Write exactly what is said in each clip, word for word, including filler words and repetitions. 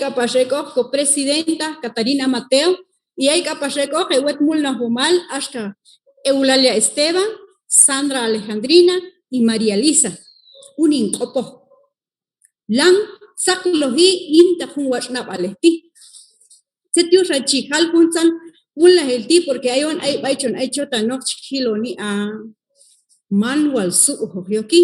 k'apax ek'oq ko presidenta Catarina Mateo, y ay k'apax ek'oq heb' wet mulnajomal axka Eulalia Esteban, Sandra Alejandrina y María Lisa. Unin q'opoj. Lan saqloji yintaq jun watx' nab'alej ti'. Tzet yuxan chi jal juntzan mulnajil ti', porque ayon ay b'ay chon ay chotanoq chi jiloni, a, man wal sub'ojoq yoki.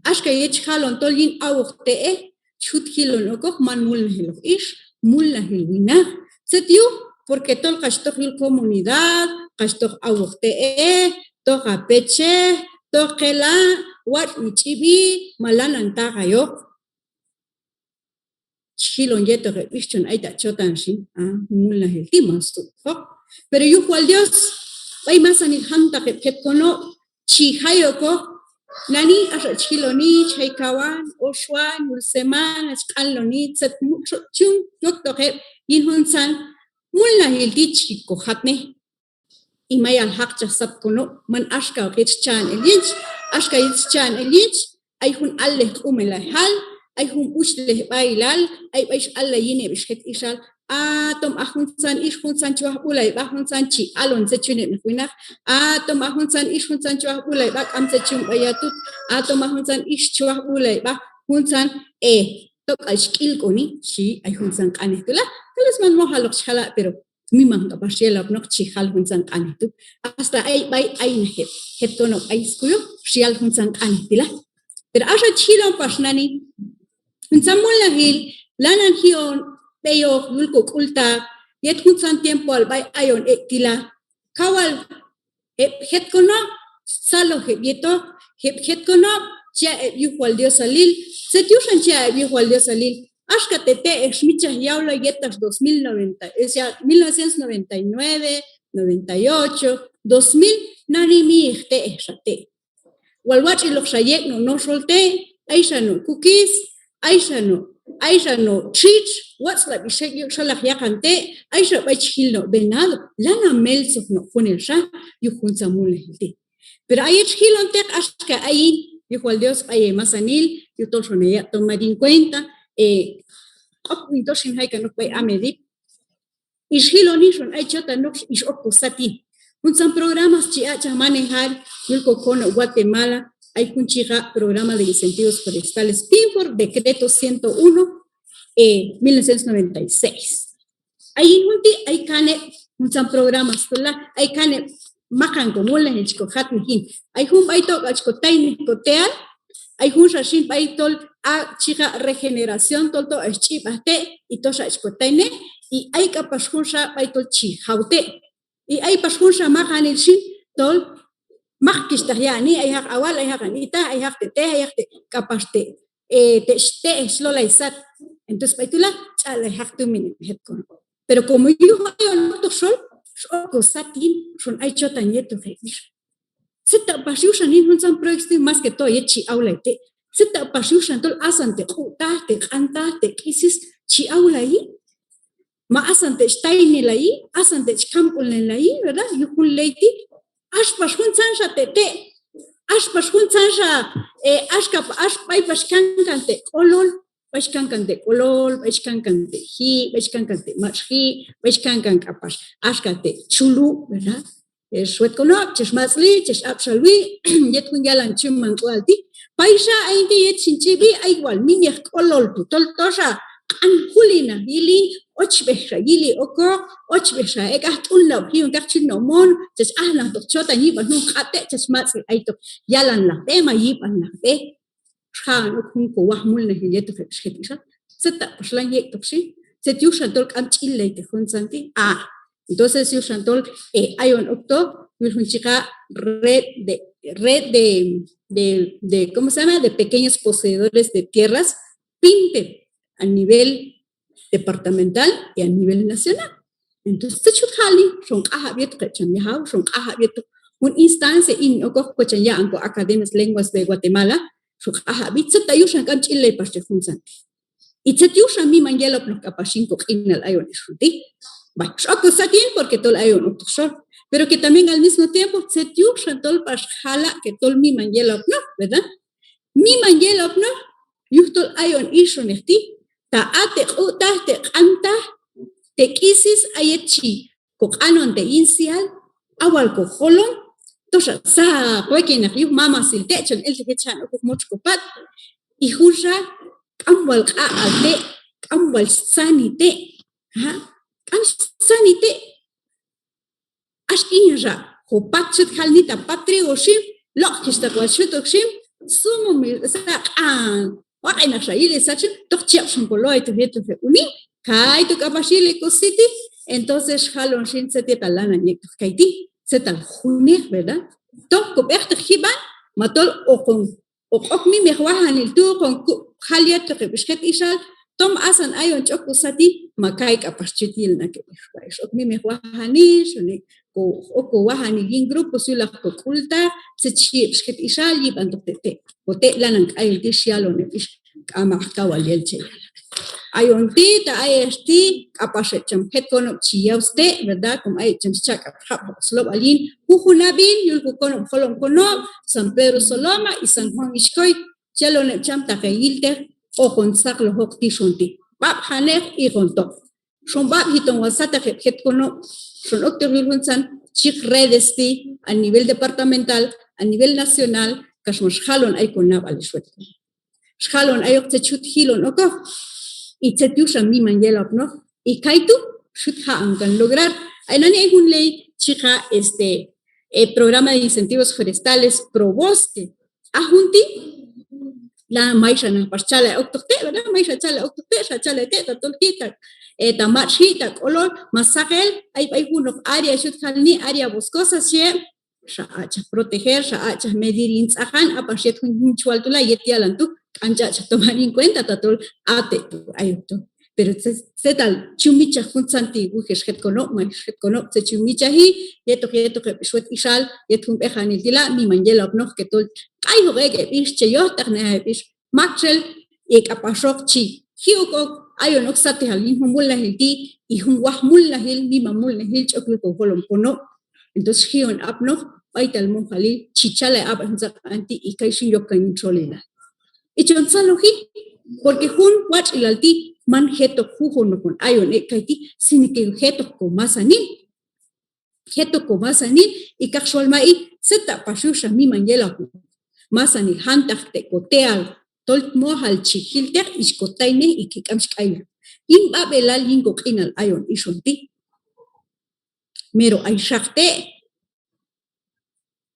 Axka yet chi jalon tol yin awoj te'ej, chi jut jilon okoq man mulnajiloq ix, mulnajil winaq. Tzet yuj, porque tol kax toq yul comunidad, kax toq awoj te'ej, toq a pechej, toq qela', watx' mi ch'ib'i, ma lanan taqayoq. Chi jilon yetoq heb' ix chon ay ta chotan xin, a, mulnajil ti' man sub'ojoq. Pero yuj wal Dios, b'ay masanil jantaq heb' jet konob' chi jay okoq, nani axa chi jiloni, chi jay kawan, oxwan, yul semana, chi q'anloni, tzet mu-, xo-, chi yun yoktoq heb' yin juntzan mulnajil ti' chi kojatnej. Y mayal jaqchaj sat konob', man axkaoq yet chi cha'on el yich, axka yet chi cha'on el yich, ay jun allej q'umelajal, ay jun b'uchlej b'ahilal, ay b'ay xallay yin heb' ix jet ixal, atom a juntzan ix juntzan chi waj b'ulay b'a, juntzan chi alon tzet chi yun heb' naq winaq, atom a juntzan ix juntzan chi waj b'ulay b'a k'am tzet chi yun b'ay yatut, atom a juntzan ix chi waj b'ulay b'a juntzan, e, tok'al chi k'ilk'oni, xhi ay juntzan q'anej tu' la, tal vez man mojaloq chi jala', pero miman k'apax yelapnoq chi jal juntzan q'anej tu'. Hasta ay b'ay ay naq heb' jet konob' b'ay skuyoj xyal juntzan q'anej ti' la. Pero axa chi jilon pax nani juntzan mulnajil lanan ji'on b'eyoq yul kok'ultaq yet juntzan tiempoal b'ay ayon ek' ti' la. Kawal heb' jet konob' tzaloj heb' yetoq, heb' jet konob' chi ya' heb' yujwal Diosalil. Tzet yuxan chi ya' heb' yujwal Diosalil? Axka te' te'ej xmitx'chaj yawlay yet tax dos mil noventa, o sea, mil novecientos noventa y nueve, noventa y ocho, dos mil, nani miej te'ej xa te'. Wal watx'iloqxa yek' no' noxol te', ayxa no' kukis, ayxa no', ayxa no' txitx, watz'lab'i xek' yuk' xalaq yaqan te', ayxa b'ay chi jil no' venado, lanan meltzoj no' junelxa yuj juntzan mulnajil ti'. Pero a yet chi jilonteq axka ayin, yujwal Dios b'ay hemasanil, yujtol xon heya' tomar en cuenta, e, k'op yin tol xin jay kan ok b'ay AMEDIP, ix jiloni xon ay chotanoq ix ok kosat yin. Juntzan programas chi aq'chaj manejar yul kokonob' Guatemala, ay jun chi yiqa' programa de incentivos forestales, PINFOR, decreto ciento uno, e, mil novecientos noventa y seis. Ayin jun ti' ay kaneb' juntzan programas tol la, ay kaneb' maqan komulnajil chi kojatnej yin. Ay jun b'ay tok'al chi kotaynej kote'al, ay junxa xin b'ay tol a' chi yiqa' regeneración tol tok'al chi ch'ib'aj te', y toxa chi kotaynej, y ay k'apax junxa b'ay tol chi jaw te'. Y ay pax junxa maqanil xin tol maq kixtaj ya'ni, ay jaq awal, ay jaq an itaj, ay jaq te' te', ay jaq te' k'apax te', e, te' te'ej chi lolay sat. Entonces b'ay tu' la ch'a'lay jaq tumin heb' jet konob'. Pero como yuj ayon oktoq xol, x'ok kosat yin, xon ay chotan yetoq heb' ix. Tzet ta' pax yuxan yin juntzan proyecto ti', más que todo yet chi awlay te'. Tzet ta' pax yuxan tol asan te' q'u'taj, te' q'antaj, te' k'isis chi awlayi. Ma asan te' chi taynelayi, asan te' chi kamk'ulnelayi, ¿verdad? Yuj jun ley ti'. Ax pax juntzanxa te' te'. Ax pax juntzanxa, e, axka pa-, ax b'ay pax kankan te' k'olol, b'ay chi kankan te' k'olol, b'ay chi kankan te' ji', b'ay chi kankan te' matx'ji', b'ay chi kankan k'apax axka te' chulu', ¿verdad? Ex wet konob', chex matz'li, chex ab'xalwi yet jun yalan chuman k'ual ti'. Payxa ayin ti' yet chin ch'ib'i, ay wal mimeq k'olol tu' tol toxa q'an julinaq yili, ochb'ejxa yili okoq, ochb'ejxa ek'aj t'unlab' ji'on kaq chi nomon, chach ajnaqtoq chotan yib'an jun q'ate', chach matz'li aytoq yalanlaq b'e ma yib'anlaq b'e. Xja'on ok jun kowajmulnajil yetoq heb' ix jet ixal. Tzet ta' pax lan yek'toq xin, tzet yuxan tol k'am ch'illayteq juntzan ti'. Ah, entonces yuxan tol, eh, ayon oktoq yul jun chi yiqa' red de, red de, de, de, ¿cómo se llama? De pequeños poseedores de tierras, PINTER, a nivel departamental y a nivel nacional. Entonces tzet xjut jali, xon q'ajab' yetoq heb' cham yajaw, xon q'ajab' yetoq jun instancia in okoq ko chan ya'an ko Academias Lenguas de Guatemala, xon q'ajab'i tzet ta' yuxan k'am ch'illay pax te' juntzan ti'. Y tzet yuxan miman yelapnoq k'apax yin koq'inal ayon ix jun ti'. Bueno, x'ok kosat yin porque tol ayon oktoq xol. Pero que también al mismo tiempo tzet yuxan tol pax jala' que tol miman yelapnoq, ¿verdad? Miman yelapnoq yujtol ayon ix junej ti', Ta a te' q'u'taj, te' q'antaj, te' k'isis, a yet chi koq'anon te' yin syal, a wal kojolom, toxa saq wekinaq yuj mamasil te' chon elteq yet xan okoq motx kopat, y junxa k'am wal q'aq'al te', k'am wal tzani te', ha? K'am tzani te'. Ax inya xa, kopat chut jalni ta pat trigo xin, loq' kixtaq wal xutoq xin, sumumi sa' q'an, waq'inaq xa yili sat xin, toq chi yab' xon kolo aytoq yetoq heb' unin, kaytu' k'apax yili kositi. Entonces xjalon xin tzet yetal lanan yek'toq kayti', tzetal junej, ¿verdad? Toq kob'eqteq jib'an, ma tol hoqon hoq ok mimeq wajanil tu', hoqon jal yetoq heb' ix jet ixal, tom asan ayon chi ok kosat ti', ma kay k'apax chut yilnaq heb' ix, b'ay ix ok mimeq wajanil, xane, ko, ok kowajanil yin grupos yulaq kok'ultaq, tzet chi yi' heb' ix jet ixal, yib'antoq te' te', kote' lanan k'ayil ti' xyalon heb' ix, k'amaq, kawal yel che yala. Ayon ti', ta ayex ti', k'apax heb' cham jet konob' chi yaw ste', ¿verdad? Como ay heb' cham scha' k'apax jab' slob'al yin jujun ab'il yul kokonob' Jolom Konob', San Pedro Soloma y San Juan Ixcoy, chi yalon heb' cham taq heyilteq, hoqon tzaqloj ok ti' xon ti'. B'ab'janeq, iqon toq. Xon b'ab'ji ton wal sataq heb' jet konob', xon oktoq yul juntzan chi yiq redes ti', a nivel departamental, a nivel nacional, kax max jalon ay konab'al ix wet. Xjalon ayoq tzet chut jilon okoq. Y tzet yuxan miman yelapnoq. Y kaytu' xut ja'on kan lograr. Ay nani ay jun ley chi yiq, este, eh, programa de incentivos forestales Proboste. A jun ti', la mayxa naq pax chalay oktoq te', ¿verdad? Mayxa chalay oktoq te', xa chalay te', ta tol ji', ta, eh, ta matx ji', ta k'olol, ma saqel, ay b'ay junoq área xut jalni, área boscosa, xhi heb'. Xa aq'chaj proteger, xa aq'chaj medir yin tz'aqan, a pax yet jun, jun chwal tu' la, yet yalan tu', k'am ch'aq'chaj tomar yin cuenta, ta tol a te' tu' ayoktoq. Pero tzet, tzetal chi yun mitx'chaj juntzan ti' wuj ix jet konob', ma ix jet konob', tzet chi yun mitx'chaji, yetoq, yetoq heb' ix wet ixal, yet jun b'eqanil ti' la, miman yelapnoq que tol k'ayoq ek' heb' ix, che yojtaqnej heb' ix, maktxel, y k'apaxoq chi ji' ok, ok, ayon ok satejal yin jun mulnajil ti', y jun waj mulnajil, miman mulnajil, chi ok yul kojolom konob'. Entonces ji'on apnoq b'aytal mojalil chi chalay a b'ay jun tzaqan ti', y kay xin yok kan yin txolilal. Y chon tzaloji, porque jun watx'ilal ti' man jetoq jujunoq on ayon ek' kayti', sino que jetoq komasanil. Jetoq komasanil, y kaqxol ma'i, tzet ta' pax yuxan miman yelapnoq. Masanil jantaq te' kote'al, tol mojal chi jilteq, y chi kotaynej, y que k'am chi k'ay. Yin b'ab'elal yin koq'inal ayon ix on ti'. Mero ay xaq te',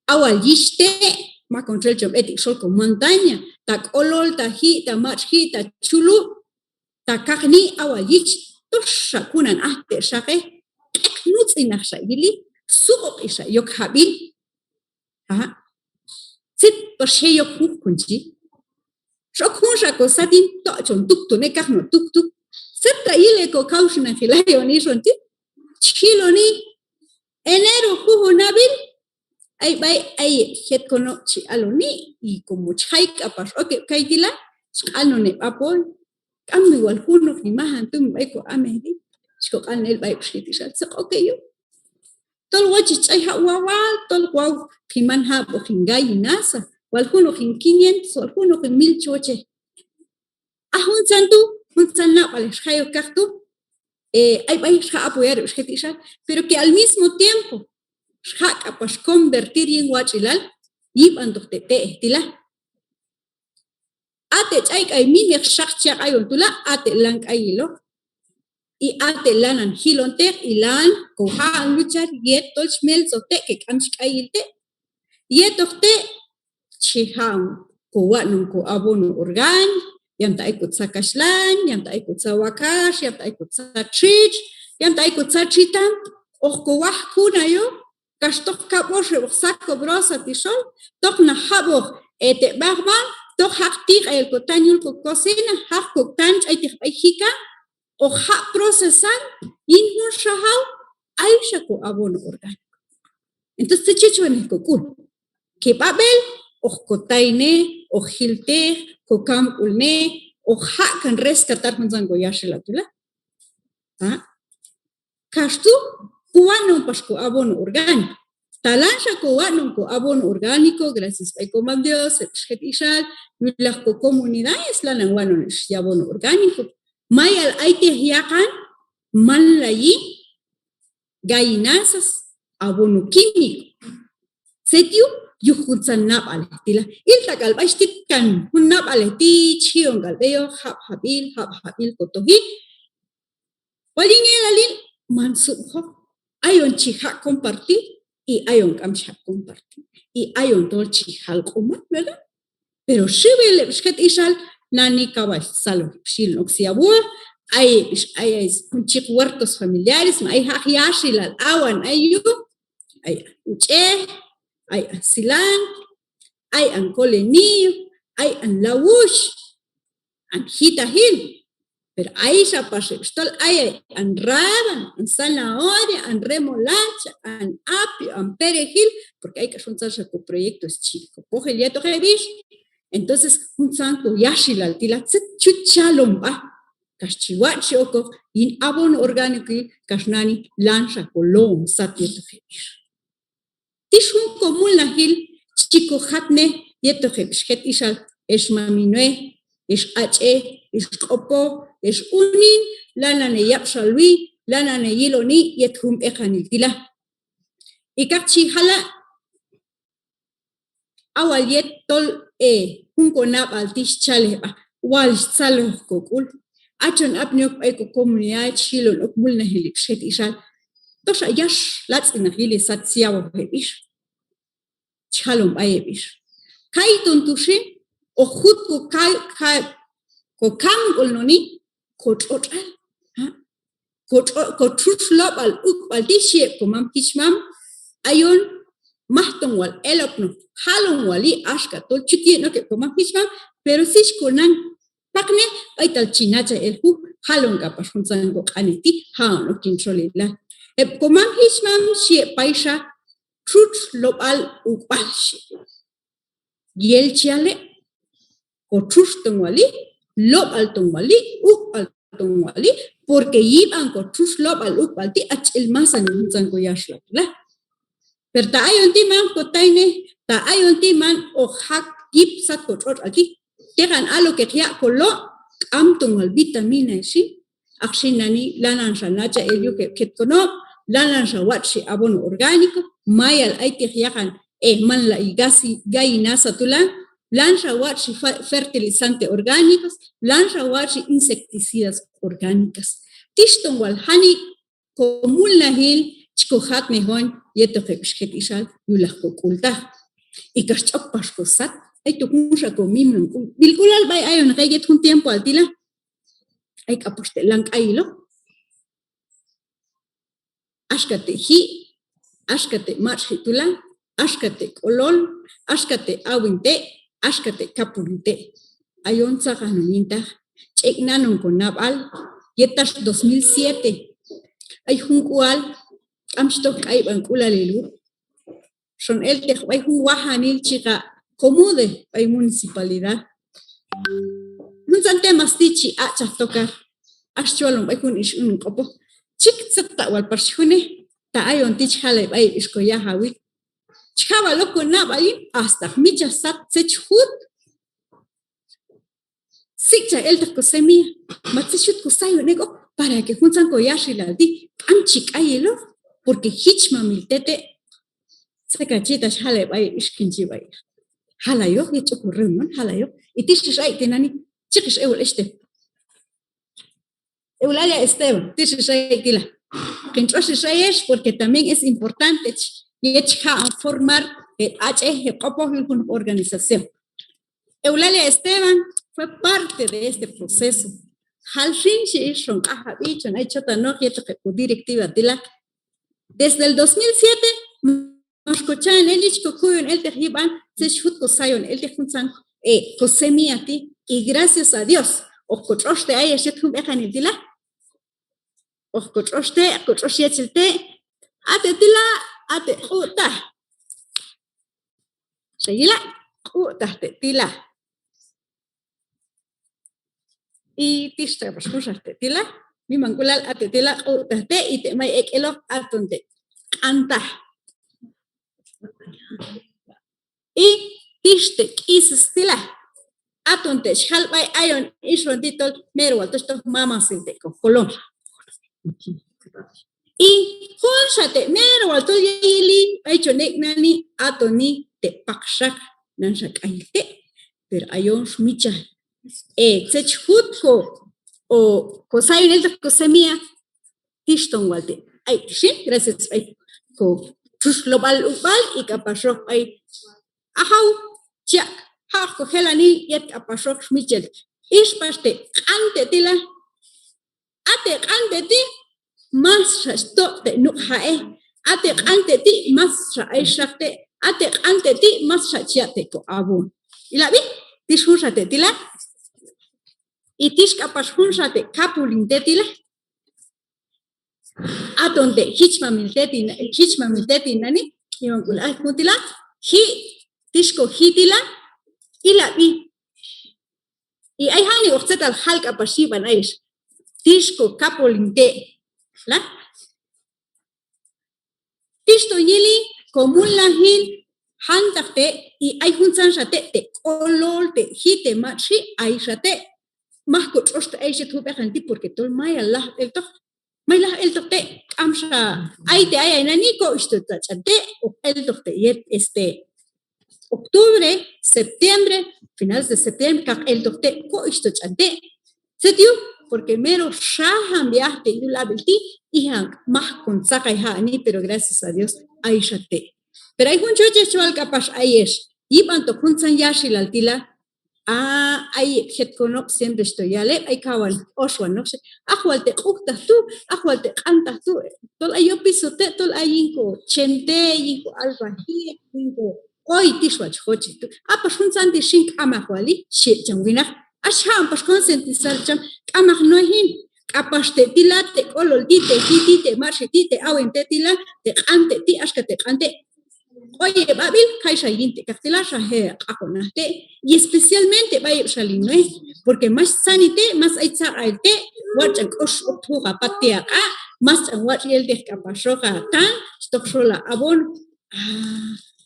a wal yich te', mak on txel chon b'et ek' xol komontaña, ta k'olol, ta ji', ta matx ji', ta chulu', ta kaqni, a wal yich, toxa kunan aj te' xaqej, q'eq nutz'inaq xa yili, suq'uq'i xa yok jab'il. Aha. Tzet pax je' yok juj kon chi. X'ok junxa kosat yin to' chon tuktunej, kaq no' tuktuk. Tzet ta yili kokawxinaqil ayon ix on ti'. Chi jiloni, enero jujun ab'il, ay b'ay, ay heb' jet konob' chi aloni, y como chi jay k'apax ok heb' kayti' la, chi q'anon heb' apoyo. K'am mi wal junoq hin majan tumin b'ay ko amej ti', chi koq'an el b'ay heb' ix jet ixal, tzet ok heyu'. Tol wochej ch'ay jab' wawal, tol waw hin man jab'oq hin gallinaza, wal junoq hin quinientos, wal junoq hin mil chi wochej. A juntzan tu', juntzan nab'al ix jay ok kaqtu', eh, ay b'ay ix ja' apoyar heb' ix jet ixal, pero que al mismo tiempo ix ja' k'apax convertir yin watx'ilal yib'antoq te' te'ej ti' la. A te' ch'ay k'ay mimeq xaq chi yaq' ayon tu' la, a te' lan k'ayiloq. Y a te' lanan jilonteq, y lan koja'on luchar yet tol chi meltzoj te' que k'am chi k'ayil te'. Yetoq te' chi ja'on kowatx'non ko abono orgánico, yam ta ay kotzal kaxhlan, yam ta ay kotzal wakax, yam ta ay kotzal txitx, yam ta ay kotzal txitam, hoq kowaj kun ayon, kax toq kab'oxeb'oq saco brosa ti' xol, toq naq jab'oq, eh, te' b'ajb'al, toq jaq tiq'ayel kotan yul ko cocina, jaq koktan ch'ayteq b'ay jikab', hoq jaq' procesar yin jun xajaw, ayxa ko abono orgánico. Entonces tzet chi yochwanej kok'ul, que b'ab'el hoq kotaynej, hoq jiltej, kokamk'ulnej, hoq jaq' kan rescatar juntzan koyaxilal tu' la. ¿Ah? Kax tu' kowatx'non pax ko abono orgánico. Talanxa kowatx'non ko abono orgánico, gracias b'ay komam Dios, heb' ix jet ixal, yulaq ko comunidades lanan watx'non ix yabono orgánico. mayal ayteq yaqan manlayi gallinazas, abono químico. Tzet yuj, yuj juntzan nab'alej ti' la. Ilta' k'al b'ay xtit kan jun nab'alej ti' chi ji'on k'al b'eyoq, jab' jab'il, jab' jab'il kotoji. Wal yin yelalil man sub'joq. Ayon chi jaq' compartir y ayon k'am chi jaq' compartir y ayon tol chi jal q'umal, ¿verdad? Pero xiwil heb' ix jet ixal nani kawal tzaloj heb' ix yilon ok syawal, ay heb' ix ay, ay jun chi yiq huertos familiares, ma ay jaq' yaxilal awan ay yuj, ay an uch'ej, ay an silan, ay an colenillo, ay an lawux, an jitajil. Pero ay xa pax heb' ix tol ay, ay an rábano, an zanahoria, an remolacha, an apio, an perejil, porque ay k'ax juntzan xa ko proyectos chi ko pojel yetoq heb' ix. Entonces juntzan ko yaxilal ti' la, tzet chut chalon b'a kax chi watx'ji okoq yin abono orgánico, kax nani lan xa ko lo'on sat yetoq heb' ix. Tix jun ko mulnajil chi ko jatnej yetoq heb' ix jet ixal, ex mamin wej, ex ach'ej, ex q'opoj, ex unin, lanan heyab'xalwi, lanan heyiloni yet jun b'eqanil ti' la. Y kaq chi jala' a wal yet tol, eh, jun ko nab'al ti' xchalej b'a, wal xtzaloj ko k'ul. A chon apni ok b'ay ko comunidad chi jilon ok mulnajil heb' ix jet ixal. Toxa yax latz'inaq yili sat syawoj heb' ix. Chi jalon b'ay heb' ix. Kayton tu' xin, hoq jut ko kay, kay, ko kamk'ulnoni ko tx'otx'al. Ha? Ko tx'o-, ko txutx lob'al uk'b'al ti' xhi heb' ko mam jichmam, ayon majton wal elapnoq jalon wali axka tol chut yi'on ok heb' ko mam jichmam, pero si xko nan paqnej b'aytal chi nachaj el juj, jalon k'apax juntzan ko q'anej ti', ja'on ok yin txolilal. Heb' ko mam jichmam xhi heb' payxa txutx lob'al uk'b'al xhi. Yel chi yal heb' ko txutx ton wali, lob'al ton wali, uk'b'al ton wali, porque yib'an ko txutx lob'al uk'b'al ti' a ch'el masanil juntzan ko yaxilal ti' la. Pero ta ayon ti' man ko taynej, ta ayon ti' man hoq jaq' yip sat ko tx'otx'al ti'. Teqan a lo que yaq' ko lo', k'am ton wal vitamina xin. Aq xin nani lanan xa nachaj el yuj heb' jet konob', lanan xa watx'ji abono orgánico, mayal ayteq yaqan, eh, manlayi gasi, gallinaza tu' la, lan xa watx'ji fa-, fertilizante orgánicos, lan xa watx'ji insecticidas orgánicas. Tix ton wal janik' ko mulnajil chi ko jatnej on yetoq heb' ix jet ixal yulaq ko k'ultaq. Y kax ch'ok pax ko sat, ay to junxa ko miman k'ul, b'ilk'ulal b'ay ayon ek' yet jun tiempoal ti' la. Ay k'apax te' lan k'ayiloq. Axka te' ji', axka te' matx'ji tu' la, axka te' k'olol, axka te' awin te', axka te' kapun te'. Ayon tzaqan on yintaq, ch'ek' nan on ko nab'al, yet tax dos mil siete. Ay jun k'ual k'am chi toj k'ayb'ank'ulalil wuj. Xon elteq b'ay jun wajanil chi yiq COMUDE b'ay municipalidad. Juntzan temas ti' chi aq'chaj tocar. Ax chi walon b'ay jun ix unin q'opoj. Chik tzet ta' wal pax chi junej, ta ayon ti' chi jalay b'ay heb' ix ko yajawil. Chi ja' wal ok ko nab'al yin, hasta hoq mitx'chaj sat tzet chi jut. Sik'chaj elteq ko semilla, ma tzet chi jut ko sayon ek'oq, para que juntzan ko yaxilal ti' k'am chi k'ayiloq, porque jichmamil te' te'. Tzet ka chi ta' chi jalay b'ay heb' ix kin chi b'ay. Jalayoq, yet ch'ok ko reunión, jalayoq. Y tix ix ay tinani', chi yiq ix ewl ex te'. Eulalia Esteban, tix ix ay ti' la. Kin tx'ox ix ayex, porque también es importante chi, yet chi ja'on formar heb' ach'ej, heb' q'opoj yul junoq organización. Eulalia Esteban fue parte de este proceso. Jal xin xhi ix, xon q'ajab'i, chon ay chotanoq yetoq heb' ko directiva ti' la. Desde el dos mil siete max ko cha'on el yich ko kuyon elteq yib'an tzet chi jut ko sayon elteq juntzan, eh, ko semilla ti'. Y gracias a Dios hoq ko tx'ox te' ayex yet jun b'eqanil ti' la. Hoq ko tx'ox te', hoq ko tx'ox yechel te'. A te' ti' la, a te' q'utaj. Xa yila', q'utaj te' ti' la. Y tix ta' pax junxa te' ti' la, mimank'ulal a te' ti' la, q'utaj te', y te' may ek' eloq aton te' q'antaj. Y tix te' k'isis ti' la. aton te' chi jal b'ay ayon ixon ti' tol mero wal tu' chi toj mamasil te' ko kolon. Y junxa te' mero wal tol yili b'ay chon ek' nani, atoni te' paqxaq, nanxa k'ayil te', pero ayon xmichaj. E, tzet chi jut ko, o, ko sayoneltoq ko semilla, tixton wal te'. Ay, xin, gracias b'ay ko txutx lob'al uk'b'al, y k'apaxoq b'ay ajaw, chi ya' ja'oq ko jelanil yet k'apaxoq xmichaj. Ix pax te' q'an te' ti la, a te' q'an te' ti', masxa chi toq' te' nuq' ja'ej, a te' q'an te' ti', masxa ay xaq te', a te' q'an te' ti', masxa chi ya' te' ko abón. Ilab'i, tix junxa te' ti la, y tix k'apax junxa te' kapulin te' ti la. Aton te' jichmamil te' ti na, jichmamil te' ti nani, iwan k'ul ay jun ti la, ji', tix ko ji' ti la, ilab'i. Y ay jani hoq tzetal jal k'apax yib'an ayex, tix ko kapulin te' la. Tixton yili ko mulnajil jantaq te', y ay juntzanxa te', te' k'olol, te' ji', te' matxi', ayxa te'. Maj ko tx'ox te' ayex yet jun b'eqan ti', porque tol mayal lajb'eltoq. May lajb'eltoq te', k'amxa ay te' ayay nani, ko ixto ta ch'an te', hoq eltoq te' yet, este, octubre, septiembre, finales de septiembre, kaq eltoq te', ko ixto ch'an te'. Tzet yuj, porque mero xajan b'i aj te' yul ab'il ti', ijan maj kon tzaqay ja'ani, pero gracias a Dios, ayxa te'. Pero ay jun chochej chwal k'apax ayex, yib'antoq juntzan yaxilal ti la, a, ay heb' jet konob' siempre xto yal heb', ay kawan oxwanoq xi, aj wal te' q'uqtaq tu', aj wal te' q'antaq tu', tol ay yopiso te', tol ay yin ko chente, yin ko albaji, yin ko oy tix wal chi jochej tu'. A pax juntzan ti' xin k'amaj wali, xhi heb' cham winaq. Ax ja'on pax concientizar cham, k'amaj nuej yin, k'apax te' ti la, te' k'olol ti', te' ji' ti', te' matxi' ti', te' awen te' ti la, te' q'an te' ti', axka te' q'an te'. Oy heb' ab'il, kayxa yin te' kaqtilaxa, je' q'aq'on aj te', y especialmente b'ay heb' xal hin nuej, porque max tzani te', mas ay tzaq'ail te', watx' ch'an k'ox ok tjuj a pat ti' a q'aq', mas ch'an watx' yelteq k'apaxoq a tan, xtoq xol a abón. A,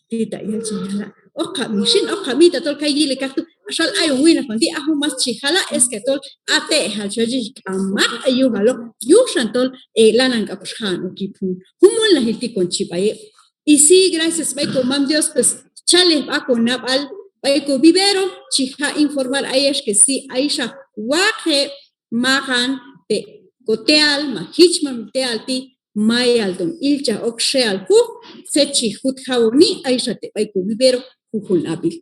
ti ta' yal chi yala'. Oqab' mi xin, oqab' mi tatol kay yili kaqtu', axal ayon winaq on ti', a jun mas chi jala', es que tol a te' jal chi yochej, k'amaq, ay yujaloq, yuj xan tol, e, lanan k'apax ja'on ok yip jun, jun mulnajil ti' kon chi b'ay heb'. Y sí, gracias b'ay ko Mam Dios, pues, chalej b'a ko nab'al b'ay ko vivero, chi ja' informar ayex que sí, ayxa waqeb' maqan te' ko te'al ma jichmam te'al ti', mayal ton ilchaj ok xe'al juj, tzet chi jut jawoni, ayxa te' b'ay ko vivero jujun ab'il.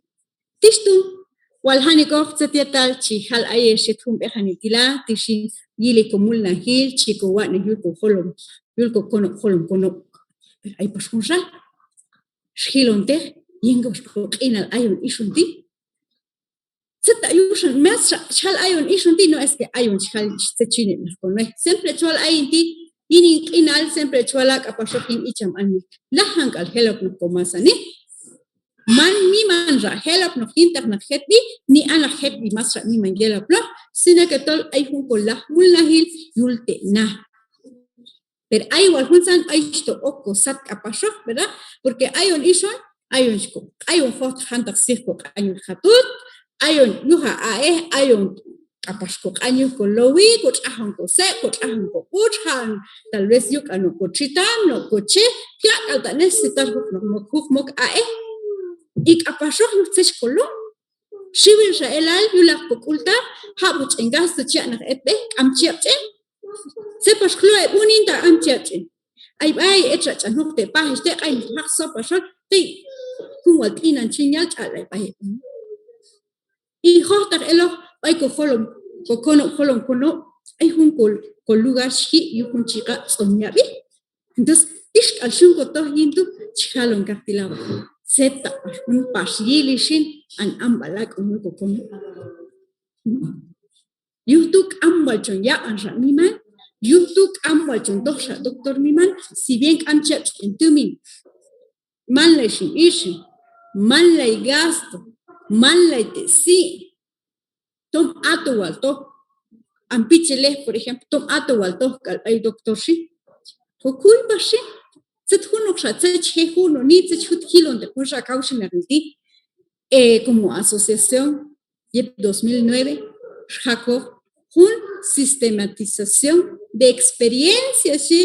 Tixtu', wal janik'oq tzet yetal chi jal ayex yet jun b'eqanil ti la, ti xin yili ko mulnajil, chi ko watx'nej yul ko jolom, yul ko konob' jolom konob'. Pero ay pax junxa, xjilonteq, yin ko q'inal ayon ixon ti'. Tzet ta' yuxan, mas xa, xjal ayon ixon ti', no, es que ayon xjal ix tzet chin heb' naq konob'. Siempre chwal ayin ti', yin hin q'inal, siempre chwala' k'apaxoq yin icham anima. Lajan k'al jelapnoq ko masanil. Man miman xa jelapnoq yintaq naq jetb'i, ni a naq jetb'i mas xa miman yelapnoq, sino que tol ay jun ko lajmulnajil yul te' na. Pero ay wal juntzan b'ay xto ok ko sat k'apaxoq, ¿verdad? Porque ayon ixon, ayon xko, ayon jojtaq jantaq tzij ko q'an yul jatut, ayon yuj a a'ej, ayon k'apax ko q'an yuj ko lowi, ko tx'ajon ko sek', ko tx'ajon ko b'utx, ja'on tal vez yuk'anoq ko txitam, no' ko che, yak'al ta' necesitar juj mok, juj mok a'ej. Y k'apaxoq yuj tzet xko lo'. Xiwil xa elal, yulaq ko k'ultaq, jab'oq ch'en gasto chi ya' naq etb'ej, k'am chi yab' ch'en. Tzet pax jlo' heb' unin ta k'am chi yab' ch'en. Ay b'ay, etxa ch'an juj te' pajix te', q'ay naq jaq sopa xol, ti'. Jun wal t'inan chin yal ch'aq'lay b'ay heb' unin. Y jojtaq eloq b'ay ko jolom, ko konob' jolom konob', ay jun ko, ko lugar xji' yuj jun chi q'ab' tz'on yab'il. Entonces, tix k'al xyun ko toj yin tu', chi jalon kaqti' la wal. Tzet ta' pax jun pax yili xin, an amb'al ak'un yuj ko konob'. Yuj tu' k'am wal chon yab'an xa miman, yuj tu' k'am wal chon toj xa doctor miman, si bien k'am chi yab' ch'en tumin. Manlay xin ixim, manlay gasto, manlay te' si'. Tom ato wal toj. An pichelej, por ejemplo, tom ato wal toj k'al b'ay doctor xin. Ko kuy pax xin. Tzet junoqxa, tzet chi je' junoni, tzet chi jut jilonteq junxa kawxinaqil ti'. E, como asociación, yet dos mil nueve, xjaqoq jun sistematización de experiencia, xhi,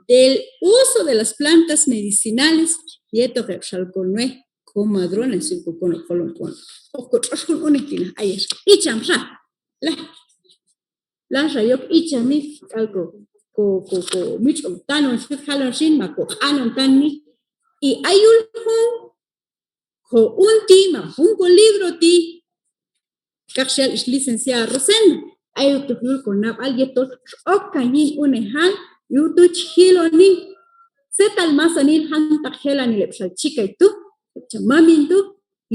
del uso de las plantas medicinales yetoq heb' xal ko nuej, ko madrona, xhi, ko konob' jolom konob'. Hoq ko tx'ox jun unej ti' naq ayex. Icham xa. La, la xa yok ichami k'al ko, ko, ko, ko mitx'oq tanon xhi jalon xin, ma ko q'anon tanmi. Y ay yul jun ko un ti' ma jun ko libro ti', kaq xal ix licenciada Rosenda, ay oktoq yul ko nab'al yet tol x'ok kan yin unejal, yuj tu' chi jiloni tzetal masanil jantaq jelanil heb' xal chikay tu', heb' cham mamin tu',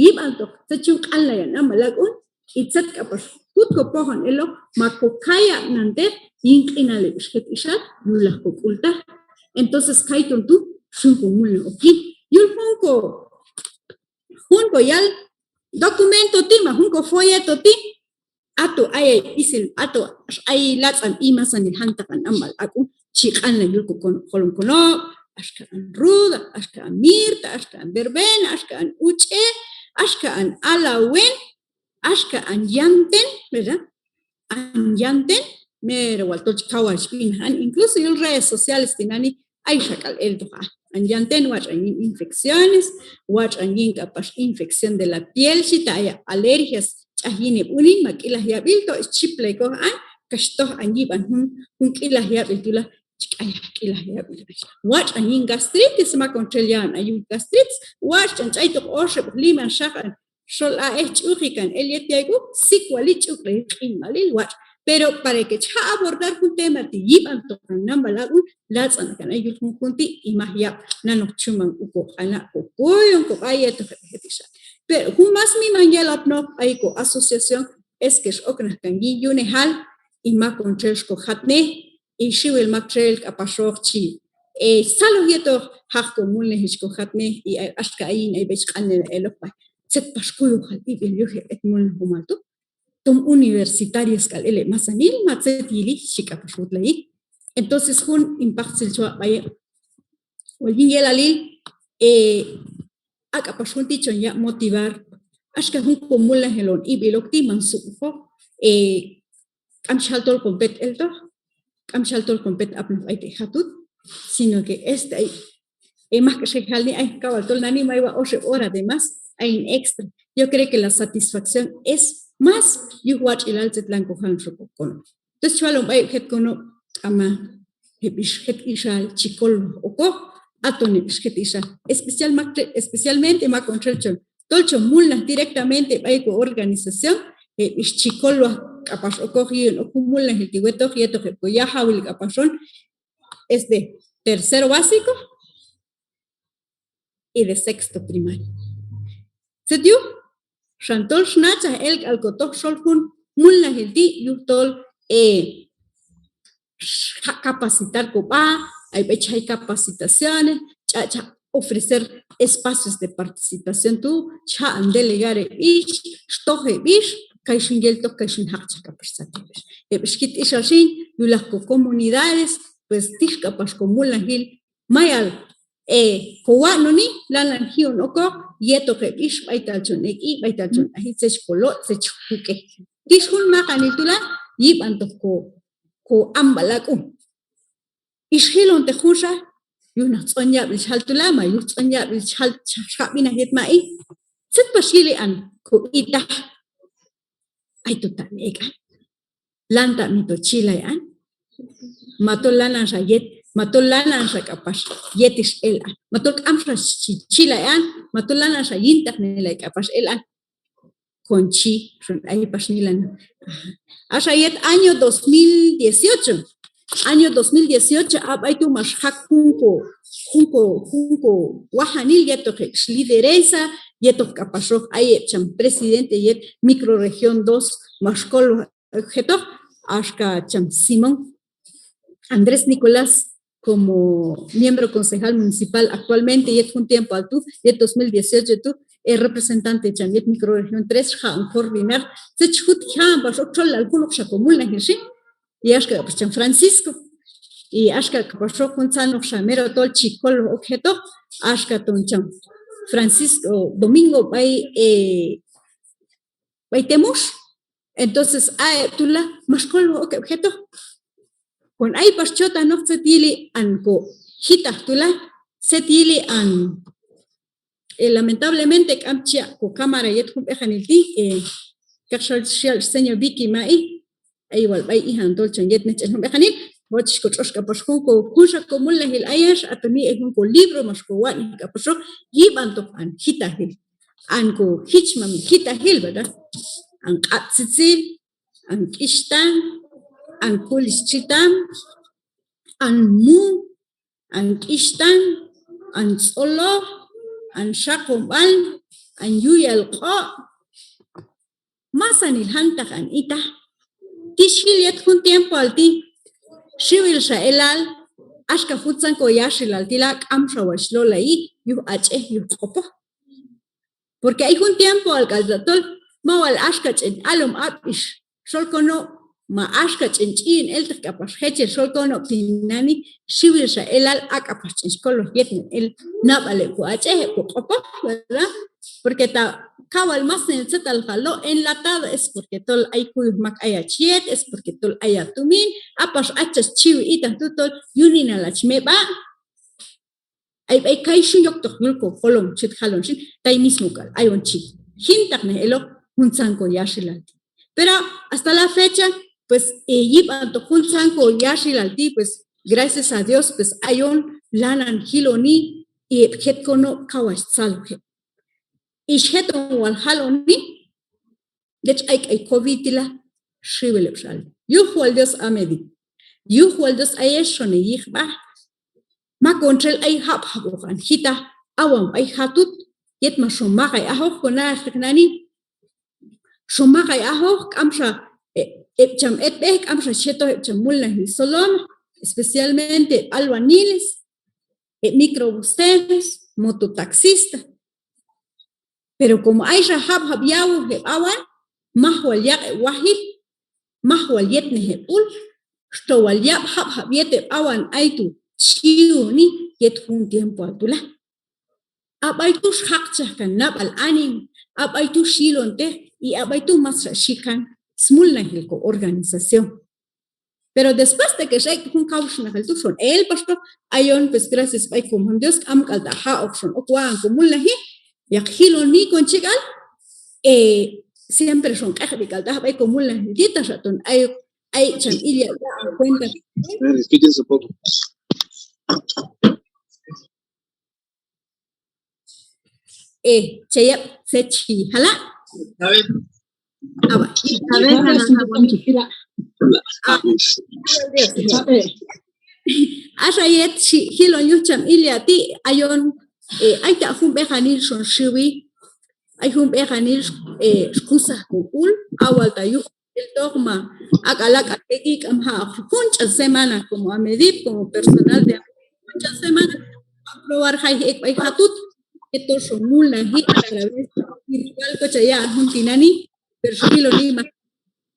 yib'antoq tzet chi yun q'anlay an amb'al ak'un, y tzet k'apax jut ko pojon eloq ma ko kayab'nanteq yin q'inal heb' ix jet ixal yulaq ko k'ultaq. Entonces kayton tu' x'yun ko mulnaj ok yin yul jun ko, jun ko yal documento ti' ma jun ko folleto ti', ato ay, ay b'isil, ato ay latz'an b'i masanil jantaq an amb'al ak'un chi q'anlay yul ko konob' jolom konob', axka an Ruda, axka an Mirta, axka an Verbena, axka an Uch'e, axka an Alawen, axka an Yanten, ¿verdad? An Yanten, mero wal tol chi kaw wal chi b'inaj an, incluso yul redes sociales tinani' ay xa k'al eltoq a. An Yanten watx' an yin infecciones, watx' an yin k'apax infección de la piel, xhi, ta ay alergias ch'aj yin heb' unin ma k'ilaj yab'il, to ix chiplaykoq an kax toj an yib'an jun, jun k'ilaj yab'il tu' la, chi k'ayaj k'ilaj yab'il. Watx' an yin gastritis, mak on txel ya'on ay yul gastritis, watx' ch'an ch'aytoq oxeb'oq liman xaq an xol a'ej ch'uqi kan el yet yayk'u, sik wali ch'uk'lay q'inb'alil watx'. Pero para que chi jaq' abordar jun tema ti' yib'antoq kan namb'al ak'un, latz'an kan ay yul junjun ti' y maj yab' nanoq chuman ko q'ana' ko kuyon ko b'a yetoq heb' jet ixal. Pero jun más miman yelapnoq b'ay ko asociación es que x'oknaj kan yin yunejal y mak on txel xko jatnej, y xiwil maktxel k'apaxoq chi, eh, tzaloj yetoq jaq' ko mulnajil chi ko jatnej, y ay, axka ayin ay b'ay chi q'anlay eloq b'ay tzet pax kuyojal ib'il yuj heb' b'et mulnajomal tu'. Tom universitarios k'al el heb' masanil ma tzet yili, xhi k'apax wutlayi. Entonces jun hin paqtzil chi waq' b'ay heb' wal yin yelalil, eh, a k'apax jun ti' chon yaq' motivar, axka jun ko mulnajil on ib'il ok ti' man sub'ojoq, eh, k'am chi jal tol kon pet eltoq, k'am chi jal tol kon pet apnoq b'ay te' jatut, sino que este ay, eh, maj k'ax je' jalni ay kaw wal tol nani may wal oxeb' hora de más, ay hin extra. Yo creo que la satisfacción es más yuj watx'ilal tzet lanan ko jalon xol ko konob'. Entonces chi walon b'ay heb' jet konob', k'amaq, heb' ix jet ixal chi kolwaj okoq, aton heb' ix jet ixal, especial mak-, especialmente mak on txel chon tol chon mulnaj directamente b'ay ko organización, heb' ix chi kolwaj k'apax okoq yi'on ok jun mulnajil ti' wetoq yetoq heb' ko yajawil k'apax on, es de tercero básico y de sexto primaria. Tzet yuj? Xan tol xnachaj el k'al ko toj xol jun mulnajil ti' yujtol, eh, xjaq' capacitar ko b'a, ay b'ay chi jay capacitaciones, ch'a'chaj ofrecer espacios de participación tu', chi jaq'on delegar heb' ix, xtoj heb' ix, kay xin yeltoq, kay xin jaqchaj k'apax sat heb' ix. Heb' ix jet ixal xin, yulaq ko comunidades, pues tij k'apax ko mulnajil mayal, eh, ko watx'noni, lanan ji'on okoq yetoq heb' ix b'aytal chon ek'i, b'aytal chon aji, tzet chi kolo', tzet chi juk'e. Tix jun maqanil tu' la, yib'antoq ko, ko amb'al ak'un. Ix jilonteq junxa, yuj naq tz'on yab'il chi jal tu' la, ma yuj tz'on yab'il chi jal, chi jaq' b'inaj yet ma'i. Tzet pax yili an ko b'it'aj. Ay to ta' mi ek' an. Lan ta' mi to chilay an. Ma tol lanan xa yet, ma tol lanan xa k'apax yet ix el an. Ma tol k'am xa chi chilay an, ma tol lanan xa yintaqnelay k'apax el an. Kon chi, ay pax nilan. Axa yet año dos mil dieciocho. Año dos mil dieciocho, a b'ay tu' max jaq' jun ko, jun ko, jun ko wajanil yetoq heb' ix lideresa, yetoq k'apaxoq ay heb' cham presidente yet microrregión dos max kolwaj jetoq, axka cham Simón Andrés Nicolás como miembro concejal municipal actualmente, yet jun tiempoal tu', yet dos mil dieciocho tu', eh, representante cham yet microrregión tres, xjaq'on coordinar tzet chi jut, ja'on pax ok txolilal junoqxa ko mulnajil xin, y axka k'apax cham Francisco, y axka k'apaxoq juntzanoqxa mero tol chi kolwaj ok jetoq, axka ton cham Francisco Domingo b'ay, eh, b'ay Temux. Entonces, a heb' tu' la max kolwaj ok heb' jetoq. Kon ay pax chotanoq tzet yili an ko jitaj tu' la, tzet yili an, eh, lamentablemente k'am chi yaq' ko cámara yet jun b'eqanil ti', eh, kaq xal xal señor Vicky Ma'i, ay wal b'ay ijan tol chon yetnej ch'en jun b'eqanil, watx' ko tx'ox k'apax jun ko, junxa ko mulnajil ayex, aton ay jun ko libro max ko watx'nej k'apaxoq yib'antoq an jitajil, an ko jichmam jitajil, ¿verdad? An q'ab' tzitzil, an k'ixtan, an kulix txitam, an mu, an k'ixtan, an tz'oloj, an xaqonb'al, an yuyal q'o', masanil jantaq an itaj. Tix jil yet jun tiempoal ti', xiwil xa elal, axka juntzan ko yaxilal ti' la k'amxa wal xlolayi yuj ach'ej yuj q'opoj. Porque ay jun tiempoal k'al ta' tol ma wal axka ch'en alom ab'ix xol konob', ma axka ch'en ch'iyin elteq k'apax jechel xol konob' tinani', xiwil xa elal a k'apax ch'en xkolwaj yetnen el nab'al heb' ko ach'ej, heb' ko q'opoj, ¿verdad? Porque ta kawal masnel tzetal jalo' enlatado es porque tol ay kuyoj mak ayach yet, es porque tol ay a tumin, a pax achach chiwi itaj tu' tol yuninal ach meb'a'. Ay b'ay kay xin yoktoq yul ko jolom chi jalon xin, tay mismo k'al ayon chi jintaqnej eloq juntzan ko yaxilal ti'. Pero hasta la fecha, pues, eh, yib'antoq juntzan ko yaxilal ti', pues, gracias a Dios, pues, ayon lanan jiloni, y heb' jet konob' kaw ach tzaloj heb'. Ix jeton wal jaloni, yet ch'ay k'ay COVID ti' la, xiwil heb' xal. Yuj wal Dios AMEDIP, yuj wal Dios ayex xon heyijb'aj. Mak on txel ay jab' jab'oq an jitaj, awan b'ay jatut, yet max on maqay ajoq ko na'ajteq nani, xon maqay ajoq, k'amxa, eh, heb' cham etb'ej, k'amxa chi jetoj heb' cham mulnajil solom, especialmente heb' albañiles, heb' microbuseros, mototaxista. Pero como ayxa jab' jab' yawoj heb' awan, maj wal yaq' heb' wajil, maj wal yetnej heb' ul, xto wal yab' jab' jab' yet heb' awan ayto chiwoni yet jun tiempoal tu' la. A b'ay tu' xjaqchaj kan nab'al anima, a b'ay tu' xyilonteq, y a b'ay tu' masxa xhi kan smulnajil ko organización. Pero después de que x'ek' jun kawxnaqil tu' xon el paxtoq, ayon, pues, gracias b'ay komam Dios, k'am k'al ta' ja'oq xon ok wa'an komulnaji, yaq jiloni kon chi k'al, eh, siempre xon q'eqb'i k'al ta' b'ay komulnaji, ti' taxa ton ay, ay cham ilya' ya'on cuenta. Repite un poco. Eh, cheyab', tzet chi jala'. Awa. Axa yet chi jilon yuj cham ilya' ti', ayon, eh, ay ta' jun b'eqanil xon xiwi, ay jun b'eqanil, eh, xkusaj ko k'ul, a wal ta' yuj eltoq ma ak'al ak'al yeki, k'am ja'oq jun ch'an semana como AMEDIP, como personal de AMEDIP, jun ch'an semana aprobar jay ek' b'ay jatut, yet tol xon mulnaji a través virtual, koch a ya'an jun tinani', pero xjiloni ma.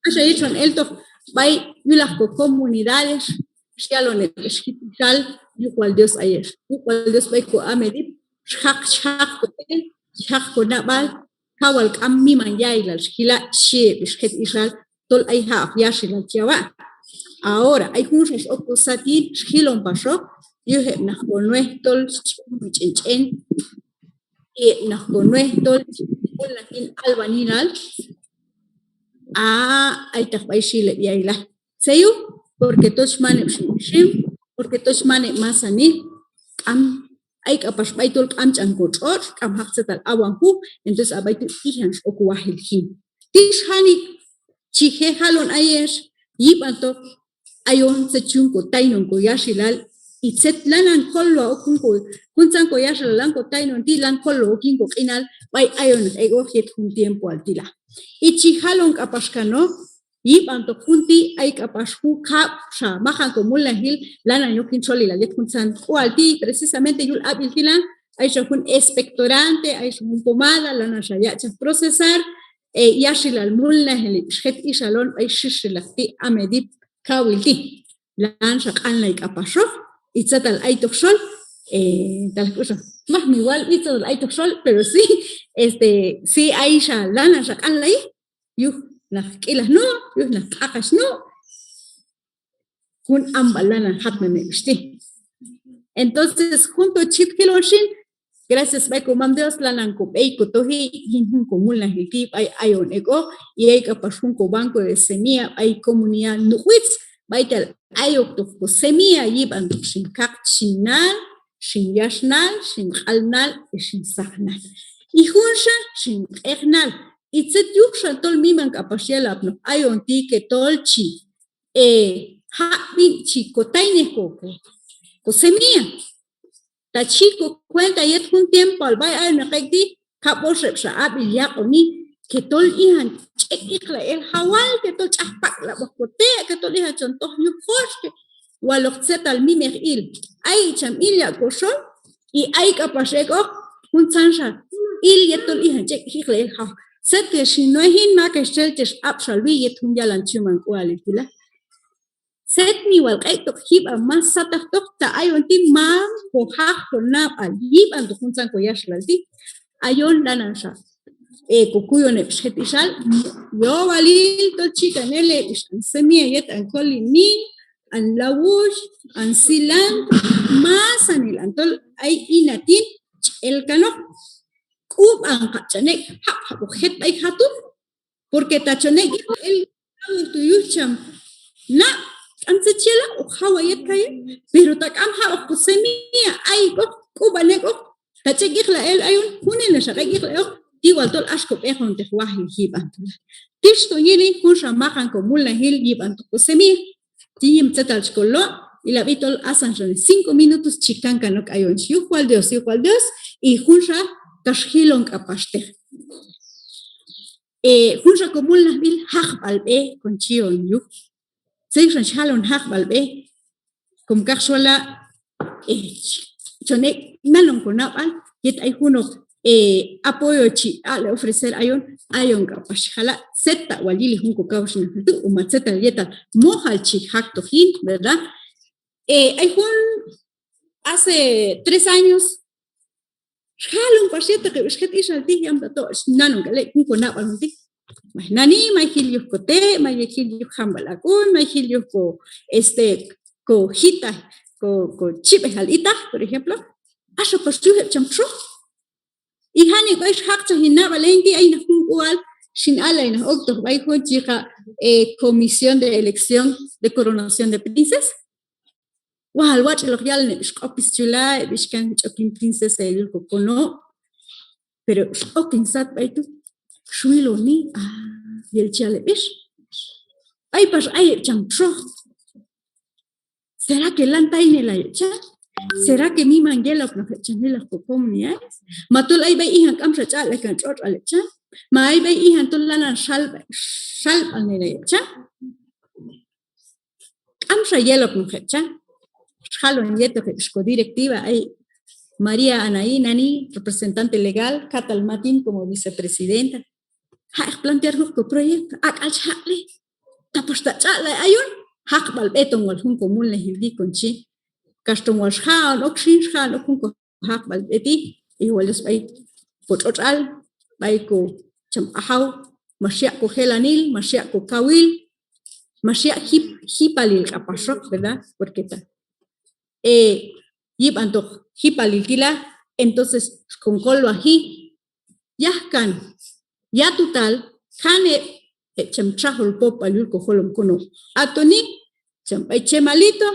Axa yet xon eltoq b'ay yulaq ko comunidades, xyalon heb' ix jitixal, yuj wal Dios ayex, yuj wal Dios b'ay ko AMEDIP, xjaq, xjaq ko b'e, xjaq ko nab'al, kawal k'am miman ya'ilal xjila', xhi heb' ix jetixal, tol ay ja'oq yaxilal chi yawa'. Ahora ay junxa x'ok ko sat yin, xjilon paxoq yuj heb' naq ko nuej tol chi ch'un mi ch'en ch'en, y heb' naq ko nuej tol chi mulnaj yin albañilal, a, aytaq b'ay xil heb' ya'ilal. Tzet yuj, porque tol xman heb' xim xim, porque tol xman heb' masanil, k'am, ay k'apax b'ay tol k'am ch'an ko tx'otx', k'am jaq tzetal awan juj, entonces a b'ay tu' ijan x'ok wajil jin. Tix janik' chi je' jalon ayex yib'antoq ayon tzet chi yun ko taynon ko yaxilal, y tzet lanan kolwaj ok jun ko, juntzan ko yaxilal lan ko taynon ti', lan kolwaj ok yin ko q'inal b'ay ayon naq ek'oq yet jun tiempoal ti' la. Y chi jalon k'apax kanoq yib'antoq jun ti', ay k'apax jun kab'xa majan ko mulnajil lanan yok yin txolilal yet juntzan k'ual ti', precisamente yul ab'il ti' la, ayxa jun expectorante, ayxa jun pomada, lananxa ya'chaj procesar, eh, yaxilal mulnajil heb' ix jetixal on b'ay xixilaq ti' AMEDIP kawil ti'. Lanxa q'anlay k'apaxoq, y tzetal aytoq xol, eh, tal k'uxa, maj mi wal b'i tzetal aytoq xol, pero sí, este, sí ayxa lananxa q'anlay, yuj naq k'ilaj no', yuj naq q'aqax no', jun amb'al lanan jatnen heb' ix ti'. Entonces, jun tu' chi jilon xin, gracias b'ay ko Mam Dios, lanan ko b'ey ko toji yin jun ko mulnajil ti' b'ay ayon ek'oq, y ay k'apax jun ko banco de semilla b'ay comunidad Nuq'witz, b'aytal ayoktoq ko semilla yib'antoq xin kaq, xin nal, xin yaxnal, xin q'alnal, y xin sajnal. Y junxa xin q'ejnal. Y tzet yuxan tol miman k'apax yelapnoq ayon ti' que tol chi, eh, jab' b'in chi kotaynej ko, ko, ko semilla. Ta chi ko cuenta yet jun tiempoal b'ay ayon ek' ti', kab' oxeb' xa ab'il yaq'oni, que tol ijan ch'ek' iqlay el jawal, que tol ch'aj pak'lab'oq ko te', que tol ijan chon toj yuj joxhte, waloq tzetal mimeq il. Ay cham ilya' ko xol, y ay k'apax ek'oq juntzanxa il yet tol ijan ch'ek' iqlay el jawal. Tzet que xin nuej in, mak ex txel chex ab'xalwi yet jun yalan chuman k'ualil ti' la. Tzet mi wal q'eq'toq jib'an, ma sataqtoq, ta ayon ti' man ko jaq ko nab'al yib'antoq juntzan ko yaxilal ti'. Ayon lananxa, eh, ko kuyon heb' ix jet ixal yowalil tol chi kan el heb' ix an semilla yet an kolinil, an lawux, an silantro, masanil an tol ay inatin ch'el kanoq. K'ub'an qab' ch'an ek' jab' jab'oq jet b'ay jatut, porque ta chon ek' iqlay el jab'oq tu' yuj cham nab', k'am tzet chi yala', hoq jaw a yet kayeb', pero ta k'am jab'oq ko semilla, ay ek'oq, k'ub'an ek'oq, ta ch'ek' iqlay el ayon, junelnexa q'ek' iqlay eloq, ti wal tol ax ko b'eqonteq wajil jib'an tu' la. Tix ton yili junxa maqan ko mulnajil yib'antoq ko semilla. Yin yim tzetal chi kolo', ilab'i tol asan xan cinco minutos chi kankan ok ayon, chi yuj wal Dios, yuj wal Dios, y junxa kax jilon k'apaxteq. Eh, junxa ko mulnajb'il jaqb'al b'e kon chi on yuj. Tzet yuxan chi jalon jaqb'al b'e, como kaq xwala', eh, chon ek' nalon ko nab'al yet ay junoq, eh, apoyo chi aq'lay ofrecer ayon, ayon k'apax chi jala', tzet ta wal yili jun ko kawxinal tu', o ma tzetal yetal mojal chi jaktoq yin, ¿verdad? Eh, ay jun hace tres años, xjalon pax yetoq heb' ix jet ixal ti', yam ta to' nalon k'al ek' jun ko nab'al jun ti'. May nani, may jil yuj ko te', may jil yuj jamb'al ak'un, may jil yuj ko, este, ko jita, ko, ko chib'ejal itaj, por ejemplo. Axa pax yuj heb' cham txoj. Y janik' b'ay xjaqchaj hin nab'al ayin ti', ay naq jun k'ual xin allay naq oktoq b'ay jun chi yiq, eh, comisión de elección de coronación de princesa. Wal watx'iloq yalan heb' ix q'opis chi yula', heb' ix kan ch'ok yin princesa yul ko konob'. Pero x'ok hin sat b'ay tu', xwiloni, ah, yel chi yal heb' ix. B'ay pax ay heb' cham txoj. ¿Será que lan taynelay heb' cham? ¿Será que miman yelapnoq heb' cham yulaq ko comunidades? Ma tol ay b'ay ijan k'amxa ch'aq'lay kan tx'otx'al heb' cham? Ma ay b'ay ijan tol lanan xal-, xalb'alnelay heb' cham? K'amxa yelapnoq heb' cham. Xjalon yetoq heb' ix ko directiva, ay María Anaí Nani, representante legal, Katal Matin como vicepresidenta. Jaq'eq plantear juj ko proyecto, ak'al chi jaq'lay. Ta pax ta ch'aq'lay ayon, jaqb'al b'e ton wal jun ko mulnajil ti' kon chi. Kax ton wal xja'on ok xin, xja'on ok jun ko jaqb'al b'e ti', y wal Dios b'ay ko tx'otx'al, b'ay ko cham ajaw, max yaq' ko jelanil, max yaq' ko kawil, max yaq' jip-, jipalil k'apaxoq, ¿verdad? Porque ta, eh, yib'antoq jipalil ti' la, entonces kon kolwaji, yaj kan yatutal kan heb', heb' cham txajul popb'al yul ko jolom konob'. Atoni cham b'ay Chemalito,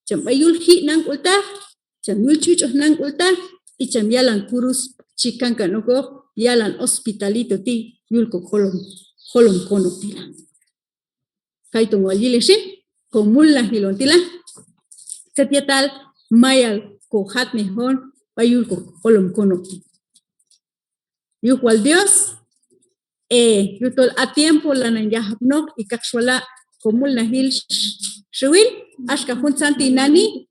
cham b'ay yul ji' nan k'ultaq, cham yul Chuch'oj nan k'ultaq, y cham yalan Kurus chi kankan okoq yalan hospitalito ti' yul ko jolom, jolom konob' ti' la. Kayton wal yili xin ko mulnajil on ti' la. Tzet yetal mayal ko jatnej on b'ay yul ko jolom konob' ti'. Yuj wal Dios, eh, yujtol a tiempo lanan yajapnoq, y kaq xwala' ko mulnajil xiwil, axka juntzan tinani',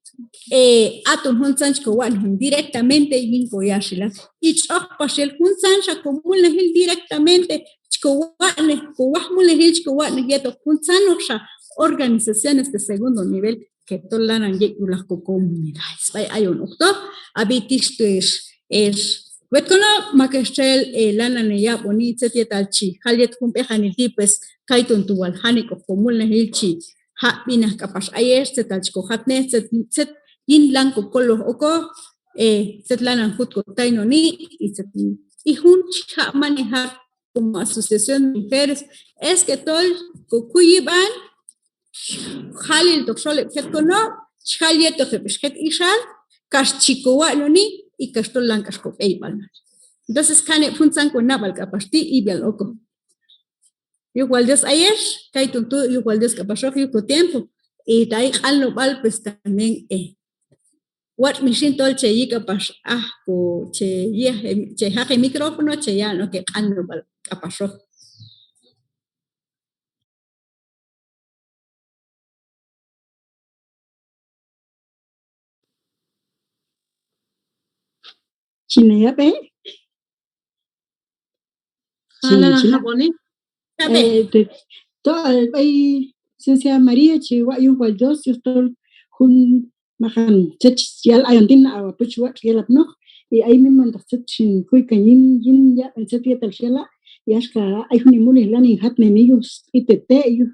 eh, aton juntzan chi ko watx'nej on directamente yin ko yaxilal. Y tx'oq pax yel juntzanxa ko mulnajil directamente chi ko watx'nej, ko waj mulnajil chi ko watx'nej yetoq juntzanoqxa organizaciones de segundo nivel que tol lanan yek' yulaq ko comunidades. B'ay ayon oktoq, ab'i tix tu' ex, ex Wet konob', mak hex txel, eh, lanan heyab'oni tzet yetal chi jal yet jun b'eqanil ti', pues kaytontu wal janik'oq komulnajil chi jaq' b'inaj k'apax ayex, tzetal chi kojatnej, tzet, tzet yin lan kokolwaj okoq, eh, tzet lanan jut kotaynoni, y tzet, y jun chi jaq' manejar como asociación de mujeres, es que tol kokuy yib'an, chi jal iltoq xol heb' jet konob', chi jal yetoq heb' ix jet ixal, kax chi kowa'noni, y kax tol lan k'ax kob'eyb'alnej. Entonces, kan heb' juntzan konab'al k'apax ti' ib'il okoq. Yuj wal Dios ayex, kaytontu yuj wal Dios k'apaxoq yuj kotiempo, y ta ay q'anleb'al, pues también, eh, watx' mi xin tol che yi' k'apax aj ko, che yi', che jaq' he micrófono, che ya'on ok he q'anleb'al k'apaxoq. Chin heyab'e. Chin, chin heyab'oni. Eh, te, to, eh, b'ay licenciada María, chi wa' yuj wal Dios, yujtol jun majan tzet chi yal ayon ti' na, a wal puch watx' yelapnoq, y ay mimantaq tzet xin kuy kan yin, yin yab'en tzet yetal xyala', y axka ay jun hin mulnajil lanan hin jatneni yuj sb'i te te', yuj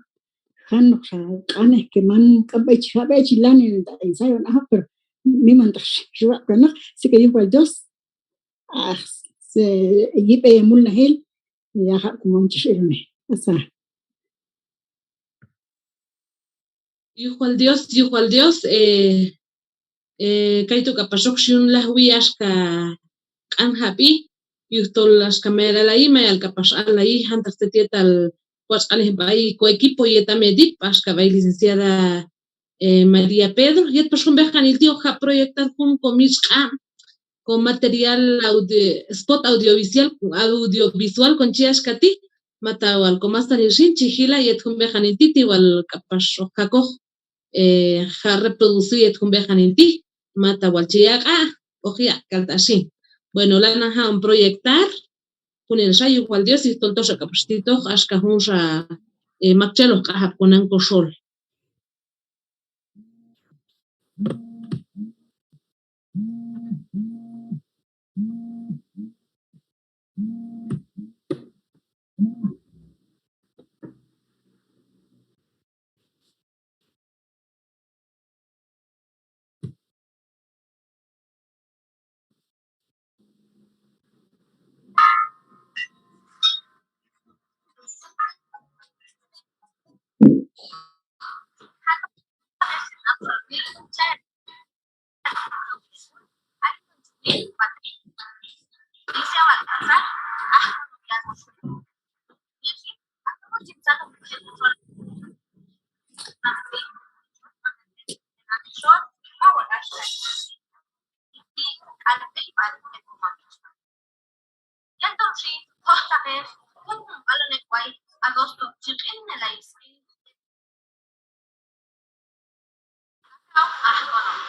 janoqxa q'anej que man k'am b'ay chi jab'e, chi lanan ta hin sayon ajoq, pero mimantaq xi, xi waq' kanoq, así que yuj wal Dios, aj, se, yib'e he mulnajil, y aja' como chix iloni. Asa. Yuj wal Dios, yuj wal Dios, eh, eh, kaytu' k'apaxoq xi yun lajwi axka q'anjab'i, yujtol axka mayal alayi, mayal k'apax alayi, jantaq tzet yetal watx' q'anej b'ay ko equipo yet am EDIP, axka b'ay licenciada, eh, María Pedro, yet pax jun b'eqanil ti' hoq jaq' proyectar jun ko mitx'q'ab', ko material audi-, spot audiovisual, audiovisual kon chi axka ti', ma ta wal ko masanil xin chi jila' yet jun b'eqanil ti', ti wal k'apax hoq jakoq, eh, ja' reproducir yet jun b'eqanil ti', ma ta wal chi yaq'a', hoq yaq' k'al ta xin. Bueno, lanan ja'on proyectar junelxa, yuj wal Dios, yujtol toxa k'apax titoq axka junxa, eh, maktxel hoq q'anjab' konan ko xol. Yaltoq xin jojtaqej jun jun b'alonej b'ay agosto chi q'inelay sb'i. Kaw ajkonoq.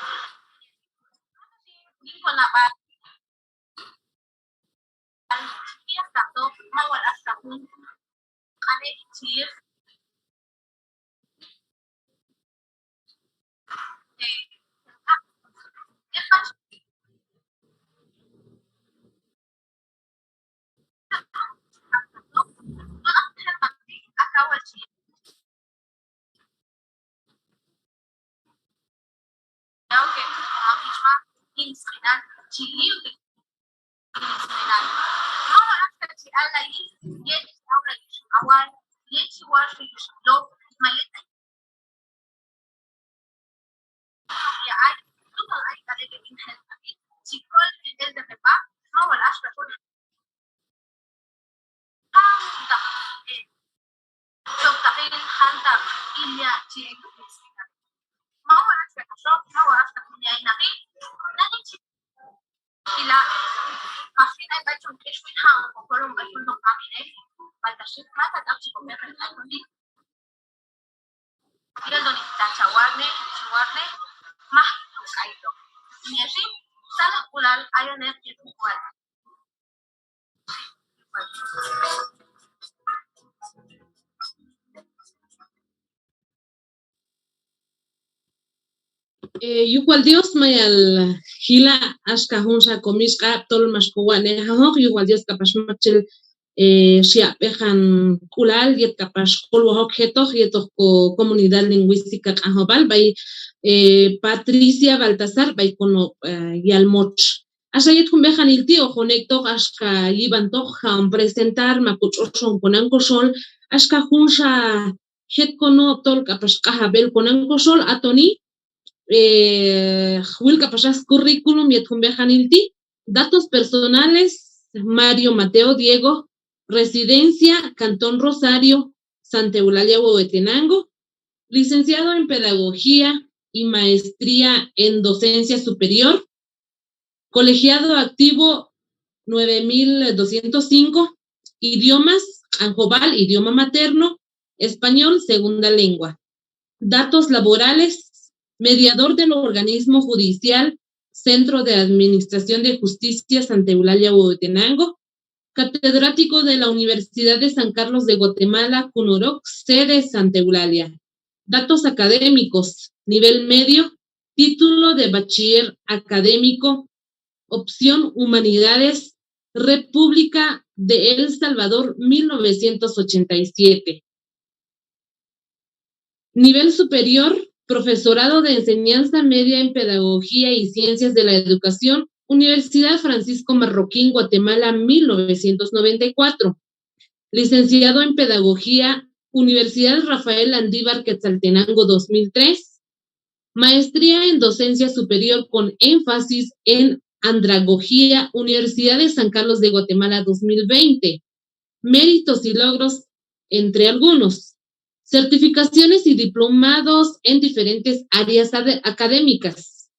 Yin konab'al chi jilajtoq ma wal axka jun q'anej chi yiq. Yaloni ta cha warnej, chi warnej, maj tu' k'aytoq. Yet xin, tzalajk'ulal ayonej yet jun wal. Eh, yuj wal Dios mayal jila' axka junxa komixq'ab' tol max kowatx'nej ajoq, yuj wal Dios k'apax maktxel, eh, xyaq' b'eqan k'ulal yet k'apax kolwaj ok jetoq, yetoq ko comunidad lingüística Q'anjob'al b'ay, eh, Patricia Baltazar b'ay konob', eh, Yalmotx. Axa yet jun b'eqanil ti' hoqon ek'toq axka yib'antoq jaq'on presentar ma kotx'oxon konan koxol axka junxa jet konob' tol k'apax q'ajab' el konan koxol, atoni, eh, wil k'apax aj scurrículum yet jun b'eqanil ti'. Datos personales: Mario Mateo Diego, residencia Cantón Rosario, Santa Eulalia, Huehuetenango, licenciado en Pedagogía y maestría en Docencia Superior, colegiado activo nueve mil doscientos cinco, idiomas: Q'anjob'al, idioma materno, español, segunda lengua. Datos laborales: mediador del organismo judicial Centro de Administración de Justicia Santa Eulalia, Huehuetenango, catedrático de la Universidad de San Carlos de Guatemala, CUNOROC, sede Santa Eulalia. Datos académicos: nivel medio, título de bachiller académico, opción Humanidades, República de El Salvador, mil novecientos ochenta y siete. Nivel superior: profesorado de enseñanza media en Pedagogía y Ciencias de la Educación, Universidad Francisco Marroquín, Guatemala, mil novecientos noventa y cuatro. Licenciado en Pedagogía, Universidad Rafael Landívar, Quetzaltenango, dos mil tres. Maestría en Docencia Superior con énfasis en Andragogía, Universidad de San Carlos de Guatemala, dos mil veinte. Méritos y logros, entre algunos: certificaciones y diplomados en diferentes áreas ade-, académicas.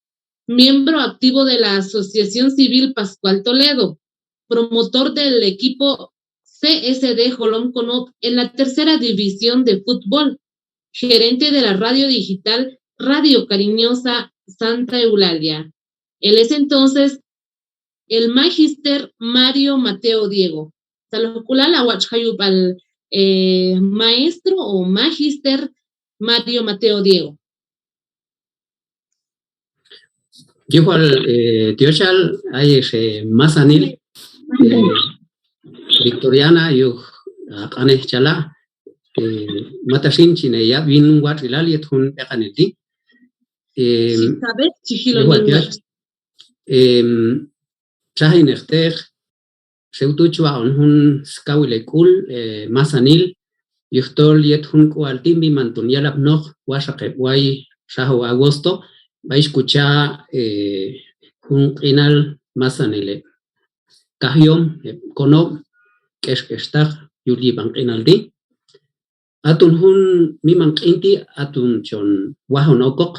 Miembro activo de la Asociación Civil Pascual Toledo, promotor del equipo C S D Jolom Konob en la tercera división de fútbol, gerente de la radio digital Radio Cariñosa Santa Eulalia. Él es entonces el magíster Mario Mateo Diego. Tzalojk'ulal, a watx' jayub'al, eh, maestro o magíster Mario Mateo Diego. Yuj wal, eh, tyoxal, ayex, eh, masanil, eh, Victoriana, yuj, a, q'anej chala', eh, mata xin chin heyab' yin watx'ilal yet jun b'eqanil ti'. Em, yuj wal tyox, em, txajinejteq, xew tu' chwaq'on jun skawil hek'ul, eh, masanil, yujtol yet jun k'ual ti' miman ton yelapnoq, waxaq heb' way, xajaw agosto, b'ay xkocha', eh, jun q'inal masanil heb' kajyom, heb' konob', k'exk'extaq, yul yib'an q'inal ti'. Aton jun miman q'in ti', aton chon wajon okoq,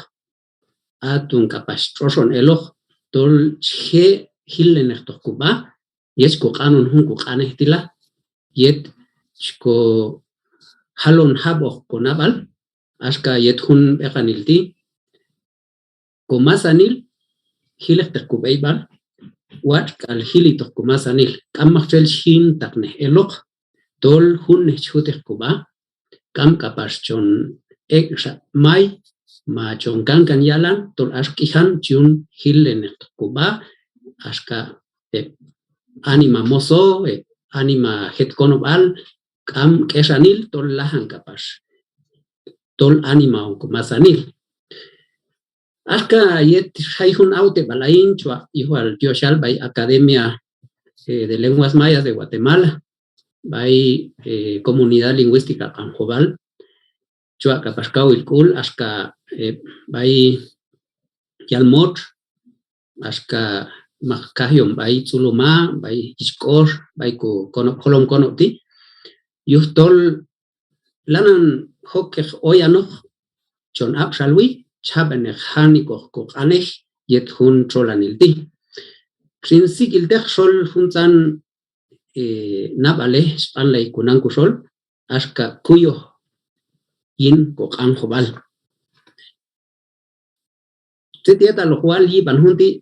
aton k'apax tx'oxon eloq, tol chi je' jillenejtoq kob'a, yet chi koq'anon jun koq'anej ti' la, yet chi kojalon jab'oq konab'al, axka yet jun b'eqanil ti', komasanil, jilejteq kob'eyb'al, watx' k'al jilitoq komasanil, k'am maktxel chi jintaqnej eloq, tol junnej chi jutej kob'a, k'am k'apax chon ek'xa may, ma chon kankan yalan, tol ax k'ijan chi yun jillenejtoq kob'a, axka heb' anima moso, heb' anima jet konob'al, k'am k'exanil, tol lajan k'apax, tol anima on komasanil. Axka yet xjay jun awteb'al ayin, chwa' yuj wal tyoxal b'ay Academia, eh, de Lenguas Mayas de Guatemala, b'ay, eh, Comunidad Lingüística Q'anjob'al, chwa' k'apax kawil k'ul, axka, eh, b'ay Yalmotx, axka mak kajyom b'ay Tz'uluma', b'ay Yichk'ox, b'ay kokonob', Jolom Konob' ti', yujtol lanan jokej oyanoq chon ab'xalwi, chab'enej janik'oq koq'anej yet jun txolanil ti'. Xin sik'ilteq xol juntzan, eh, nab'alej xq'anlay konan koxol, axka kuyoj yin koq'anjob'al. Tzet yetal hoq wal yib'an jun ti',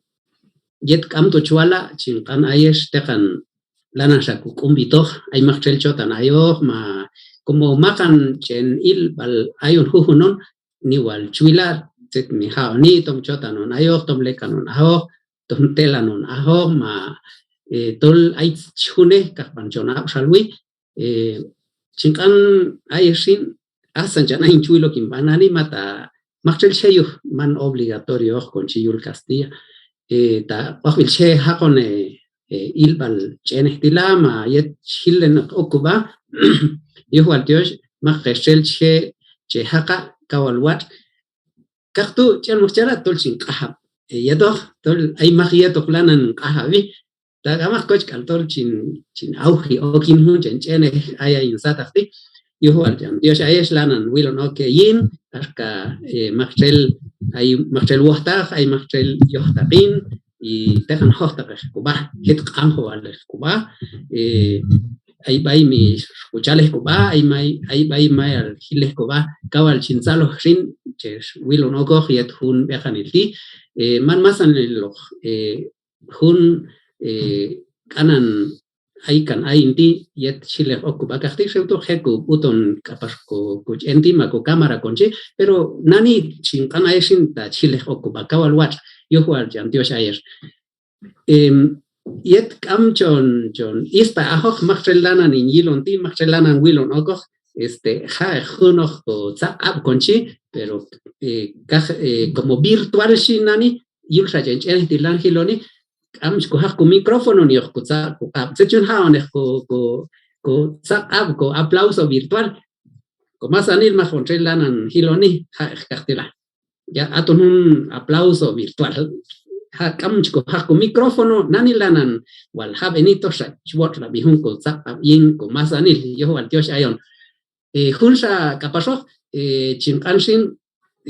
yet k'amto chwala', chin q'an ayex teqan lananxa koq'umb'itoq, ay maktxel chotan ayoq, ma como maqan ch'en ilb'al ayon jujun on, niwal chwila' tzet mi ja'oni, tom chotan on ayoq, tom lekan on ayoq, tom telan on ayoq, ma, eh, tol ay chi junej kaqb'an chon ab'xalwi, eh, chin q'an ayex xin, asan chan ayin chi wil ok hin b'a nani, ma ta maktxel chi je' yuj, man obligatorio oq kon chi yul castilla. Eh, ta q'ojb'il chi je' jaqon, eh, eh, ilb'al ch'enejtila, ma yet chi jillen ok kob'a, yuj wal tyoxh, mak qex txel chi je' che jaqa', kaw wal watx', kaqtu' ch'el mak chala' tol chin q'ajab'. Eh, yetoq, tol ay mak yetoq lanan q'ajab'i. Ta k'amaq koch k'al tol chin, chin awji ok yin jun ch'en ch'enej ay ayin sataq ti'. Yuj wal cham tyoxh ayex lanan wilon ok yin, axka, eh, maktxel, ay maktxel wojtaq, ay maktxel yojtaqin, y teqan jojtaqeq kob'a, jet q'anjob'alej kob'a, eh, ay b'ay mi xkuchalej kob'a, ay may, ay b'ay mayal jilej kob'a, kaw wal chin tzaloj xin, chex wilon okoq yet jun b'eqanil ti', eh, man masaniloq, eh, jun, eh, q'anan ay kan ayin ti' yet chi jilej ok kob'a kaqti', xew tu' je' kob'uton k'apax ko, koch'en ti' ma ko cámara kon chi, pero nani chin q'an ayex xin ta chi jilej ok kob'a, kaw wal watx', yuj wal cham tyoxh ayex. Em, yet k'am chon, chon isb'a ajoq maktxel lanan hin yilon ti', maktxel lanan wilon okoq, este, ja'eq junoq ko tzaq'ab' kon chi, pero, eh, kaj, eh, como virtual xin nani, yul xa ch'en ch'enej ti' lan jiloni, k'am chi ko jaq ko micrófono ni hoq ko tzaq' ko q'ab'. Tzet chun ja'oneq ko, ko, ko tzaq'ab', ko aplauso virtual. Ko masanil maj hon txel lanan jiloni, ja'eq kaqti' la. Ya, haton jun aplauso virtual. Ha' k'am chi ko jaq ko micrófono, nani lanan wal jab'eni, toxa chi wotx'lab'i jun ko tzaq'ab' yin ko masanil, yujwal tyoxh ayon. Eh, junxa k'apaxoq, eh, chin q'an xin,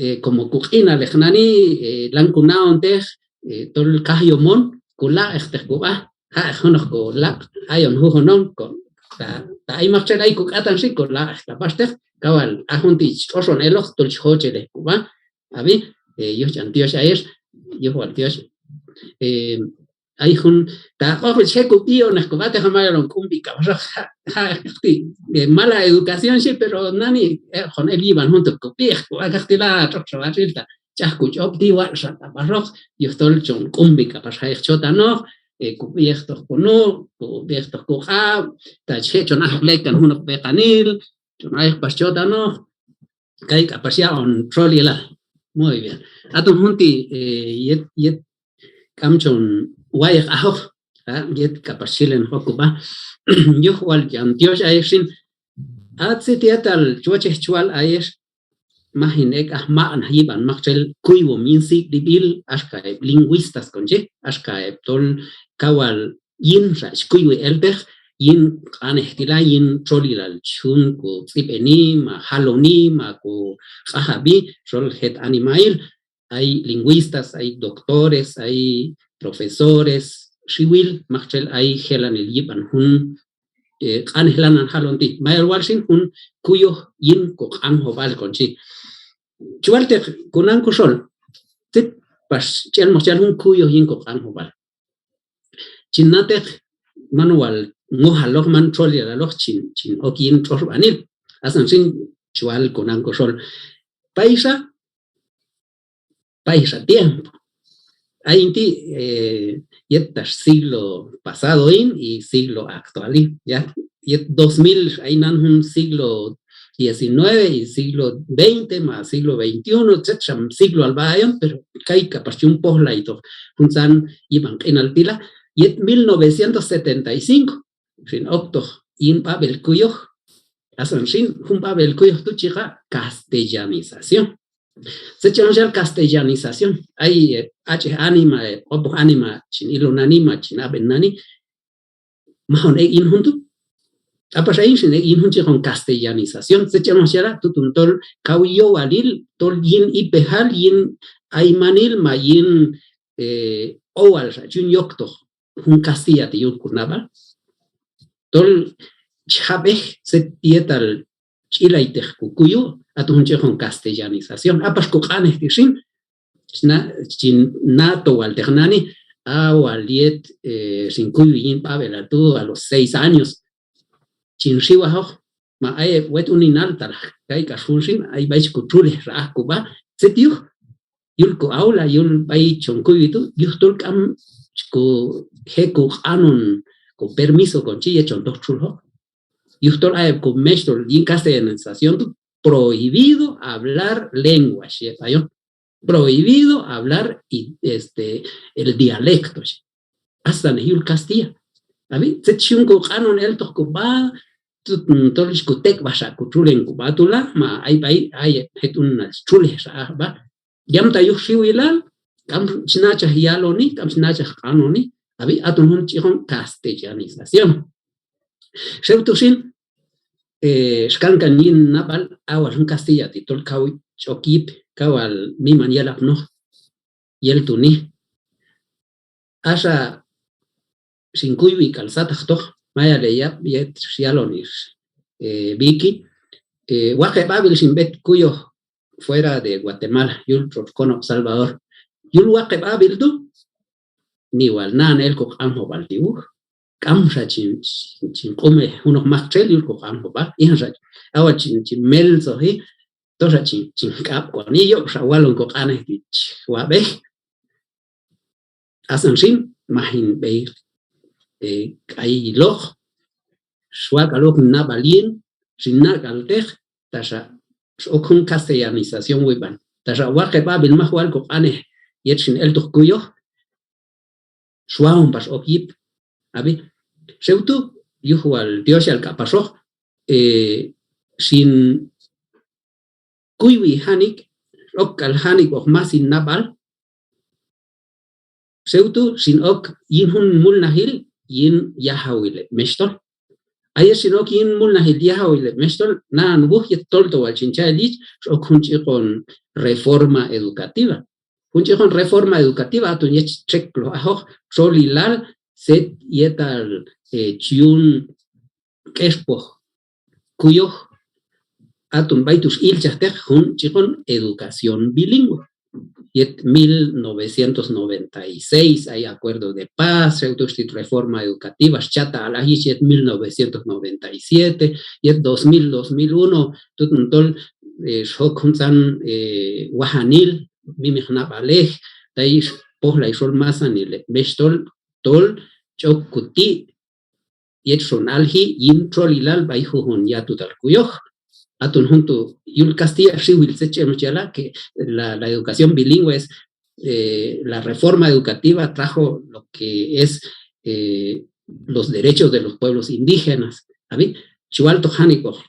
eh, como ko q'inalej nani, eh, lan ko na'onteq, eh, tol kajyom on, ko laq'eqteq ko b'a, ja'eq junoq ko laq' ayon jujunon, ko, ta, ta ay maktxel ay ko k'atan xin, ko laq'eq k'apaxteq, kawal, ha jun ti' chi tx'oxon eloq, tol chi jochelej ko b'a, ab'i, eh, yuj ch'an tyoxh ayex, yujwal tyoxh, eh, ay jun, ta k'oqwi chi je' ko b'i'oneq ko b'a, teqan mayal on k'unb'i k'apaxoq, ha', ha', ti', eh, mala educación xhi, pero nani, eh, hon el yib'an jun tu' ko b'i'ej ko b'a kaqti' la, tx'oqxa watx'il ta ch'aj ko ch'ob' ti', watx'xa k'apaxoq, yujtol chon k'unb'i k'apax ja'eq chotanoq, eh, ko b'i'ejtoq ko nu', ko b'i'ejtoq ko q'ab', ta chi je' chon aj lekan junoq b'eqanil, chon ayok pax chotanoq, kay k'apax yaq'on txolilal. Muy bien. Haton jun ti', eh, yet, yet k'am chon wa'eq ajoq, ha', yet k'apax chi jilenoq ok ko b'a. Yujwal ch'an tyoxh ayex xin, ha tzet yetal chi wochej chi wal ayex, maj hin ek' aj maq'naj yib'an maktxel kuywom yin sik'lib'il, axka heb' lingüistas kon chi, axka heb' tol kawal yin xa chi kuywi elteq, yin q'anej ti' la, yin txolilal chi jun ko tz'ib'eni, ma jaloni, ma ko q'ajab'i, xol jet animahil, ay lingüistas, ay doctores, ay profesores, xiwil, maktxel ay jelanil yib'an jun, eh, q'anej lanan jalon ti'. Mayal wal xin jun kuyoj yin ko q'anjob'al kon chi. Chi walteq ko nan ko xol, tzet pax ch'elmoq chi yal jun kuyoj yin ko q'anjob'al. Chin nateq, man wal mojaloq, man txolilaloq chin, chin ok yin tx'oxb'anil. Asan xin chi wal ko nan ko xol. Payxa, payxa tiempo. Ayin ti', eh, yet tax siglo pasado hin y siglo actual hin, ya, yet dos mil, ay nan jun siglo diecinueve y siglo veinte, ma siglo veintiuno, tzet xam siglo al b'a ayon, pero kay k'apax chi yun pojlaytoq juntzan yib'an q'inal ti' la, yet mil novecientos setenta y cinco xin oktoq yin b'ab'el kuyoj, asan xin jun b'ab'el kuyoj tu' chi yiq castellanización. Tzet ch'an xal castellanización, ay, eh, ach'ej anima, eh, q'opoj anima chin ilon nani ma chin ab'en nani, maj hon ek' yin jun tu'. K'apax ayin xin ek' yin jun chi yiq on castellanización, tzet ch'an xal la, tuton tol kaw yowalil, tol yin ipejal, yin aymanil, ma yin, eh, owal xa chi yun yoktoq jun castilla ti' yul ko nab'al. Tol chi jab'ej tzet yetal ch'ilayteq ko kuyu, haton jun chi yiq on castellanización. Ha pax ko q'anej ti' xin, chi na, chi na to wal teq nani, ha wal yet, eh, xin kuywi yin b'ab'elal tu' a los seis años. Chin xiw ajoq, ma ay heb' wet uninal talaj kay k'ax jun xin, ay b'ay chi ko txulej xa aj ko b'a, tzet yuj, yul ko aula, yul b'ay chon kuywi tu', yujtol k'am chi ko je' ko q'anon, ko permiso kon chi yet chon toj txuljoq. Yujtol a heb' ko mexhtol yin castellanización tu', prohibido hablar lengua, xhi heb' ayon. Prohibido hablar i-, este, el dialecto, xhi. Asannej yul castilla. Ab'i, tzet chi yun ko q'anon eltoq ko b'a, tu-, tol chi ko tek'b'aj xa ko txulen ko b'a tu' la, ma ay b'ay, ay heb' jet unal txulej xa aj b'a. Yam ta yuj xiwilal, k'am chi nachaj yaloni, k'am chi nachaj q'anoni, ab'i, aton jun ch'iqon castellanización. Xew tu xin, eh, xkankan yin nab'al, a wal jun castilla ti' tol kaw ch'ok yip, kaw wal miman yelapnoq yel tuni. Axa xin kuywi k'al sataqtoq, mayal heyab' yet xyalon ix, eh, Vicky, eh, waqeb' ab'il xin b'et kuyoj fuera de Guatemala, yul tx'otx' konob' Salvador. Yul waqeb' ab'il tu', ni wal na'an el ko q'anjob'al ti' wuj. K'amxa chin, chin, chin q'umej junoq maktxel yul ko q'anjob'al, ijanxa, a wal chin, chin meltzoji, toxa chin, chin k'ab'k'oni, yob'xa walon ko q'anej ti' chi wab'ej. Asan xin, maj hin b'ey, eh, k'ayiloq, xwak'al ok hin nab'al yin, xin nak'alteq, taxa x'ok jun castellanización wib'an. Taxa waqeb' ab'il maj wal ko q'anej yet xin eltoq kuyoj, xwaon pax ok yip. Ab'i, xew tu', yuj wal tyoxal k'apaxoq, eh, xin kuywi janik', ok k'al janik'oq mas hin nab'al, xew tu' xin ok yin jun mulnajil yin yajawil heb' mexhtol. A yet xin ok yin mulnajil yajawil heb' mexhtol, na'an wuj yet tolto wal chin cha el yich, x'ok jun ch'iqon reforma educativa. Jun ch'iqon reforma educativa, aton yet chi txekloj ajoq txolilal tzet yetal, eh, chi yun k'expoj kuyoj, aton b'ay tu' x'ilchajteq jun ch'iqon educación bilingüe. Yet mil novecientos noventa y seis ay acuerdo de paz, xew tu' xtit reforma educativa, xchata'al aj yich yet mil novecientos noventa y siete, yet dos mil, dos mil uno, tuton tol, eh, xjok juntzan, eh, wajanil, mimeq nab'alej, tay xpojlay xol masanil heb' mexhtol, tol ch'ok ko ti' yet xon alji yin txolilal b'ay jujun yatutal kuyoj. Aton jun tu' yul castilla xiwil tzet ch'em chi yala' que la, la educación bilingüe es, eh, la reforma educativa trajo lo que es, eh, los derechos de los pueblos indígenas. Ab'i, chi waltoq janik'oq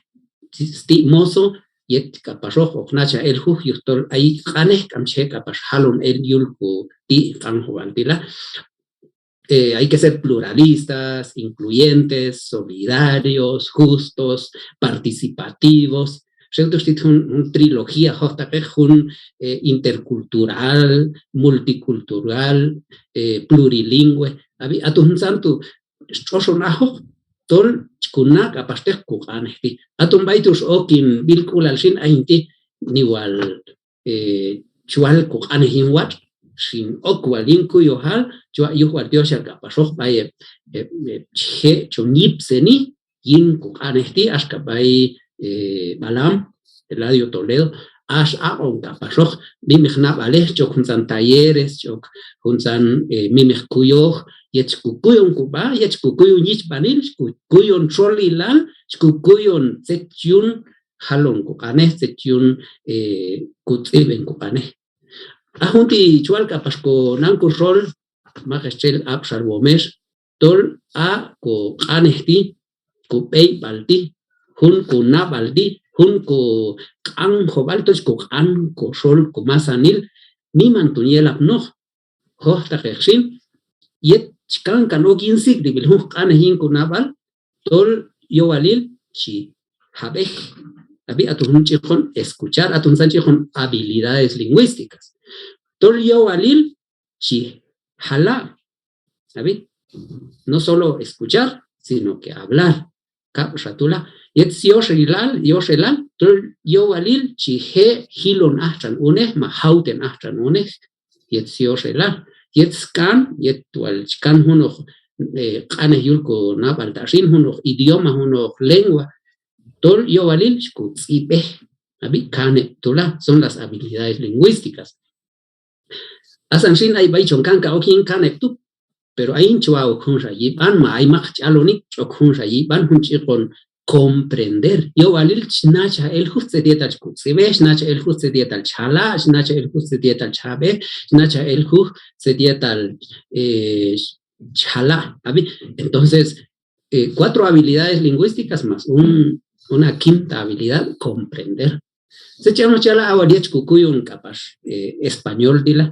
sti' moso yet k'apaxoq hoq nachaj el juj yujtol ay q'anej k'am chi je' k'apax jalon el yul ko ti' q'anjob'al ti' la. Eh, hay que ser pluralistas, incluyentes, solidarios, justos, participativos. Xew tu' xtit jun, jun trilogía jojtaqej, jun, eh, intercultural, multicultural, eh, plurilingüe. Ab'i, aton juntzan tu' xtx'oxon ajoq tol chi ko na' k'apaxteq ko q'anej ti'. Aton b'ay tu' x'ok hin b'ilk'ulal xin, a hin ti' ni wal eh, chi wal ko q'anej yin watx', xin ok wal yin kuyojal, chi wa' yuj wal tyoxal k'apaxoq b'ay heb', heb', heb' chi je' chon yiptzeni yin ko q'anej ti', axka b'ay, eh, b'alam, Eladio Toledo, ax aq'on k'apaxoq mimeq nab'alej, chi ok juntzan talleres, chi ok juntzan, eh, mimeq kuyoj, yet chi ko kuyon ko b'a, yet chi ko kuyon yichb'anil, chi ko kuyon txolilal, chi ko kuyon tzet chi yun jalon ko q'anej, tzet chi yun, eh, ko tz'ib'en ko q'anej. A jun ti' chi wal k'apax ko nan ko xol, maqex txel ab'xalwom ex, tol a ko q'anej ti', ko b'eyb'al ti', jun ko nab'al ti', jun ko q'anjob'al, tol chi ko q'an ko xol ko masanil, miman ton yelapnoq, jojtaqej xin, yet chi kankan ok yin sik'lib'il jun q'anej yin ko nab'al, tol yowalil chi jab'ej. Ab'i, aton jun ch'iqon escuchar, aton juntzan ch'iqon habilidades lingüísticas. Tol yowalil chi jala'. Ab'i, no solo escuchar, sino que hablar. Kab' xa tu' la. Yet syoxelal, yoxelal, tol yowalil chi je' jilon aj tx'an unej, ma jawten aj tx'an unej. Yet syoxelal. Yet sk'an, yet wal chi kan junoq, eh, q'anej yul ko nab'al ta xin, junoq idioma, junoq lengua. Tol yowalil chi ko tz'ib'ej. Ab'i, kaneb' tu' la, son las habilidades lingüísticas. Asan xin ay b'ay chon kankan ok yin kan heb' tu', pero ayin chi wa ok junxa yib'an, ma ay mak ch'aloni ch'ok junxa yib'an, jun chi iqon comprender. Yowalil chi nachaj el juj tzet yetal chi kotz'ib'ej, chi nachaj el juj tzet yetal chi jala', chi nachaj el juj tzet yetal chi jab'ej, chi nachaj el juj tzet yetal, eh, chi jala'. Ab'i, entonces, eh, cuatro habilidades lingüísticas más un, una quinta habilidad, comprender. Tzet chi yal, chi yala' a wal yet chi kokuyon k'apax, eh, español ti' la,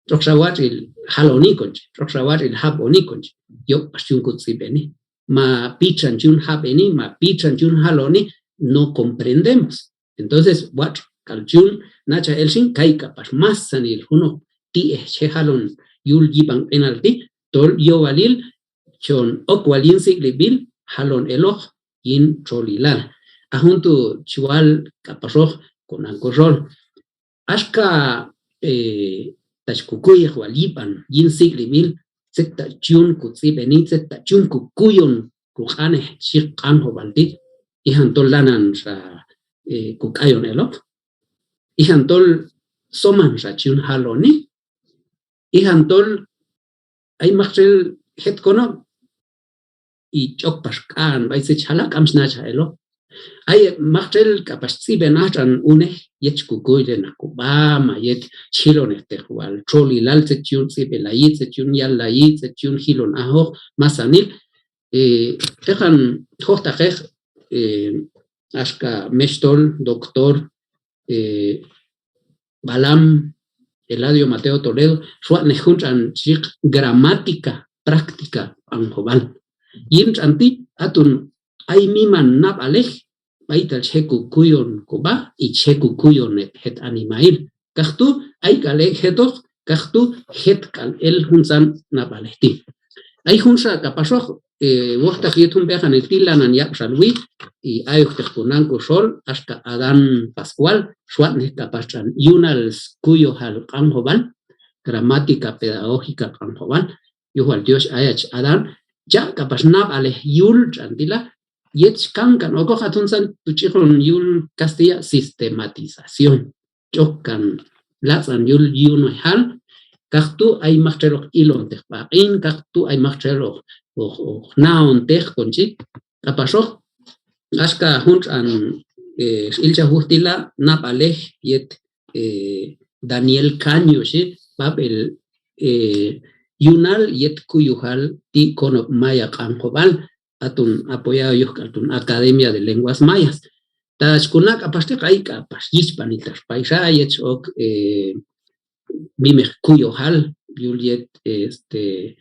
tx'oqxa watx'il jaloni kon chi, tx'oqxa watx'il jab'oni kon chi, yob' pax chi yun kotz'ib'eni. Ma pitxan chi yun jab'eni, ma pitxan chi yun jaloni, no comprendemos. Entonces, watx' k'al chi yun nachaj el xin, kay k'apax masanil junoq ti'ej chi je' jalon yul yib'an q'inal ti', tol yowalil chon ok wal yin sik'lib'il jalon eloq yin txolilal. A jun tu' chi wal k'apaxoq konan koxol. Axka, eh, ta chi kokuyej wal yib'an yin sik'lib'il, tzet ta chi yun kotz'ib'eni, tzet ta chi yun kokuyon koq'anej chi yiq Q'anjob'al ti', ijan tol lananxa, eh, kok'ayon eloq, ijan tol somanxa chi yun jaloni, ijan tol ay maktxel jet konob' y ch'ok pax k'an b'ay tzet chi jala', k'am chi nachaj eloq. Ay heb' maktxel k'apax tz'ib'en aj tx'an unej yet chi kokuy le naq kob'a, ma yet chi jilonejteq wal txolilal tzet chi yun tz'ib'elayi, tzet chi yun yallayi, tzet chi yun jilon ajoq, masanil. Eh, teqan jojtaqej, eh, axka mextol, doctor, eh, Balam Eladio Mateo Toledo, xwatx'nej jun tx'an chi yiq gramática práctica Q'anjob'al. Yin tx'an ti', aton ay miman nab'alej b'aytal chi je' kokuyon kob'a y chi je' kokuyon heb' jet animahil. Kaqtu' ay k'al ek' jetoq, kaqtu' jet k'al el juntzan nab'alej ti'. Ay junxa k'apaxoq, eh, wojtaq yet jun b'eqanil ti' lanan yab'xalwi, y ayokteq konan koxol, axka Adán Pascual, xwatx'nej k'apax tx'an yunal skuyojal Q'anjob'al, gramática pedagógica Q'anjob'al, yujwal tyoxh ayach Adán, cha' k'apax nab'alej yul tx'an ti' la, yet chi kankan okoq, aton juntzan tu' chi iqon yul castilla sistematización. Ch'ok kan latz'an yul yunejal, kaqtu' ay maktxel hoq ilonteq b'aq'in, kaqtu' ay maktxel hoq, hoq, hoq naonteq kon chi. K'apaxoq, axka jun tx'an, eh, x'ilchaj wuj ti' la, nab'alej yet, eh, Daniel Caño xhi, b'ab'el, eh, yunal yet kuyojal ti' konob' maya Q'anjob'al, aton apoyado yuj k'al ton Academia de Lenguas Mayas. Ta chi kona' k'apax ti' ay k'apax yichb'anil tax payxa yet chi ok, eh, mimeq kuyojal yul yet, este,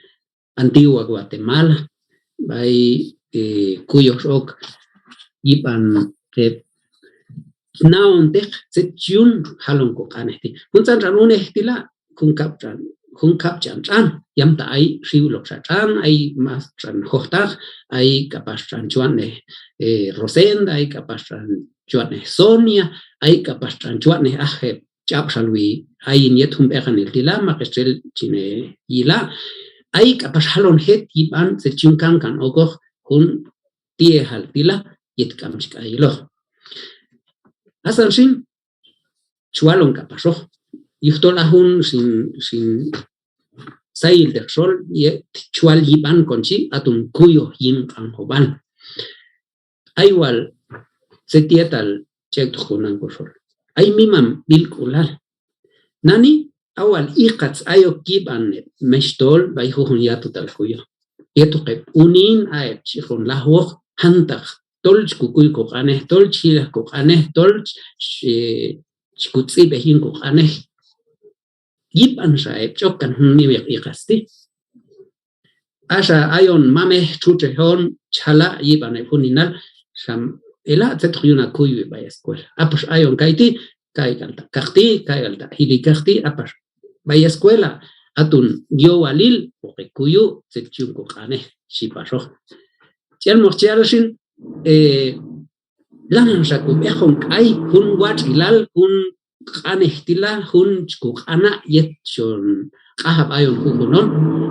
Antigua Guatemala, b'ay, eh, kuyoj x'ok yib'an, eh, naonteq tzet chi yun jalon koq'anej ti'. Juntzan tx'an unej ti' la, jun kab' tx'an, jun kab' ch'an tx'an, yamta ay xiwiloqxa tx'an, ay mas tx'an jojtaq, ay k'apax tx'an chi watx'nej, eh, Rosenda, ay k'apax tx'an chi watx'nej Sonia, ay k'apax tx'an chi watx'nej aj heb' ch'ab'xalwi ayin yet jun b'eqanil ti' la, maqex txel chin, eh, yila'. Ay k'apax jalon jet yib'an tzet chi yun kankan okoq jun ti'ejal ti' la, yet k'am chi k'ayiloq. Asan xin, chi walon k'apaxoq. Yujtol a jun xin, xin sayilteq xol, yet chi wal yib'an kon chi, aton kuyoj yin Q'anjob'al. Ay wal tzet yetal chi ek'toq konan koxol. Ay miman b'ilk'ulal. Nani, a wal iqatz ayok yib'an heb' mextol b'ay jujun yatutal kuyoj. Yetoq heb' unin, a heb' chi iqon lajwoq, jantaq tol chi kokuy koq'anej, tol chi jilaj koq'anej, tol chi, chi, chi kotz'ib'ej yin koq'anej. Yib'anxa heb' ch'ok kan jun mimeq iqatz ti'. Axa ayon mamej, txutxej on, chi jala' yib'an heb' juninal, xam ela' tzet hoq yun ha kuywi b'ay escuela. A pax ayon kayti', kayk'al ta' kaqti', kayk'al ta' jili kaqti', a pax b'ay escuela, aton yowalil hoq he kuyu' tzet chi yun koq'anej, xhi paxoq. Chi elmoq chi yal xin, eh, lananxa kob'eqon k'ay jun watx'ilal, jun q'anej ti' la, jun chi koq'ana' yet chon q'ajab' ayon jujun on.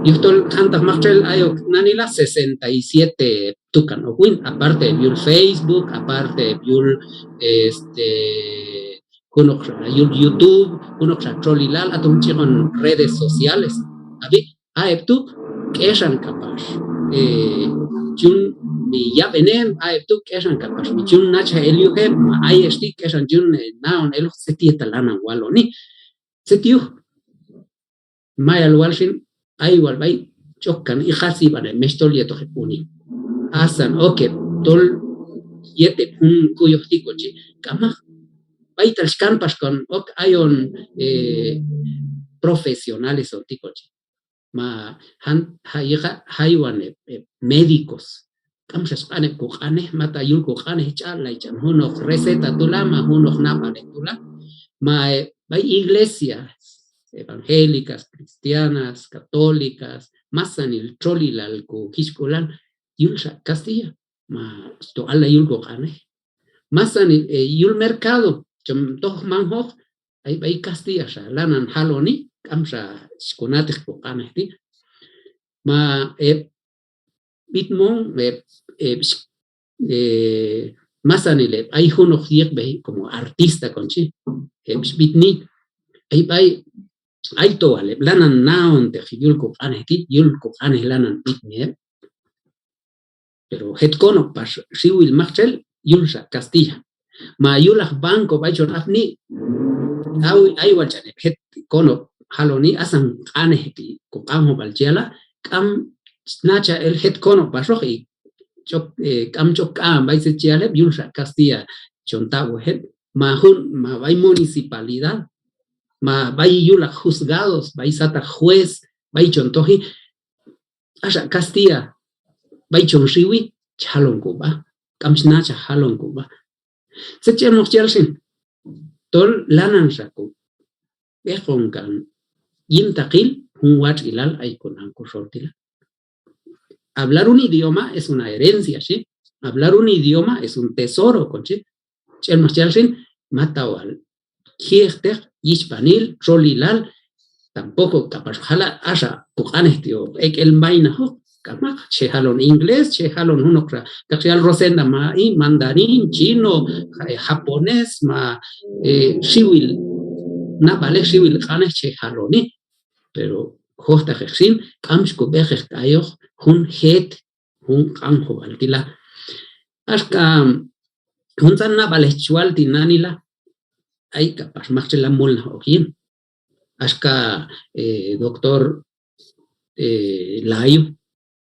Yujtol jantaq maktxel ayok nani la, sesenta y siete tukan ok win, aparte heb' yul Facebook, aparte heb' yul, este, junoqxa yul YouTube, junoqxa txolilal, aton jun ch'ikon redes sociales. Ab'i, a heb' tu' k'exan k'apax, eh, chi yun mi yab'en heb', a heb' tu' k'exan k'apax mi chi yun nachaj el yuj heb', ma ayex ti' k'exan chi yun, eh, naon eloq. Tzet yetal lanan waloni. Tzet yuj, mayal wal xin, ay wal b'ay ch'ok kan iqatz yib'an heb' mexhtol yetoq heb' unin. Asan ok heb' tol yet heb' jun kuyoj ti' kon chi, k'amaq. B'aytal chi kan pax kon ok ayon, eh, profesionales on ti' kon chi. Ma jan, ja-, yiqa, jaywan heb', heb' médicos. K'amxa chi q'an heb' koq'anej, mata yul koq'anej ch'aq'lay cham junoq receta tu' la, ma junoq nab'alej tu' la. Ma, eh, b'ay iglesias evangélicas, cristianas, católicas, masanil txolilal kojichk'ulal, yulxa castilla, ma to allay yul koq'anej. Masanil, eh, yul mercado, cham toj manjoq, ay b'ay castilla xa lanan jaloni, k'amxa chi kona'teq koq'anej ti'. Ma, eh, b'itmon, eh, eh, eh, masanil heb' ay junoq yiqb'ej como artista kon chi, heb' xb'itni, ay b'ay, ay to wal heb' lanan naonteq yul koq'anej ti', yul koq'anej lanan b'itni heb'. Pero jet konob' pax xiwil maktxel, yulxa castilla. Ma yulaq banco b'ay chon apni, ay, ay wal ch'an heb' jet konob' jaloni, asan q'anej ti' koq'anjob'al chi yala', k'am nachaj el jet konob' paxoq, y ch'ok, eh, k'am ch'ok k'am b'ay tzet chi yal heb', yulxa castilla chon taq'wej heb'. Ma jun, ma b'ay municipalidad, ma b'ay yulaq juzgados, b'ay sataq juez, b'ay chon toji, axa castilla b'ay chon xiwi chi jalon kob'a, k'am chi nachaj jalon kob'a. Tzet chi elmoq chi yal xin, tol lananxa kob'eqon kan yintaqil jun watx'ilal ay konan koxol ti' la. Hablar un idioma es una herencia, ¿sí? Hablar un idioma es un tesoro, kon chi. Chi elmoq chi yal xin, mata wal jiqteq yichb'anil, txolilal, tampoco k'apax jala', axa koq'anej ti' hoq ek' el maynajoq, k'amaq, chi je' jalon inglés, chi je' jalon junoqxa, kaq chi yal Rosenda, ma i mandarín, chino, ja-, japonés, ma, eh, xiwil nab'alej, xiwil q'anej chi je' jaloni. Pero jojtaqeq xin, k'am chi kob'eqeq k'ayoq jun jet, jun q'anjob'al ti' la. Axka juntzan nab'alej chi wal tinani' la, ay k'apax maktxel la mulnaj ok yin. Axka, eh, doctor, eh, Layo,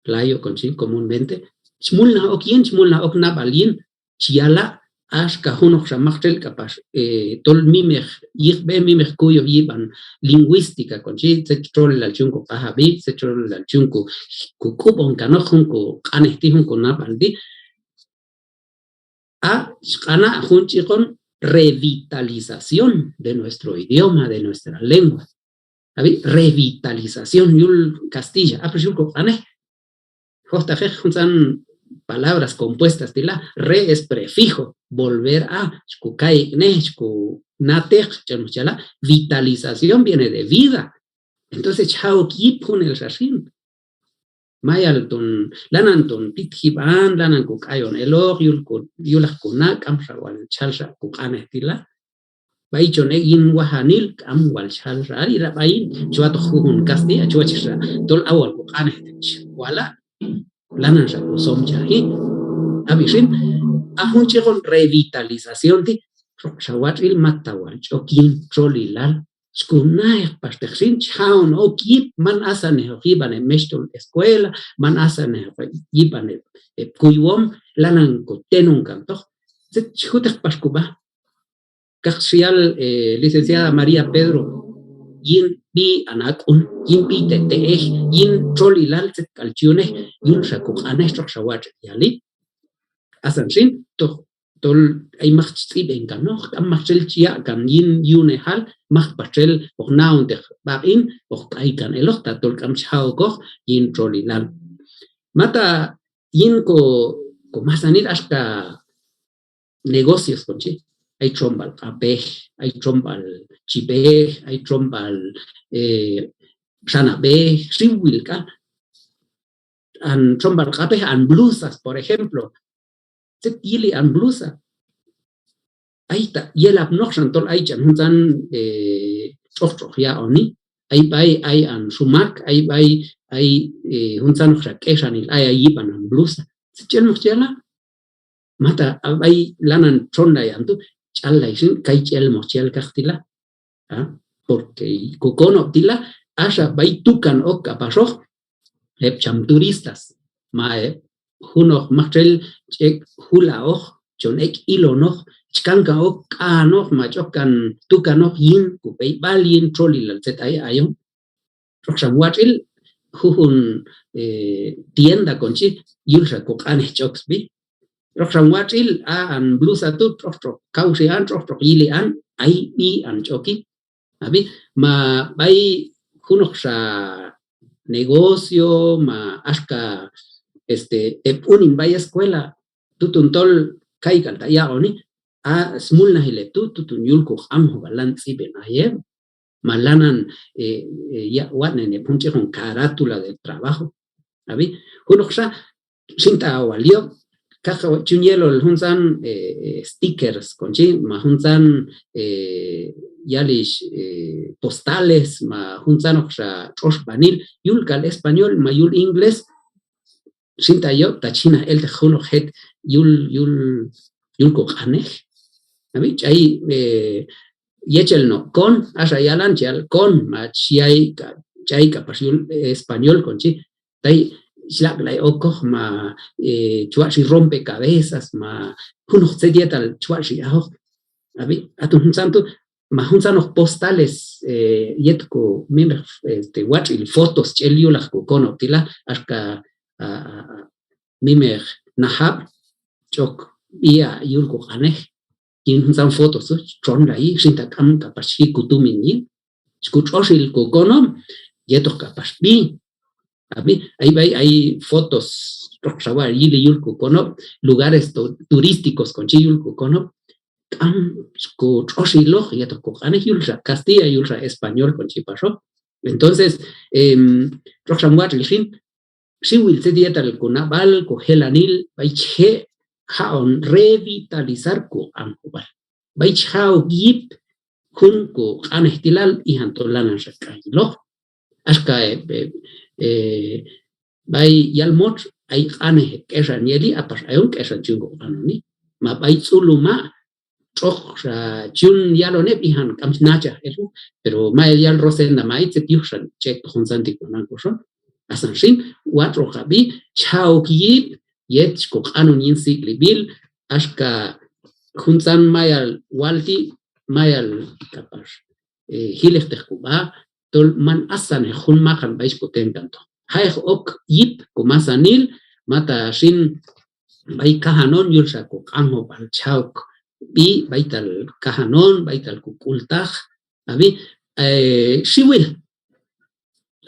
Layo kon chi comúnmente, chi mulnaj ok yin, chi mulnaj ok nab'al yin, chi yala', axka junoqxa maktxel k'apax, eh, tol mimeq yiqb'ej, mimeq kuyoj yib'an lingüística kon chi, tzet txolilal chi yun koq'anjab'i, tzet txolilal chi yun ko, kok'ub'on kanoq jun koq'anej ti', jun konab'al ti'. A, chi q'ana' jun ch'ikon revitalización de nuestro idioma, de nuestra lengua. Ab'i, revitalización yul castilla, a pax yul koq'anej. Jojtaqeq juntzan palabras compuestas ti' la, re es prefijo, volver a, chi kokayk'nej, chi kona'teq, ch'an chi yala', vitalización viene de vida. Entonces, chi ja' ok yip junelxa xin. Mayal ton, lanan ton tit jib'an, lanan kok'ayon eloq, yul ko, yulaq kona', k'amxa wal chi jalxa koq'anej ti' la. B'ay chon ek' yin wajanil, k'am wal chi jalxa, ari la b'ay yin, chi wa'toq jujun castilla, chi wachixxa, tol a wal koq'anej ti' chi wala', lananxa kosomchaji. Ab'i xin, a jun ch'ikon revitalización ti', hoqxa watx'il mata wal chi ok yin txolilal, chi konaeq paxteq xin, chi ja'on ok yip, man asanejoq yib'an heb' mexhtol escuela, man asanejoq yib'an heb', heb' kuywom, lanan kotenon kantoq. Tzet chi jutej pax kob'a. Kaq xyal, eh, licenciada María Pedro, yin b'i an ak'un, yin b'i tete'ej, yin txolilal tzet k'al chi yunej, yulxa koq'anej, hoqxa watx' yali. Asan xin, tol, tol ay mak chi tz'ib'en kanoq, k'am maktxel chi ya' kan yin yunejal, mak paxtxel hoq na'onteq b'aq'in, hoq k'ay kan eloq, tatol k'am chi ja' okoq yin txolilal. Mata yin ko, komasanil axka negocios kon chi. Ay txonb'al q'apej, ay txonb'al chib'ej, ay txonb'al, eh, xanab'ej, xiwil k'al. An txonb'al q'apej, an blusas, por ejemplo. Tzet yili an blusa. ay ta' yelapnoq xan tol ay ch'an juntzan, eh, tx'oq tx'oq yaq'oni, ay b'ay, ay an xumak, ay b'ay, ay, eh, juntzanoqxa k'exanil ay, ay yib'an an blusa. Tzet chi elmoq chi yala'. Mata a b'ay lanan txonlay an tu', ch'allay xin, kay chi elmoq chi yal kaqti' la. ¿Ah? Porque ko konob' ti' la, axa b'ay tukan ok k'apaxoq, heb' cham turistas, ma heb' junoq maktxel chi ek' jul aoq, chon ek' ilonoq, chi kankan ok k'anoq, ma chi okkan tukanoq yin kob'eyb'al, yin txolilal tzet ay ayon. Tx'oq xam watx'il, jujun, eh, tienda kon chi, yulxa koq'anej chi ok sb'i. Tx'oq xam watx'il, a an blusa tu', tx'oq tx'oq kawxi an, tx'oq tx'oq yili an, ay b'i an chi oki. Ab'i, ma b'ay junoqxa negocio, ma axka, este, heb' unin b'ay escuela, tuton tol kayk'al ta' yaq'oni, a smulnajil heb' tu', tuton yul koq'anjob'al lan tz'ib'en ay heb'. Ma lanan, eh, eh, ya' watx'nen heb' jun chi jun carátula del trabajo. Ab'i, junoqxa, xin ta wal yob', kaq chi yun yelol juntzan, eh, eh, stickers kon chi, ma juntzan, eh, yalix, eh, postales, ma juntzanoqxa tx'oxb'anil, yul k'al español, ma yul inglés, xin ta yob', ta chi naj elteq junoq jet yul, yul, yul koq'anej. Ab'i, ch'ay, eh, yechel no' kon, axa yalan chi yal kon, ma chi yay k'a-, ch'ay k'apax yul español kon chi, tay chi laq'lay okoq, ma, eh, chi watx'ji rompecabezas, ma junoq tzet yetal chi watx'ji ajoq. Ab'i, aton juntzan tu', ma juntzanoq postales, eh, yet komimeq, este, watx'il fotos chi el yulaq kokonob' ti' la, axka, a, a, a, mimeq najab', ch'ok b'i a yul koq'anej, yin juntzan fotos tu', txonlayi, xin ta k'am k'apax chi ji' kotumin yin, chi kotx'oxil kokonob', yetoq k'apax b'i. Ab'i, ay b'ay, ay fotos, tx'oq xa watx'il yili yul kokonob', lugares tu-, turísticos kon chi yul kokonob', k'am kotx'oxiloq yetoq koq'anej, yulxa castilla, yulxa español kon chi paxoq. Entonces, em, tx'oq xam watx'il xin, xiwil tzet yetal konab'al, kojelanil, b'ay chi je' jaq'on revitalizar koq'anjob'al. B'ay chi ja' ok yip jun koq'anej ti' la, ijan tol lanan xa k'ayiloq. Axka, eh, eh, eh, b'ay Yalmotx ay q'anej heb' k'exan yeli, a pax ayon k'exan chi yun koq'anoni. Ma b'ay Tz'uluma', tx'oq xa chi yun yalon heb', ijan k'am chi nachaj el juj, pero mayal yal Rosenda, ma ay tzet yuj xan chi ek'toq juntzan ti' konan koxol. Asan xin, watx' ok ab'i, cha' ok yip yet chi koq'anon yin sik'lib'il, axka juntzan mayal wal ti', mayal k'apax, eh, jilejteq kob'a, tol man asannej jun maqan b'ay chi kotenkantoq. Ja'ej ok yip komasanil, ma ta xin b'ay kajan on, yulxa koq'anjob'al cha' ok b'i, b'aytal kajan on, b'aytal kok'ultaq, ab'i, eh, xiwil.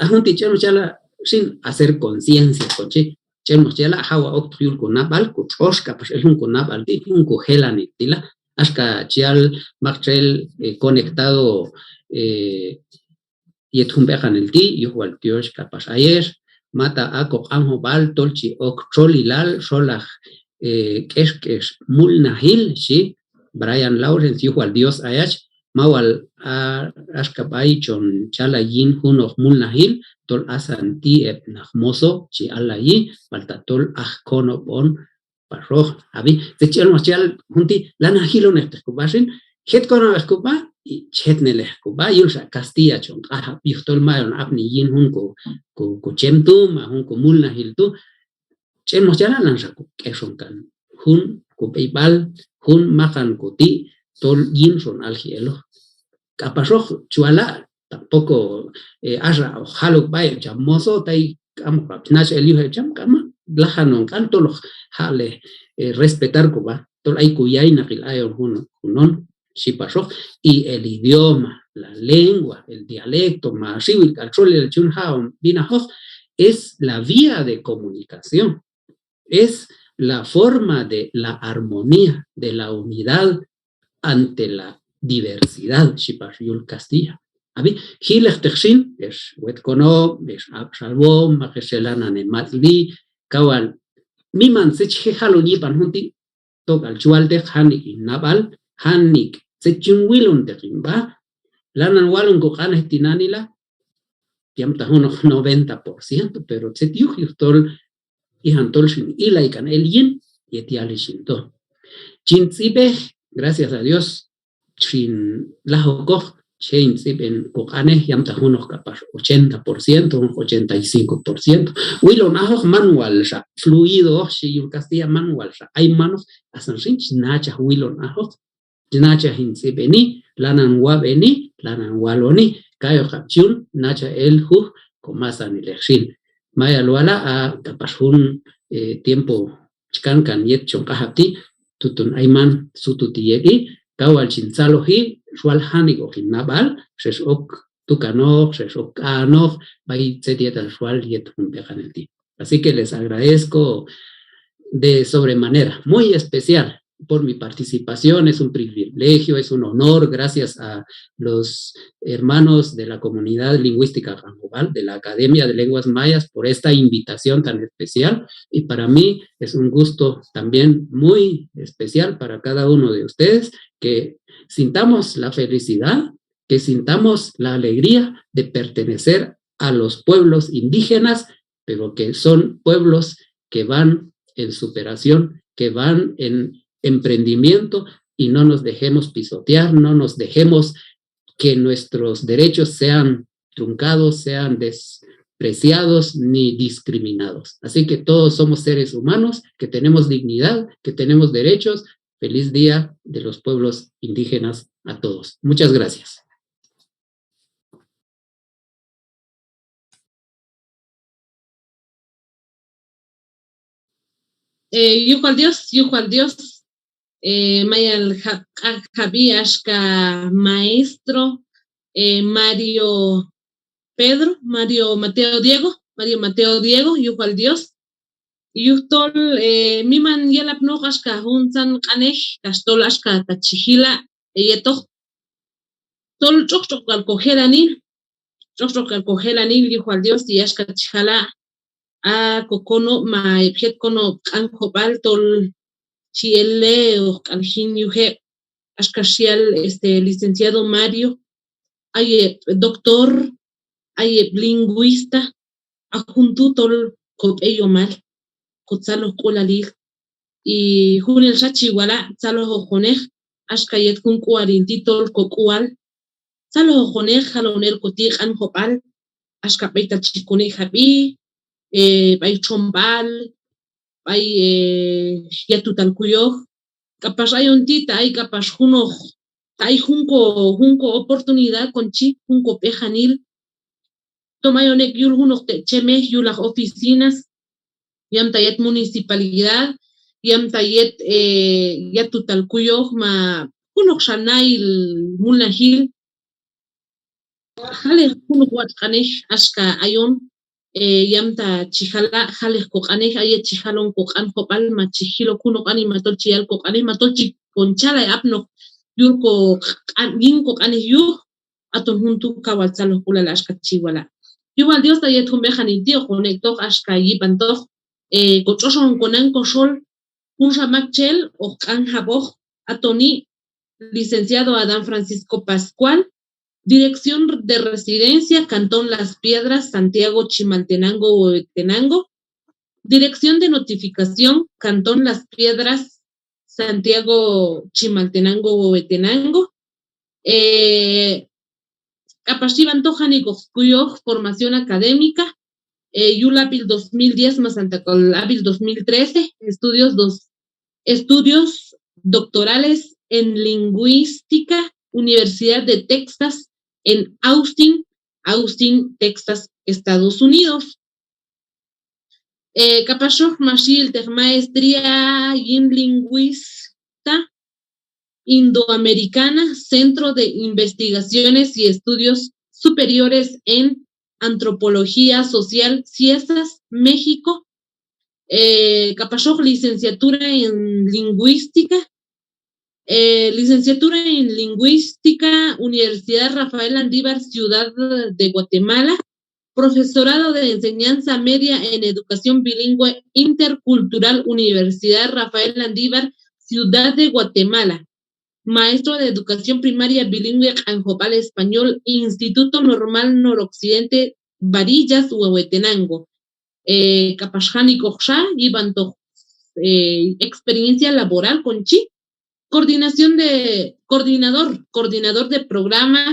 A jun ti' chi elmoq chi yala' xin hacer conciencia kon chi, chi elmoq chi yala', jawa' oktoq yul konab'al, kotx'ox k'apax el jun konab'al ti', jun kojelanil ti' la, axka chi yal maktxel, eh, conectado, eh, yet jun b'eqanil ti', yujwal tyoxh k'apax ayex, ma ta a koq'anjob'al tol chi ok txolilal, xolaq, eh, k'exk'ex mulnajil, xhi Brian Lawrence, yujwal Dios ayach, ma wal a, axka b'ay chon chalay yin junoq mulnajil, tol asan ti' heb' naq moso chi allayi, palta tol aj konob' on paxoq, ab'i, tzet chi elmoq chi yal jun ti', lanan jilonejteq kob'a xin, jet konab'ej kob'a, y chetnelej kob'a, yulxa castilla chon q'anjab' yujtol mayon apni yin jun ko, ko, kochem tu', ma jun komulnajil tu', chi elmoq chi yala', lanxa kok'exon kan jun kob'eyb'al, jun maqan koti', tol yin xon alji eloq. K'apaxoq chi wala', tampoco, eh, axa hoq jal ok b'ay heb' cham moso, tay k'amoqab' chi nachaj el yuj heb' cham, k'amaq, lajan on k'al tol hoq jaq'lej, eh, respetar kob'a, tol ay koyaynaqil ayon jun, jun on, xhi paxoq, y el idioma, la lengua, el dialecto, ma xiwil k'al txolilal chi yun jaq'on b'inajoq, es la vía de comunicación. Es la forma de la armonía, de la unidad ante la diversidad, xhi pax yul castilla. Ab'i, jilejteq xin, ex wetkonob', ex ab'xalwom, mak ex che lanan hematx'li, kaw wal miman tzet chi je' jalon yipan jun ti', tok'al chi walteq janik' hin nab'al, janik', tzet chi yun wilonteq hin b'a, lanan walon koq'anej tinani la, yamta junoq noventa por ciento, pero tzet yuj, yujtol ijan tol xin ilay kan el yin yet yalixh hin to. Chin tz'ib'ej, gracias a Dios, chin laj okoq, che hin tz'ib'en koq'anej, yamta junoq k'apax ochenta por ciento, junoq ochenta y cinco por ciento. Wilon ajoq, man wal xa fluido oq, xhi yul castilla, man wal xa aymanoq, asan xin chi nachaj wilon ajoq, chi nachaj hin tz'ib'eni, lanan wab'eni, lanan waloni, kayoqab' chi yun nachaj el juj komasanileq xin. Mayal wala', a k'apax jun, eh, tiempo chi kankan yet chon q'anjab' ti', tuton ayman sututi yek'i, kaw wal chin tzaloji, xwal janik' oq hin nab'al, xex ok tukanoq, xex ok k'anoq b'ay tzet yetal xwal yet jun b'eqanil ti'. Así que les agradezco de sobremanera, muy especial, por mi participación. Es un privilegio, es un honor. Gracias a los hermanos de la comunidad lingüística Q'anjob'al, de la Academia de Lenguas Mayas, por esta invitación tan especial. Y para mí es un gusto también muy especial para cada uno de ustedes, que sintamos la felicidad, que sintamos la alegría de pertenecer a los pueblos indígenas, pero que son pueblos que van en superación, que van en emprendimiento, y no nos dejemos pisotear, no nos dejemos que nuestros derechos sean truncados, sean despreciados ni discriminados. Así que todos somos seres humanos, que tenemos dignidad, que tenemos derechos. Feliz Día de los Pueblos Indígenas a todos. Muchas gracias. Eh, yuj wal Dios, yuj wal Dios. Eh, mayal jab', jab'i axka maestro, eh, Mario Pedro, Mario Mateo Diego, Mario Mateo Diego, yuj wal Dios. Yujtol, eh, miman yelapnoq axka juntzan q'anej, kax tol axka ta chi jila', eh, yetoq tol tx'oq tx'oq k'al kojelanil, tx'oq tx'oq k'al kojelanil, yuj wal Dios, y axka chi jala', a kokonob' ma heb' jet konob' Q'anjob'al tol chi el leeoq k'al jin yuj heb', axka xyal, este, licenciado Mario, ay heb' doctor, ay heb' lingüista, a jun tu' tol kob'eyomal, kotzalojk'ulalil, y junelxa chi wala', tzalojoqonej axka yet jun k'uhalil ti' tol kok'uhal, tzalojoqonej jalon el koti' Q'anjob'al, axka b'aytal chi kone' jab'i, eh, b'ay txonb'al, b'ay, eh, yatutal kuyoj, k'apax ayon ti' ta ay k'apax junoq, ta ay jun ko, jun ko oportunidad kon chi, jun kob'ejanil, tom ayon ek' yul junoq te' chemej, yulaq oficinas, yamta yet municipalidad, yamta yet, eh, yatutal kuyoj ma junoqxa nahil mulnajil, jalej junoq watx' q'anej axka ayon, eh, yamta chi jala', jalej koq'anej, a yet chi jalon koq'anjob'al ma chi jil ok junoq anima tol chi yal koq'anej, ma tol chi kon chalay apnoq yul koq'an, yin koq'anej yuj, aton jun tu' kaw wal tzalojk'ulal axka chi wala'. Yuj wal Dios, ta yet jun b'eqanil ti' hoqon ek'toq axka yib'antoq, eh, kotx'oxon konan koxol junxa maktxel hoq q'anjab'oq, atoni licenciado Adán Francisco Pascual, dirección de residencia, Cantón Las Piedras, Santiago Chimaltenango, Huehuetenango, dirección de notificación, Cantón Las Piedras, Santiago Chimaltenango, Huehuetenango. Eh, k'apax yib'antoq janik'oq kuyoj formación académica, eh, yul ab'il dos mil diez masanta k'al ab'il dos mil trece, estudios dos, estudios doctorales en lingüística, Universidad de Texas en Austin, Austin, Texas, Estados Unidos. Eh, k'apaxoq max yi'elteq maestría yin lingüista indoamericana, Centro de Investigaciones y Estudios Superiores en Antropología Social, CIESAS, México. Eh, k'apaxoq licenciatura en lingüística, eh, licenciatura en lingüística, Universidad Rafael Landívar, Ciudad de Guatemala, profesorado de enseñanza media en educación bilingüe intercultural, Universidad Rafael Landívar, Ciudad de Guatemala. maestro de educación primaria bilingüe Q'anjob'al Español, Instituto Normal Noroccidente, Barillas, Huehuetenango. Eh, k'apax janik'oqxa yib'antoq, eh, experiencia laboral kon chi. Coordinación de, coordinador, coordinador de programa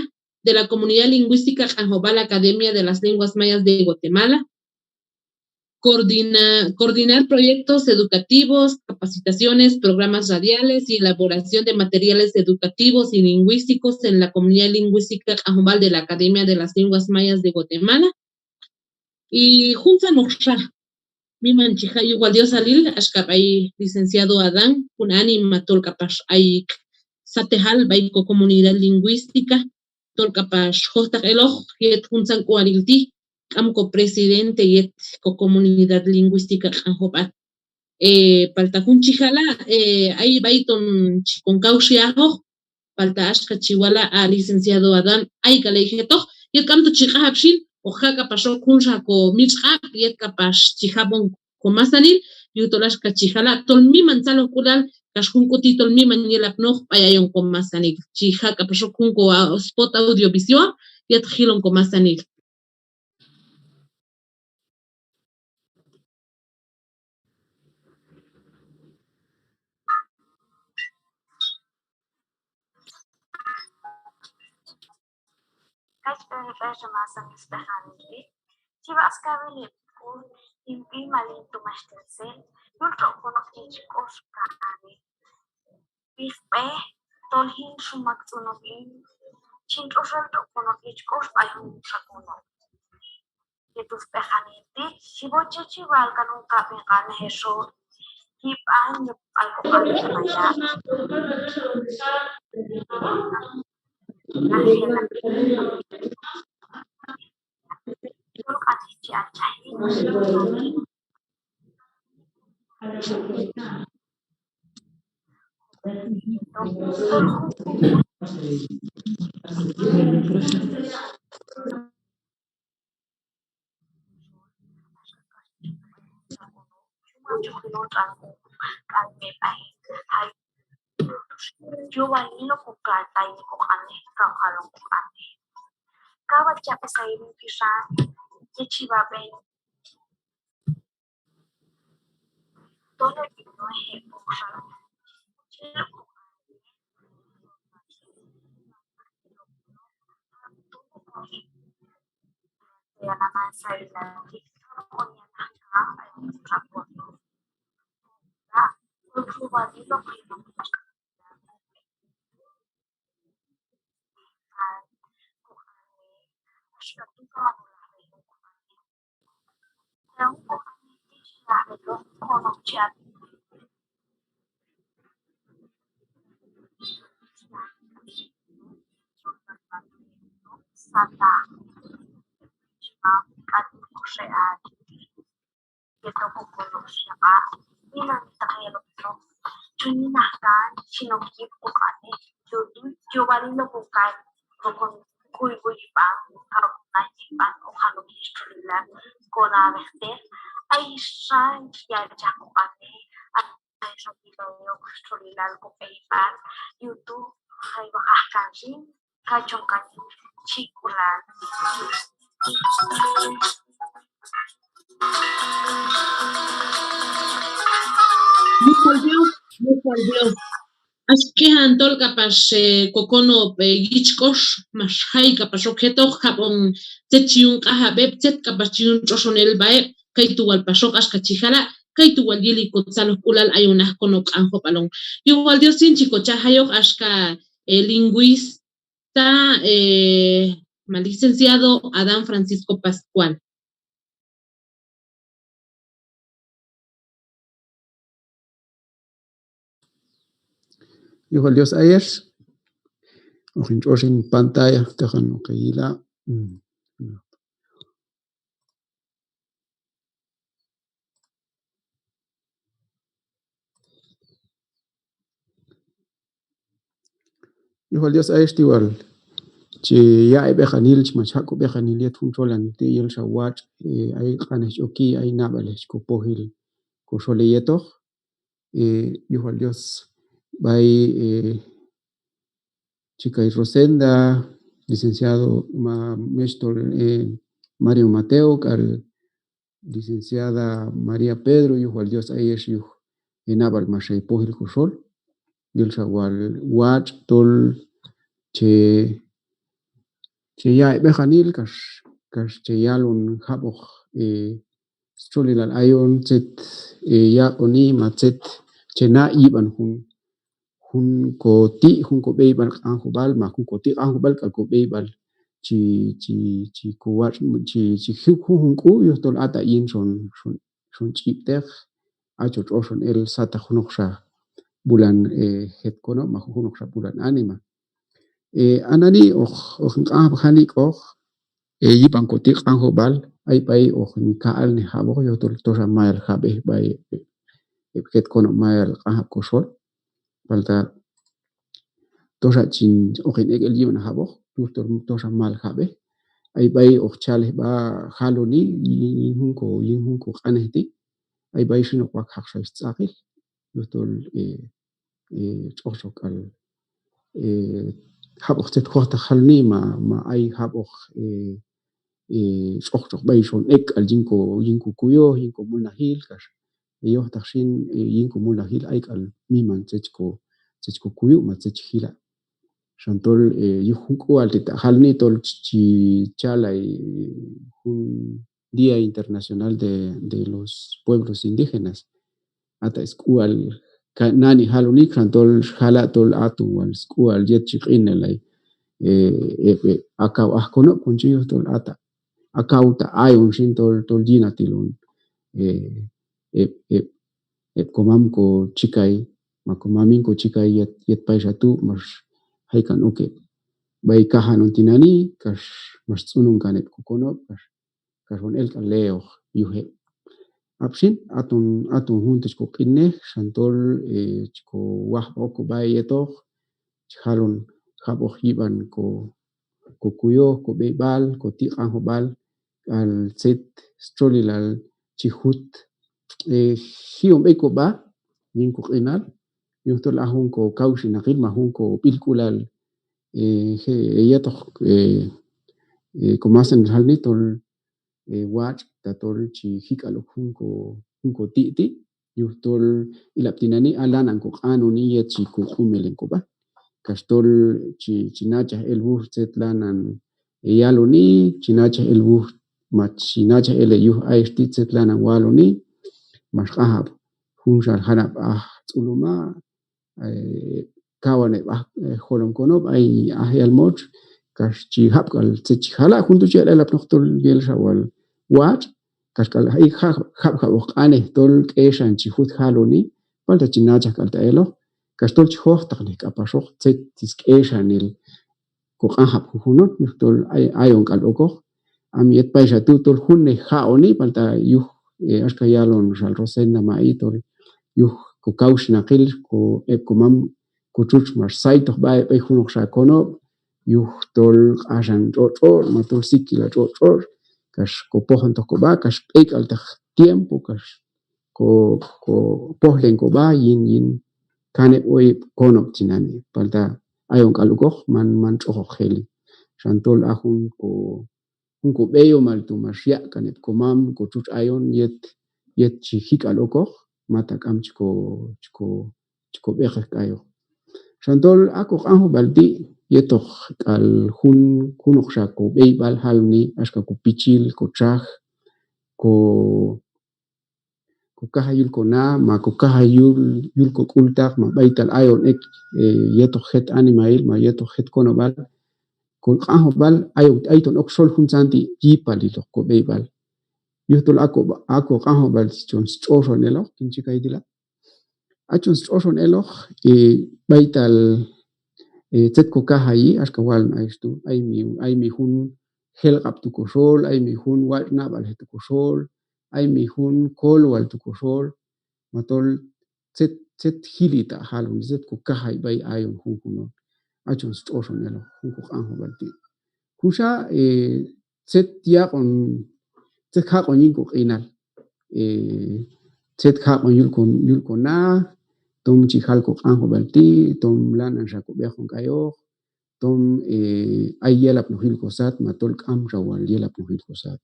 de la Comunidad Lingüística Q'anjob'al, Academia de las Lenguas Mayas de Guatemala. Coordina-, coordinar proyectos educativos, capacitaciones, programas radiales y elaboración de materiales educativos y lingüísticos en la Comunidad Lingüística Q'anjob'al de la Academia de las Lenguas Mayas de Guatemala. Y juntzanoqxa, miman chi ja' yuj wal Diosalil, axka b'ay licenciado Adán, jun anima tol k'apax ayik' satejal b'ay ko comunidad lingüística, tol k'apax jojtaq eloq yet juntzan k'ualil ti', k'am ko presidente yet ko comunidad lingüística Q'anjob'al. Eh, palta jun chi jala', eh, ay b'ay ton chi kon kawxi ajoq, palta axka chi wala' a licenciado Adán, ay k'al ek' jetoq, yet k'amto chi q'anjab' xin, hoq ja' k'apax ok junxa ko mitx'q'ab', yet k'apax chi jab'on ko masanil, yujtol axka chi jala' tol miman tzalojk'ulal, kax jun k'u ti' tol miman yelapnoq b'ay ayon ko masanil. Chi ja' k'apax ok jun ko, ah, spot audiovisión, yet jilon ko masanil. Kach b'ay b'ay masanil sb'eqanil ti', chi wal skawil heb' k'ul, hin b'i mal hin tu' max Telcel, yul tx'oq junoq yich k'ox k'ane. B'ijb'ej tol jin xumak tz'unuj hin, chin tx'oxal tx'oq junoq yich k'ox b'ay junxa junoq. Yet tu' sb'eqanil ti', chi woche chi wal kan jun kab'en q'anej hexol, yib'an yob'al ko q'anej maya. Tol q'anej chi achaj yin. Yowalil hoq ko k'al tay ko q'anej, kaw jalon ko q'anej. Kaw hach yab'e sayil hin pixan, yet chi wab'en. Yetoq ko konob' xyab'a, tinani taq yelopnoq, chun yinaq kan chi nok yip ko q'anej, yowalil hoq ko k'al, hoq ko k'ul yib'an, kaw ko k'al yib'an, hoq jalon yich txolilal, ko nab'ej teq, ay xa yachaj ko q'anej, ay xa yib'an yok txolilal ko b'eyb'al, yuj tu' jay waqaj kan xin, kachon kan chi k'ulal. Yuj wal Dios, yuj wal Dios. Ax k'ejan tol k'apax, eh, ko konob', eh, yich k'ox, max jay k'apax ok jetoq, jab'on tzet chi yun q'anjab' heb', tzet k'apax chi yun tx'oxon el sb'a heb', kaytu' wal pax ok axka chi jala', kaytu' wal yili ko tzalojk'ulal ayon aj konob' Q'anjob'al on. Yuj wal Dios xin chi ko cha' jayoq axka, eh, lingüista ta, eh, ma licenciado Adán Francisco Pascual. Yuj wal Dios ayex. Hoq hin tx'ox hin pantalla, teqan hoq heyila'. Mm. Yuj wal Dios ayex ti wal chi ya' heb'eqanil, chi mach jaq' kob'eqanil yet jun txolanil ti' yel xa watx', eh, ay q'anej chi oki, ay nab'alej chi kopoj el ko xol heyetoq. Eh, yuj wal Dios b'ay, eh, chikay Rosenda, licenciado ma-, mextol, eh, Mario Mateo, k'al licenciada María Pedro, yuj wal Dios ayex yuj, eh, nab'al max hepojil koxol, yul xa wal watx' tol che, che ya' heb'eqanil kax, kax che yalon jab'oq, eh, stxolilal ayon tzet, eh, yaq'oni ma tzet che na' yib'an jun, jun koti', jun kob'eyb'al q'anjob'al, ma jun koti' q'anjob'al k'al kob'eyb'al chi, chi, chi kowatx', chi, chi jun, jun k'u, yujtol ata' yin xon, xon, xon ch'ib'teq, a cho tx'oxon el sataq junoqxa b'ulan, eh, jet konob' ma junoqxa b'ulan anima. Eh, a nani' hoq, hoq hin q'anjab' janik'oq, eh, yib'an koti' q'anjob'al, ay b'ay hoq hin ka'alnej jab'oq, yujtol toxa mayal jab'ej b'ay, eh, jet konob' mayal q'anjab' koxol. Palta toxa chin hoq hin ek' el yib'an jab'oq, yujtol toxa mayal jab'ej. Ay b'ay hoq chalej b'a jaloni, yin, yin jun ko, yin jun koq'anej ti'. Ay b'ay xin hoq wak jaqxa stz'aqil, yujtol, eh, eh, tx'oqtx'oq k'al, eh, jab'oq tzet jojtaq jaloni ma, ma ay jab'oq, eh, eh, tx'oqtx'oq b'ay xon ek' k'al yin ko, yin kokuyoj, yin komulnajil, kax, eh, yojtaq xin, eh, yin komulnajil ay k'al miman tzet ko, tzet kokuyu' ma tzet chi jila'. Xan tol, eh, yuj jun k'ual ti' ta jaloni tol chi, chi chalay jun Día Internacional de, de los Pueblos Indígenas. Ata' sk'ual ka nani jaloni, xan tol jala' tol aton wal sk'ual yet chi q'inelay, eh, eh, eh, akaw aj konob' kon chi yujtol ata'. Akaw ta ayon xin tol, tol yinatil on, eh, eh, eh, eh, komam kochikay, ma komamin kochikay yet, yet payxa tu' max jaykan ok heb' b'ay kajan on tinani', kax max tz'ununkan heb' kokonob', kax kax on el k'al leoq yuj heb'. Ab' xin, aton, aton jun tu' chi koq'innej, xan tol, eh, chi kowajb'a ok kob'a heyetoq, chi jalon jab'oq yib'an ko, kokuyoj, kob'eyb'al, koti' q'anjob'al, k'al tzet stxolilal chi jut, eh, ji'on b'ey kob'a yin koq'inal, yujtol a jun kokawxinaqil ma jun kob'ilk'ulal, eh, je-, yetoq, eh, eh, komasanil jaloni tol, eh, watx' tatol chi jik'al ok jun ko, jun koti' ti', yujtol ilab' tinani' a lanan koq'anoni yet chi koq'umelen kob'a. Kax tol chi, chi nachaj el wuj tzet lanan, eh, yaloni, chi nachaj el wuj, ma chi nachaj el heyuj ayex ti' tzet lanan waloni, max q'anjab' junxa janab' aj Tz'uluma', eh, kawan heb' aj, eh, Jolom Konob', ay aj Yalmotx, kax chi jab' k'al tzet chi jala', jun tu' chi yal elapnoq tol yel xa wal watx', kax k'al ay ja-, jab' jab'oq q'anej tol k'exan chi jut jaloni, palta chi nachaj k'al ta' eloq, kax tol chi jojtaqnej k'apaxoq tzet sk'exanil koq'anjab' jujunon, yujtol ay, ayon k'al okoq. A mi yet payxa tu' tol junnej ja'oni, palta yuj, eh, axka yalon xal Rosenda Ma'i tol yuj kokawxinaqil, ko, heb' komam, kotxutx max saytoq b'a heb' b'ey junoqxa konob', yujtol q'axan tx'otx' tx'otx', ma tol sik'ilal tx'otx' tx'otx', kax kopojontoq kob'a, kax b'ey k'altaq tiempo, kax ko, kopojlen kob'a yin, yin kaneb' oyeb' konob' tinani'. Palta ayon k'al okoq, man, man tx'oqoq jeli. Xan tol a jun ko, jun kob'eyomal tu' max yaq' kan heb' komam, kotxutx ayon yet, yet chi jik'al okoq, mata k'am chi ko, chi ko, chi kob'eqej k'ayoq. Xan tol a koq'anjob'al ti' yetoq k'al jun, junoqxa kob'eyb'al jaloni, axka kopichil, kotxaj, ko, kokajay yul kona, ma kokajay yul, yul kok'ultaq, ma b'aytal ayon ek', eh, yetoq jet animahil, ma yetoq jet konob'al, koq'anjob'al ayon, ay ton ok xol juntzan ti' yipaliloq kob'eyb'al. Yujtol a ko, a koq'anjob'al chon stx'oxon eloq, kin chi kay ti' la. A chon stx'oxon eloq, eh, b'aytal, eh, tzet kokajayi, axka walon ayex tu', ay mi, ay mi jun jelq'ab' tu' koxol, ay mi jun watx' nab'alej tu' koxol, ay mi jun kolwal tu' koxol, ma tol tzet, tzet jili ta' jalon, tzet kokajay b'ay ayon junjunon. A chon stx'oxon eloq, jun koq'anjob'al ti'. Junxa, eh, tzet yaq'on, tzet jaq'on yin koq'inal. Eh, tzet jaq'on yul ko, yul kona, tom chi jal koq'anjob'al ti', tom lananxa kob'eqon k'ayoq, tom, eh, ay yelapnojil kosat, ma tol k'amxa wal yelapnojil kosat.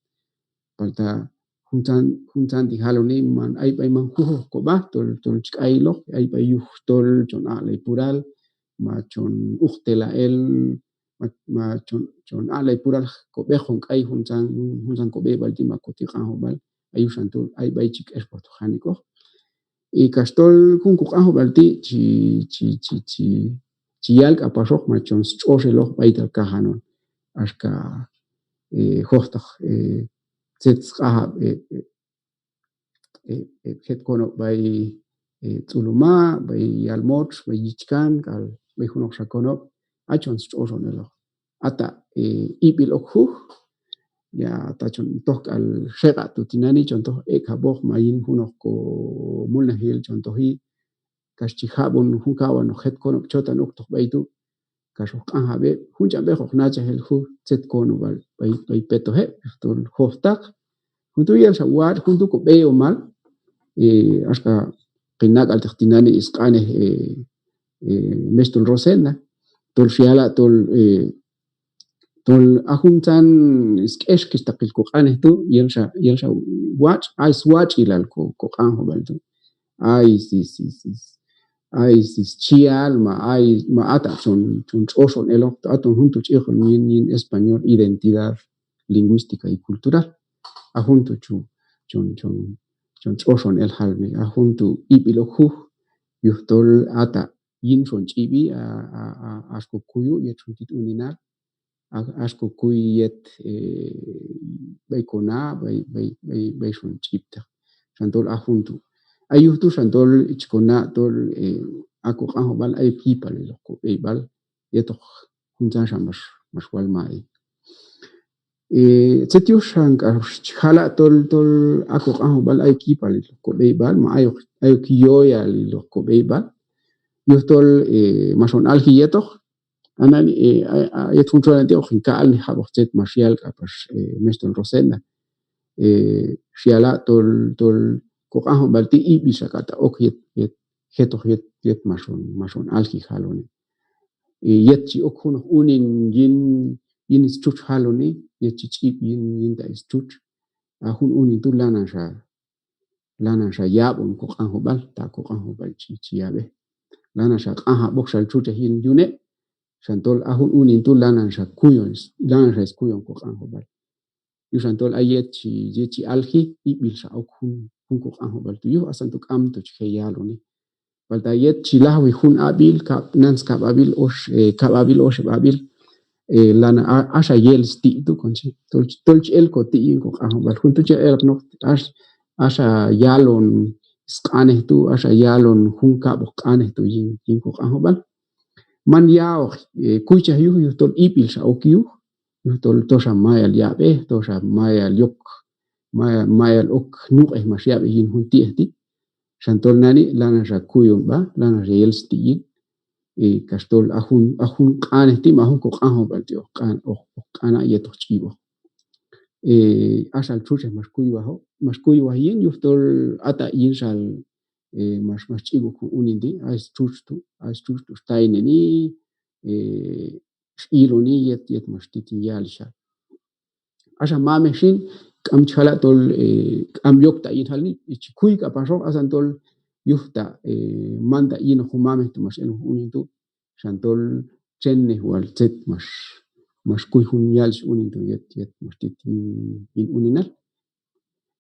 Palta juntzan, juntzan ti' jaloni man ay b'ay man jujoq kob'a, tol, tol chi k'ayiloq, ay b'ay yujtol chon aq'lay pural, ma chon uqtelay el, ma, ma chon, chon aq'lay pural kob'eqon k'ay juntzan, juntzan kob'eyb'al ti' ma koti' q'anjob'al, a yuj xan tol ay b'ay chi k'expoqtoq janik'oq. Y kax tol jun koq'anjob'al ti' chi, chi, chi, chi, chi yal k'apaxoq ma chon stx'oxeloq b'aytal kajan on. Axka, eh, jojtaq, eh, tzet sq'anjab', eh, eh, eh, eh, jet konob' b'ay, eh, Tz'uluma', b'ay Yalmotx, b'ay Yichkan, k'al b'ay junoqxa konob', a chon stx'oxon eloq. Ata, eh, ib'il ok juj, ya ta chon toj k'al xeq'a' tu' tinani', chon toj ek' jab'oq ma yin junoq komulnajil chon toji, kax chi jab'on jun kawanoq jet konob' chotan oktoq b'ay tu', kax hoq q'anjab' heb', jun ch'an b'eq hoq nachaj el juj tzet konob'al b'ay, b'ay petoq heb', tol jojtaq. Jun tu' yel xa watx', jun tu' kob'eyomal, eh, axka q'inak'alteq tinani' sq'anej, eh, eh, Mextol Rosenda, tol xyala' tol, eh, tol a juntzan sk'exkixtaqil koq'anej tu', yel xa, yel xa watx', ay swatx'ilal ko, koq'anjob'al tu'. Ay si, si, si, ay si schial, ma ay, ma ata chon, chon tx'oxon eloq, aton jun tu' chi iqon yin, yin español, identidad lingüística y cultural. A jun tu' chu, chon, chon, chon tx'oxon el jaloni, a jun tu' ib'il ok juj, yujtol ata yin xon ch'ib'i, a, a, a, ax kokuyu' yet xon tit uninal, a, ax kokuy yet, eh, b'ay kona, b'ay, b'ay, b'ay, b'ay xon ch'ib'teq. Xan tol a jun tu'. A yuj tu' xan tol chi kona' tol, eh, a koq'anjob'al ayok yipaliloq kob'eyb'al yetoq juntzanxa max, max wal ma'i. Eh, tzet yuj xan k'ax chi jala' tol, tol a koq'anjob'al ayok yipaliloq kob'eyb'al, ma ayok, ayok yoyaliloq kob'eyb'al. Yujtol, eh, max on alji yetoq, a nani, eh, a, a, yet jun txolan ti' hoq in kaq'alnej jab'oq tzet max yal k'apax, eh, Mextol Rosenda. Eh, xyala' tol, tol koq'anjob'al ti' ib'il xa k'al ta' ok yet, yet, jetoq yet, yet max on, max on alji jaloni. Eh, yet chi ok junoq unin yin, yin stxutx jaloni, yet chi ch'ib' yin, yin ta stxutx. A jun unin tu' lanan xa, lanan xa yab'on koq'anjob'al, ta koq'anjob'al chi, chi yab'ej. Lanan xa q'anjab' ok xal txutxej yin yune', xan tol a jun unin tu' lanan xa kuyon, lanan xa skuyon koq'anjob'al. Yuxan tol a yet chi, yet chi alji, ib'il xa ok jun, jun koq'anjob'al tu' yuj, asan tu' k'amto chi je' yaloni. Palta yet chi lajwi jun ab'il, kab', nan skab' ab'il, ox, eh, kab' ab'il, oxeb' ab'il, eh, lanan a, axa yel sti' tu' kon chi. Tol, tol chi el koti' yin koq'anjob'al. Jun tu' chi elapnoq, ax, axa yalon sq'anej tu', axa yalon jun kab'oq q'anej tu' yin, yin koq'anjob'al. Man ya'oq, eh, kuychaj yuj, yujtol ib'il xa ok yuj, yujtol toxa mayal yab'ej, toxa mayal yok, mayal, mayal ok nuq'ej max yab'ej yin jun ti'ej ti'. Xan tol nani', lanan xa kuyon b'a, lanan xa yel sti' yin, eh, kax tol a jun, a jun q'anej ti' ma jun koq'anjob'al ti' hoq q'an, hoq, hoq q'ana' yet hoq ch'ib'oq. Eh, a xal txutxej max kuywaj, max kuywaj yin, yujtol a ta' yin xal, eh, max, max ch'ib' ok jun unin ti', a stxutx tu', a stxutx tu' xtayneni, eh, x'iloni yet, yet max tit yin yalixhal. Axa mamej xin, k'am chi jala' tol, eh, k'am yok ta' yin jaloni, chi kuy k'apaxoq, asan tol yuj ta', eh, man ta' yinoq jun mamej tu' max el jun unin tu', xan tol txennej wal tzet max, max kuy jun yalixh unin tu' yet, yet max tit yin, yin uninal.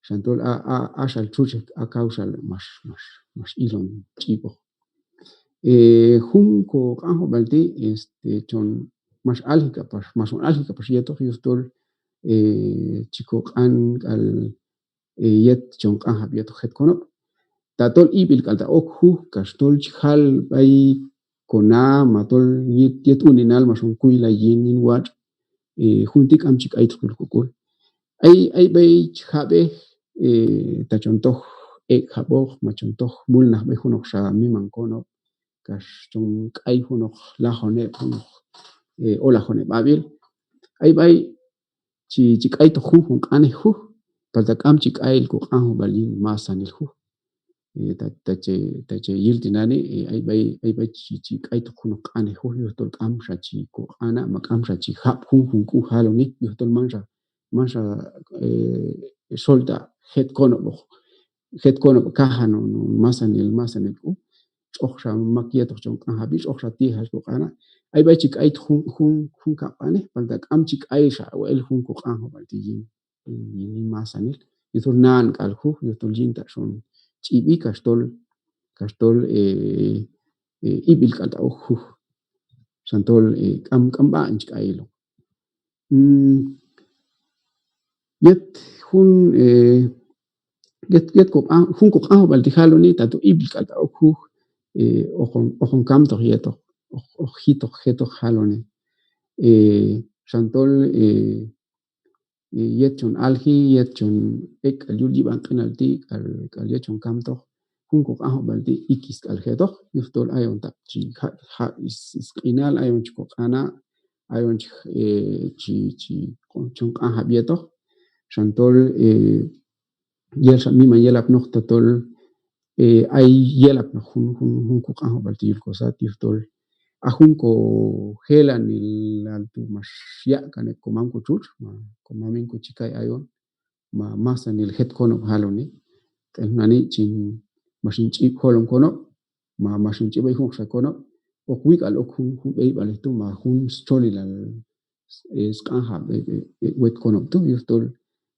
Xan tol a, a, a xal txutxej a kawxal max, max, max ilon ch'ib'oq. Eh, jun koq'anjob'al ti', este, chon max alji k'apax, max on alji k'apax yetoq yujtol, eh, chi koq'an k'al, eh, yet chon q'anjab' yetoq jet konob'. Tatol ib'il k'al ta' ok juj, kax tol chi jal b'ay kona, ma tol yet, yet uninal max on kuylay yin, yin watx', eh, jun ti' k'am chi k'aytoq yul kok'ul. Ay, ay b'ay chi jab'ej, eh, ta chon toj ek' jab'oq, ma chon toj mulnaj b'ay junoqxa miman konob', kax chon k'ay junoq lajoneb', junoq, eh, olajoneb' ab'il. Ay b'ay chi, chi k'aytoq junjun q'anej juj, palta k'am chi k'ay el koq'anjob'al yin masanil juj. eh, ta, ta che, ta che yil tinani', eh, ay b'ay, ay b'ay chi, chi k'aytoq junoq q'anej juj, yujtol k'amxa chi koq'ana', ma k'amxa chi jab' junjun k'u jaloni, yujtol manxa, manxa, eh, xol ta' jet konob'oq, jet konob' kajan no, no, masanil, masanil k'u, tx'oqxa mak yetoq chon q'anjab'i, tx'oqxa ti'ej chi koq'ana'. Ay b'ay chi k'aytoq jun, jun, jun kab' q'anej, palta k'am chi k'ayxa, o el jun koq'anjob'al ti' yin, yin, yin masanil. Yujtol na'an k'al juj, yujtol yin ta' xon ch'ib'i kax tol, kax tol, eh, eh, ib'il k'al ta' ok juj. Xan tol, eh, k'am, k'am b'aq'in chi k'ay eloq. Mm, yet jun, eh, yet, yet koq'an-, jun koq'anjob'al ti' jaloni, tato ib'il k'al ta' ok juj, eh, hoqon, hoqon kamtoq yetoq, hoq, hoq jitoq jetoq jaloni. Eh, xan tol, eh, eh, yet chon alji, yet chon ek' k'al yul yib'an q'inal ti', k'al, k'al yet chon kamtoq, jun koq'anjob'al ti' ikis k'al jetoq, yujtol ayon ta' chi ja', ja' is, is q'inal, ayon chi koq'ana', ayon chi, eh, chi, chi, chon q'anjab' yetoq. Xan tol, eh, yelxa miman yelapnoq tatol, eh, ay yelapnoq jun, jun, jun koq'anjob'al ti' yul kosat, yujtol a jun kojelanilal tu' max yaq' kan heb' komam kotxutx, ma komamin kochikay ayon, ma masanil jet konob' jaloni. K'al nani' chin max hin ch'ib' jolom konob', ma max hin ch'ib' b'ay junxa konob', hoq wi' k'al ok jun, jun b'eyb'alej tu', ma jun stxolilal, eh, sq'anjab', eh, eh, eh, wet konob' tu', yujtol,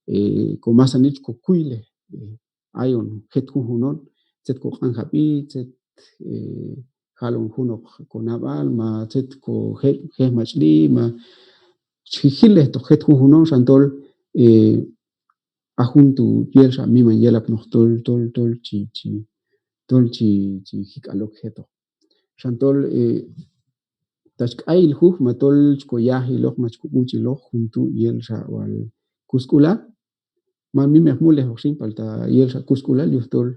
eh, komasanil chi kokuylej, eh, ayon jet junjun on, tzet koq'anjab'i, tzet, eh, jalon junoq konab'al, ma tzet ko je-, jejmach'li, ma chi jil lejtoq jet junjun on, xan tol, eh, a jun tu' yelxa miman yelapnoq tol, tol, tol chi, chi, tol chi, chi ji' k'al ok jetoq. Xan tol, eh, ta chi k'ayil juj, ma tol chi koyajiloq, ma chi kob'uchiloq jun tu' yelxa wal kusk'ulal, ma mimeq mulnejoq xin, palta yelxa kusk'ulal, yujtol,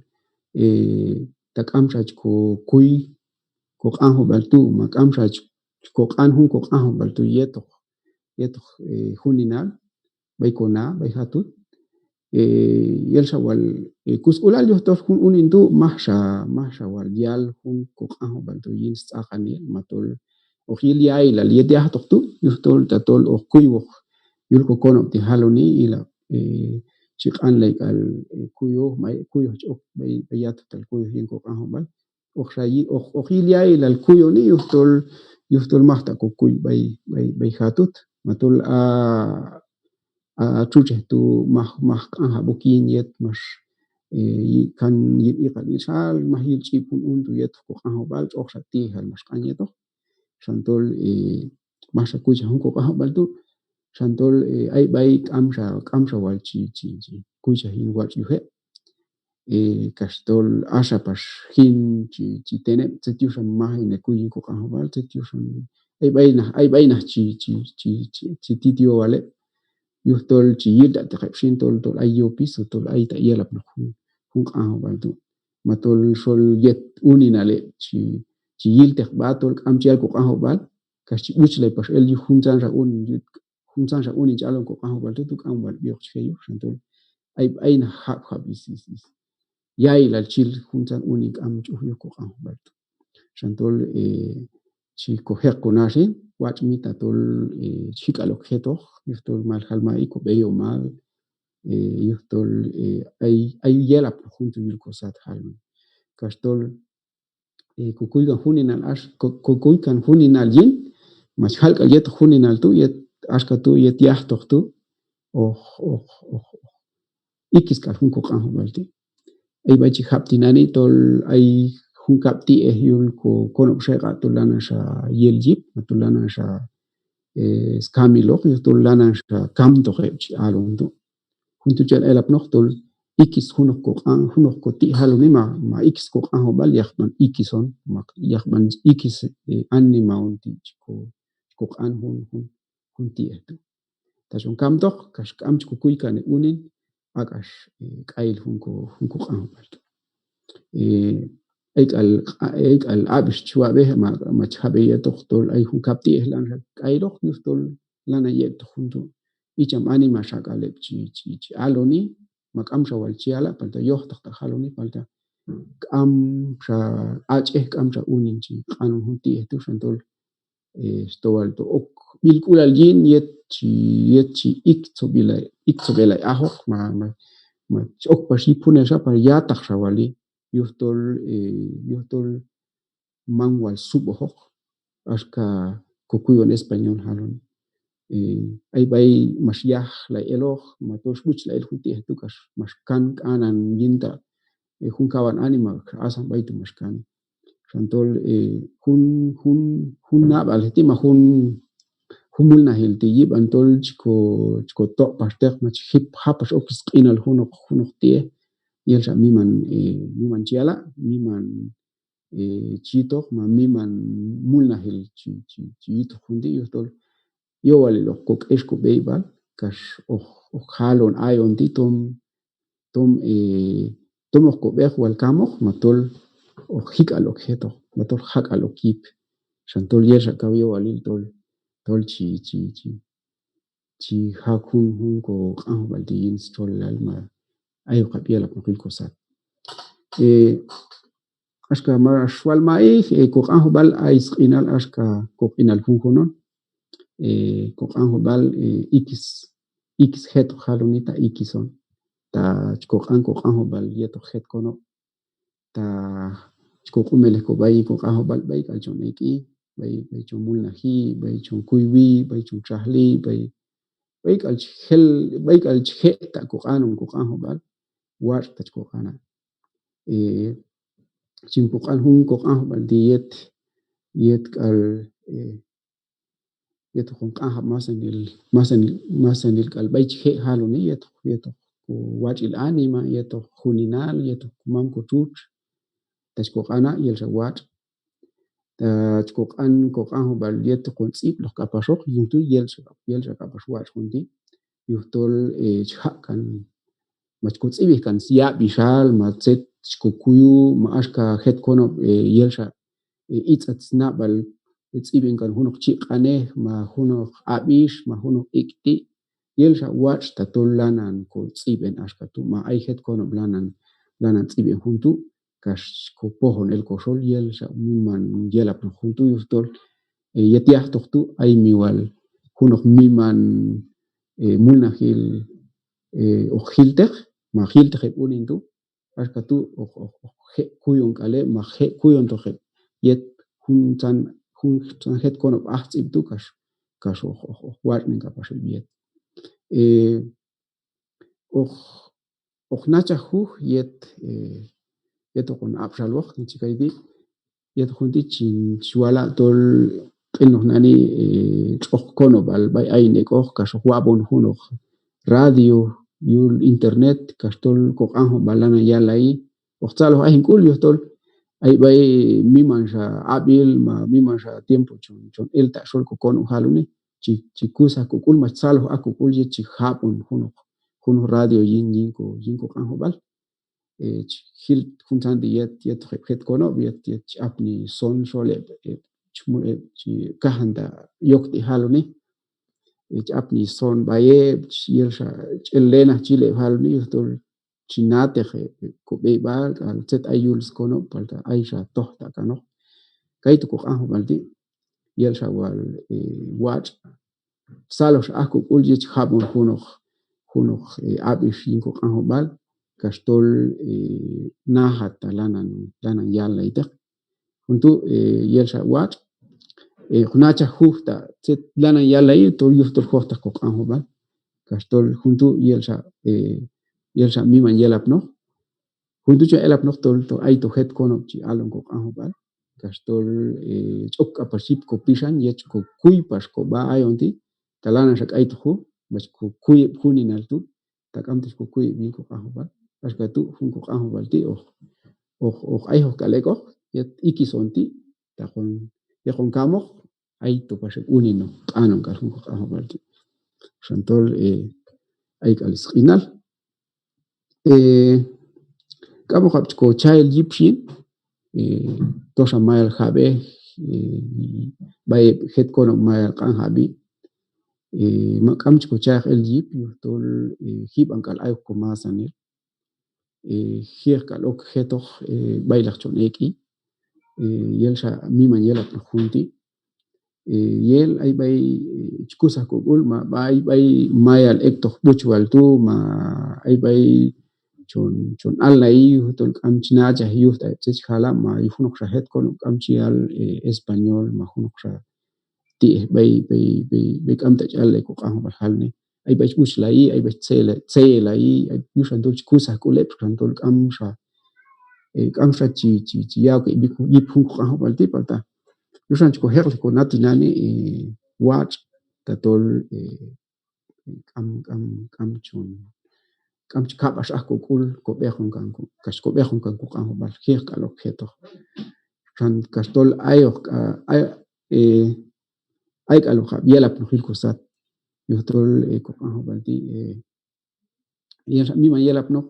eh, ta k'amxa chi kokuy koq'anjob'al tu', ma k'amxa chi koq'an jun koq'anjob'al tu' yetoq, yetoq, eh, juninal, b'ay kona, b'ay jatut. Eh, yelxa wal, eh, kusk'ulal yujtol jun unin tu', majxa, majxa wal yal jun koq'anjob'al tu' yin stz'aqanil, ma tol hoq yil ya'ilal yet yajtoq tu', yujtol tatol hoq kuywoq yul kokonob' ti' jaloni, ila, eh, chi q'anlay k'al, eh, kuyoj, ma kuyoj chi ok b'ay, b'ay yatutal kuyoj yin koq'anjob'al. Hoqxa yi-, hoq, hoq yil ya'ilal kuyoni, yujtol, yujtol maj ta kokuy b'ay, b'ay, b'ay jatut. Ma tol a, a txutxej tu' maj, maj q'anjab' ok yin yet max, eh, yi-, kan yin iqal ixal, maj yil ch'ib' jun un tu' yet koq'anjob'al, tx'oqxa ti'ejal max q'an yetoq. Xan tol, eh, majxa kuychaj jun koq'anjob'al tu', xan tol, eh, ay b'ay k'amxa, k'amxa wal chi, chi, chi kuychaj yin watx' yuj heb'. Eh, kax tol axa pax jin chi, chi ten heb' tzet yuxan maj hin hekuy yin koq'anjob'al, tzet yuxan, ay b'ay naj, ay b'ay naj chi, chi, chi, chi, chi tit yowal heb'. Yujtol chi yiltaqteq heb' xin tol, tol ay yopiso, tol ay ta' yelapnoq jun, jun q'anjob'al tu'. Ma tol xol yet uninal heb' chi, chi yilteq sb'a tol k'am chi yal koq'anjob'al, kax chi b'uchlay pax el yuj juntzanxa unin, yut juntzanxa unin chi alon koq'anjob'al tu', tu' k'am wal b'ioq chi je' yuj, xan tol ay, ay naj jab' jab' is, is, is ya'ilal chi yil juntzan unin k'am ch'uj yuj koq'anjob'al tu'. Xan tol, eh, chi kojeq kona xin, watx' mi tatol, eh, chi ji' k'al ok jetoq, yujtol mal jal ma'i kob'eyomal, eh, yujtol, eh, ay, ay yelapnoq jun tu' yul kosat jalon. Kax tol, eh, kokuy kan juninal ax, ko-, kokuy kan juninal yin, ma chi jal k'al yetoq juninal tu', yet, axka tu', yet yajtoq tu', hoq, hoq, hoq, hoq ikis k'al jun koq'anjob'al ti'. Ay b'ay chi jab' tinani' tol ay jun kab' ti'ej yul kokonob' Xeq'a' tol lananxa yel yip, ma tol lananxa, eh, skamiloq, yujtol lananxa kamtoq heb' chi alon tu'. Jun tu' chi yal elapnoq tol ikis junoq koq'an, junoq koti' jaloni ma, ma ikis koq'anjob'al, yaqb'an ikis on, ma yaqb'an ikis, eh, anima on ti' chi ko-, chi koq'an jun, jun, jun ti'ej tu'. Ta chon kamtoq, kax k'am chi kokuy kan heb' unin, ak'ax, eh, k'ayil jun ko-, jun koq'anjob'al tu'. Eh, ay k'al, ay k'al ab'ix chi wab'ej, ma, ma chi jab'ej yetoq tol ay jun kab' ti'ej lanxa k'ayiloq, yujtol lanan yek'toq jun tu'. Icham anima xa k'al heb' chi, chi, chi aloni, ma k'amxa wal chi yala', palta yojtaq ta' jaloni, palta k'amxa ach'ej, k'amxa unin chi q'anon jun ti'ej tu', xan tol, eh, xtowal to ok b'ilk'ulal yin yet chi, yet chi iktzob' ilay, iktzob' ilay ajoq, ma, ma, ma chi ok pax yip junelxa, pero ya'taqxa wali, yujtol, eh, yujtol man wal sub'ojoq, axka kokuyon español jalon. Eh, ay b'ay max yajlay eloq, ma tol xb'uchlay el jun ti'ej tu' kax max kan k'anan yintaq, eh, jun kawan anima, asan b'ay tu' max kan. Xan tol, eh, jun, jun, jun nab'al ti' ma jun, jun mulnajil ti' yib'an tol chi ko, chi kotoq' paxteq, ma chi jip, jap pax ok sq'inal junoq, junoq ti'ej, yelxa miman, eh, miman chi yala', miman, eh, chi yitoq, ma miman mulnajil chi, chi, chi yitoq jun ti', yujtol yowalil hoq kok'ex kob'eyb'al, kax hoq, hoq jalon ayon ti' tom, tom, eh, tom hoq kob'eq wal kamoq, ma tol hoq jik'al ok jetoq, ma tol jak'al ok yip. Xan tol yelxa kaw yowalil tol, tol chi, chi, chi, chi jaq' jun, jun koq'anjob'al ti' yin stxolilal, ma ayoqab' yelapnoq yul kosat. Eh, axka max wal ma'i, eh, koq'anjob'al ay sq'inal axka koq'inal junjun on. Eh, koq'anjob'al, eh, ikis, ikis jetoq jaloni, ta ikis on. Ta chi koq'an koq'anjob'al yetoq jet konob', ta chi koq'umelej kob'a yin koq'anjob'al b'ay k'al chon ek'i, b'ay, b'ay chon mulnaji, b'ay chon kuywi, b'ay chon txajli, b'ay, b'ay k'al chi jel, b'ay k'al chi je' ta koq'anon koq'anjob'al, watx' ta chi koq'ana'. Eh, chin koq'an jun koq'anjob'al ti' yet, yet k'al, eh, yetoq jun q'anjab' masanil, masanil, masanil k'al b'ay chi je' jaloni, yetoq, yetoq kowatx'il anima, yetoq juninal, yetoq komam kotxutx, ta chi koq'ana' yelxa watx'. Ta chi koq'an koq'anjob'al yetoq jun tz'ib'loj k'apaxoq, yuj tu' yelxa, yelxa k'apax watx' jun ti'. Yujtol, eh, chi jaq' kan, ma chi kotz'ib'ej kan syab'ixal, ma tzet chi kokuyu, ma axka jet konob', eh, yelxa, eh, itz'at snab'al, eh, tz'ib'en kan junoq chi q'anej, ma junoq ab'ix, ma junoq ik'ti', yelxa watx' tatol lanan kotz'ib'en axka tu', ma ay jet konob' lanan, lanan tz'ib'en jun tu', kax kopojon el koxol, yelxa miman yelapnoq jun tu', yujtol, eh, yet yajtoq tu' ay mi wal junoq miman, eh, mulnajil, eh, hoq jilteq, ma jilteq heb' unin tu', axka tu' hoq, hoq, hoq je' kuyon k'al heb', ma je' kuyontoq heb' yet juntzan, juntzan jet konob' ajtz'ib' tu', kax, kax hoq, hoq, hoq watx'nen k'apax heb' yet. Eh, hoq, hoq nachaj juj yet, eh, yet hoqon ab'xalwoq, chi kay ti', yet jun ti' chin, chi wala' tol q'inaloq nani, eh, tx'oq konob'al b'ay ayin ek'oq, kax hoq wab'on junoq radio, yul internet, kax tol koq'anjob'al lanan yallayi, hoq tzaloj aj hin k'ul, yujtol ay b'ay mimanxa ab'il, ma mimanxa tiempo chon, chon el ta xol kokonob' jaloni, chi, chi kusaj kok'ul, ma chi tzaloj aj kok'ul yet chi jab'on junoq, junoq radio yin, yin ko, yin koq'anjob'al. Eh, chi jil juntzan ti' yet, yetoq heb' jet konob', yet, yet chi apni son xol heb', heb' chi mu-, heb' chi kajan ta yokti' jaloni. Eh, chi apni son b'ay heb', chi yelxa, chi el lenaj chi yil heb' jaloni, yujtol chi nateq heb' kob'eyb'al k'al tzet ay yul skonob', palta ayxa tojtaq kanoq. Kaytu' koq'anjob'al ti', yelxa wal, eh, watx', tzalojxa aj kok'ul yet chi jab'on junoq, junoq, eh, ab'ix yin koq'anjob'al, kax tol, eh, najat ta lanan, lanan yallayteq. Jun tu', eh, yelxa watx', eh, hoq nachaj juj ta tzet lanan yallayi, tol yujtol jojtaq koq'anjob'al, kax tol jun tu' yelxa, eh, yelxa miman yelapnoq. Jun tu' chon elapnoq tol, tol ayto jet konob' chi alon koq'anjob'al, kax tol, eh, chi ok k'apax yip kopixan yet chi kokuy pax kob'a ayon ti', ta lananxa k'aytoq juj, ma chi kokuy heb' juninal tu', ta k'amto chi kokuy heb' yin koq'anjob'al. Axka tu' jun koq'anjob'al ti' hoq, hoq, hoq ayjoq k'al ek'oq yet ikis on ti', ta hoqon, yet hoqon kamoq, ayto pax heb' unin hoq q'anon k'al jun koq'anjob'al ti'. Xan tol, eh, ay k'al sq'inal. Eh, k'amoqab' chi kocha el yip xin, eh, toxa mayal jab'ej, eh, b'ay heb' jet konob' mayal q'anjab'i, eh, ma k'am chi kocha'ej el yip, yujtol, eh, jib'an k'al ayok komasanil. eh, jiq k'al ok jetoq, eh, b'aylaq chon ek'i, eh, yel xa miman yelapnoq jun ti'. Eh, yel ay b'ay, eh, chi kusaj kok'ul ma b'ay, b'ay mayal ek'toq b'uchwal tu' ma ay b'ay chon, chon alnayi yujtol k'am chi nachaj yuj ta heb' tzet chi jala' ma yuj junoqxa jet konob' k'am chi al, eh, español ma junoqxa ti'ej b'ay, b'ay, b'ay, b'ay k'am ta chi allay koq'anjob'al jaloni. Ay b'ay chi b'uchlayi, ay b'ay chi tzela-, tzelayi, ay yuxan tol chi kusaj k'ul heb', xan tol k'amxa, eh, k'amxa chi, chi, chi ya'ok heb' yip, yip jun koq'anjob'al ti', palta yuxan chi kojeqlej konat tinani', eh, watx' tatol, eh, k'am, k'am, k'am chon, k'am chi kab'ax aj kok'ul, kob'eqon kan ko-, kax kob'eqon kan koq'anjob'al, jiq k'al ok jetoq. Xan kax tol ayoq k'a-, ay, eh, ay k'al ok ab' yelapnoq yul kosat. Yujtol, eh, koq'anjob'al ti', eh, yel xa miman yelapnoq,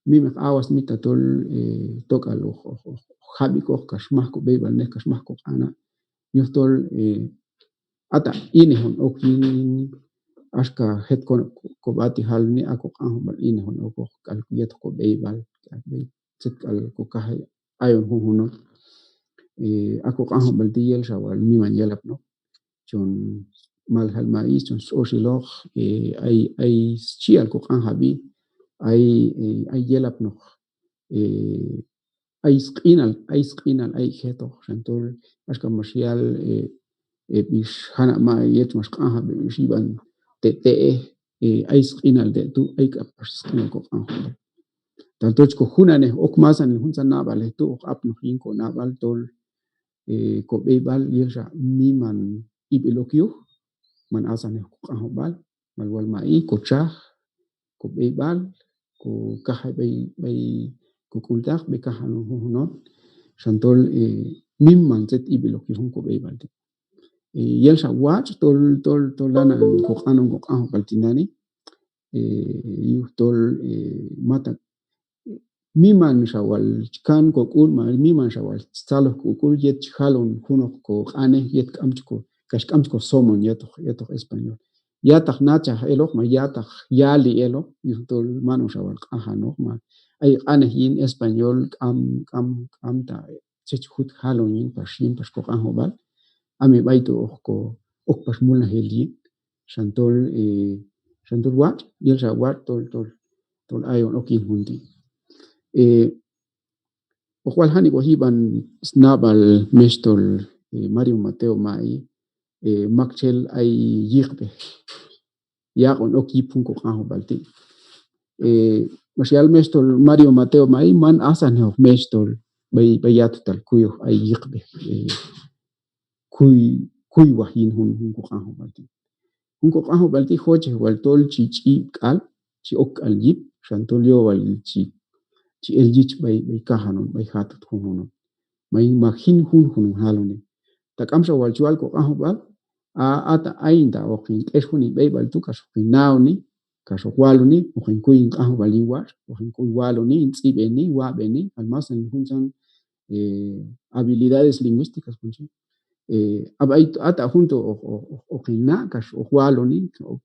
mimeq awas mi tatol, eh, tok'al hoq, hoq, hoq, hoq jab'ikoq kax maj kob'eyb'alnej, kax maj koq'ana'. Yujtol, eh, a ta inej on ok yin, axka jet konob' ko-, kob'a ti' jaloni, a koq'anjob'al inej on okoq k'al yetoq kob'eyb'al, k'al b'ay tzet k'al kokajay ayon junjun on. Eh, a koq'anjob'al ti' yel xa wal miman yelapnoq. Chon mal jal ma'i, chon stx'oxiloq, eh, ay, ay schi'al koq'anjab'i, ay, eh, ay yelapnoq, eh, ay sq'inal, ay sq'inal ay jetoq, xan tol axka max yal, eh, eh, heb' ix janab' ma'i yet max q'anjab' heb' ix yib'an te' te'ej, eh, ay sq'inal te' tu', ay k'apax sq'inal koq'anjob'al. Tatol chi kojunanej ok masanil juntzan nab'alej tu', hoq apnoq yin konab'al tol, eh, kob'eyb'al yel xa miman ib'il ok yuj, man asannej koq'anjob'al, mal wal ma'i, kotxaj, kob'eyb'al, kokajay b'ay, b'ay kok'ultaq, b'ay kajan on junjun on, xan tol, eh, miman tzet ib'il ok yuj jun kob'eyb'al ti'. Eh, yel xa watx' tol, tol, tol lanan koq'anon koq'anjob'al tinani', eh, yujtol, eh, mata miman xa wal chi kan kok'ul, ma miman xa wal chi tzaloj kok'ul yet chi jalon junoq koq'anej yet k'am chi ko, kax k'am chi kosomon yetoq, yetoq español. Ya'taq nachaj eloq, ma ya'taq yali eloq, yujtol man on xa wal q'ajanoq, ma ay q'anej yin español k'am, k'am, k'am ta tzet chi jut jalon yin pax, yin pax koq'anjob'al. A mi b'ay tu' hoq ko, ok pax mulnajil yin, xan tol, eh, xan tol watx', yel xa watx' tol, tol, tol ayon ok yin jun ti'. Eh, hoq wal janik'oq yib'an snab'al mextol, eh, Mario Mateo Ma'i, eh, maktxel ay yiqb'ej yaq'on ok yip jun koq'anjob'al ti'. Eh, max yal mextol Mario Mateo Ma'i, man asannejoq mextol b'ay, b'ay yatutal kuyoj ay yiqb'ej, eh, kuy, kuywaj yin jun, jun koq'anjob'al ti'. Jun koq'anjob'al ti' jochej wal tol chi ch'ib' k'al, chi ok k'al yip, xan tol yowalil chi, chi el yich b'ay, b'ay kajan on, b'ay jatut junjun on. May ma jin junjun on jaloni. Ta k'amxa wal chi wal koq'anjob'al, a, a ta ayin ta hoq hin k'ex jun hin b'eyb'al tu' kax hoq hin na'oni, kax hoq waloni, hoq hin kuy hin q'anjob'al yin watx', hoq hin kuy waloni, hin tz'ib'eni, wab'eni, almacén juntzan, eh, habilidades lingüísticas, kon chi. Eh, a b'ay, a ta jun tu' hoq, hoq, hoq, hoq hin na', kax hoq waloni, hoq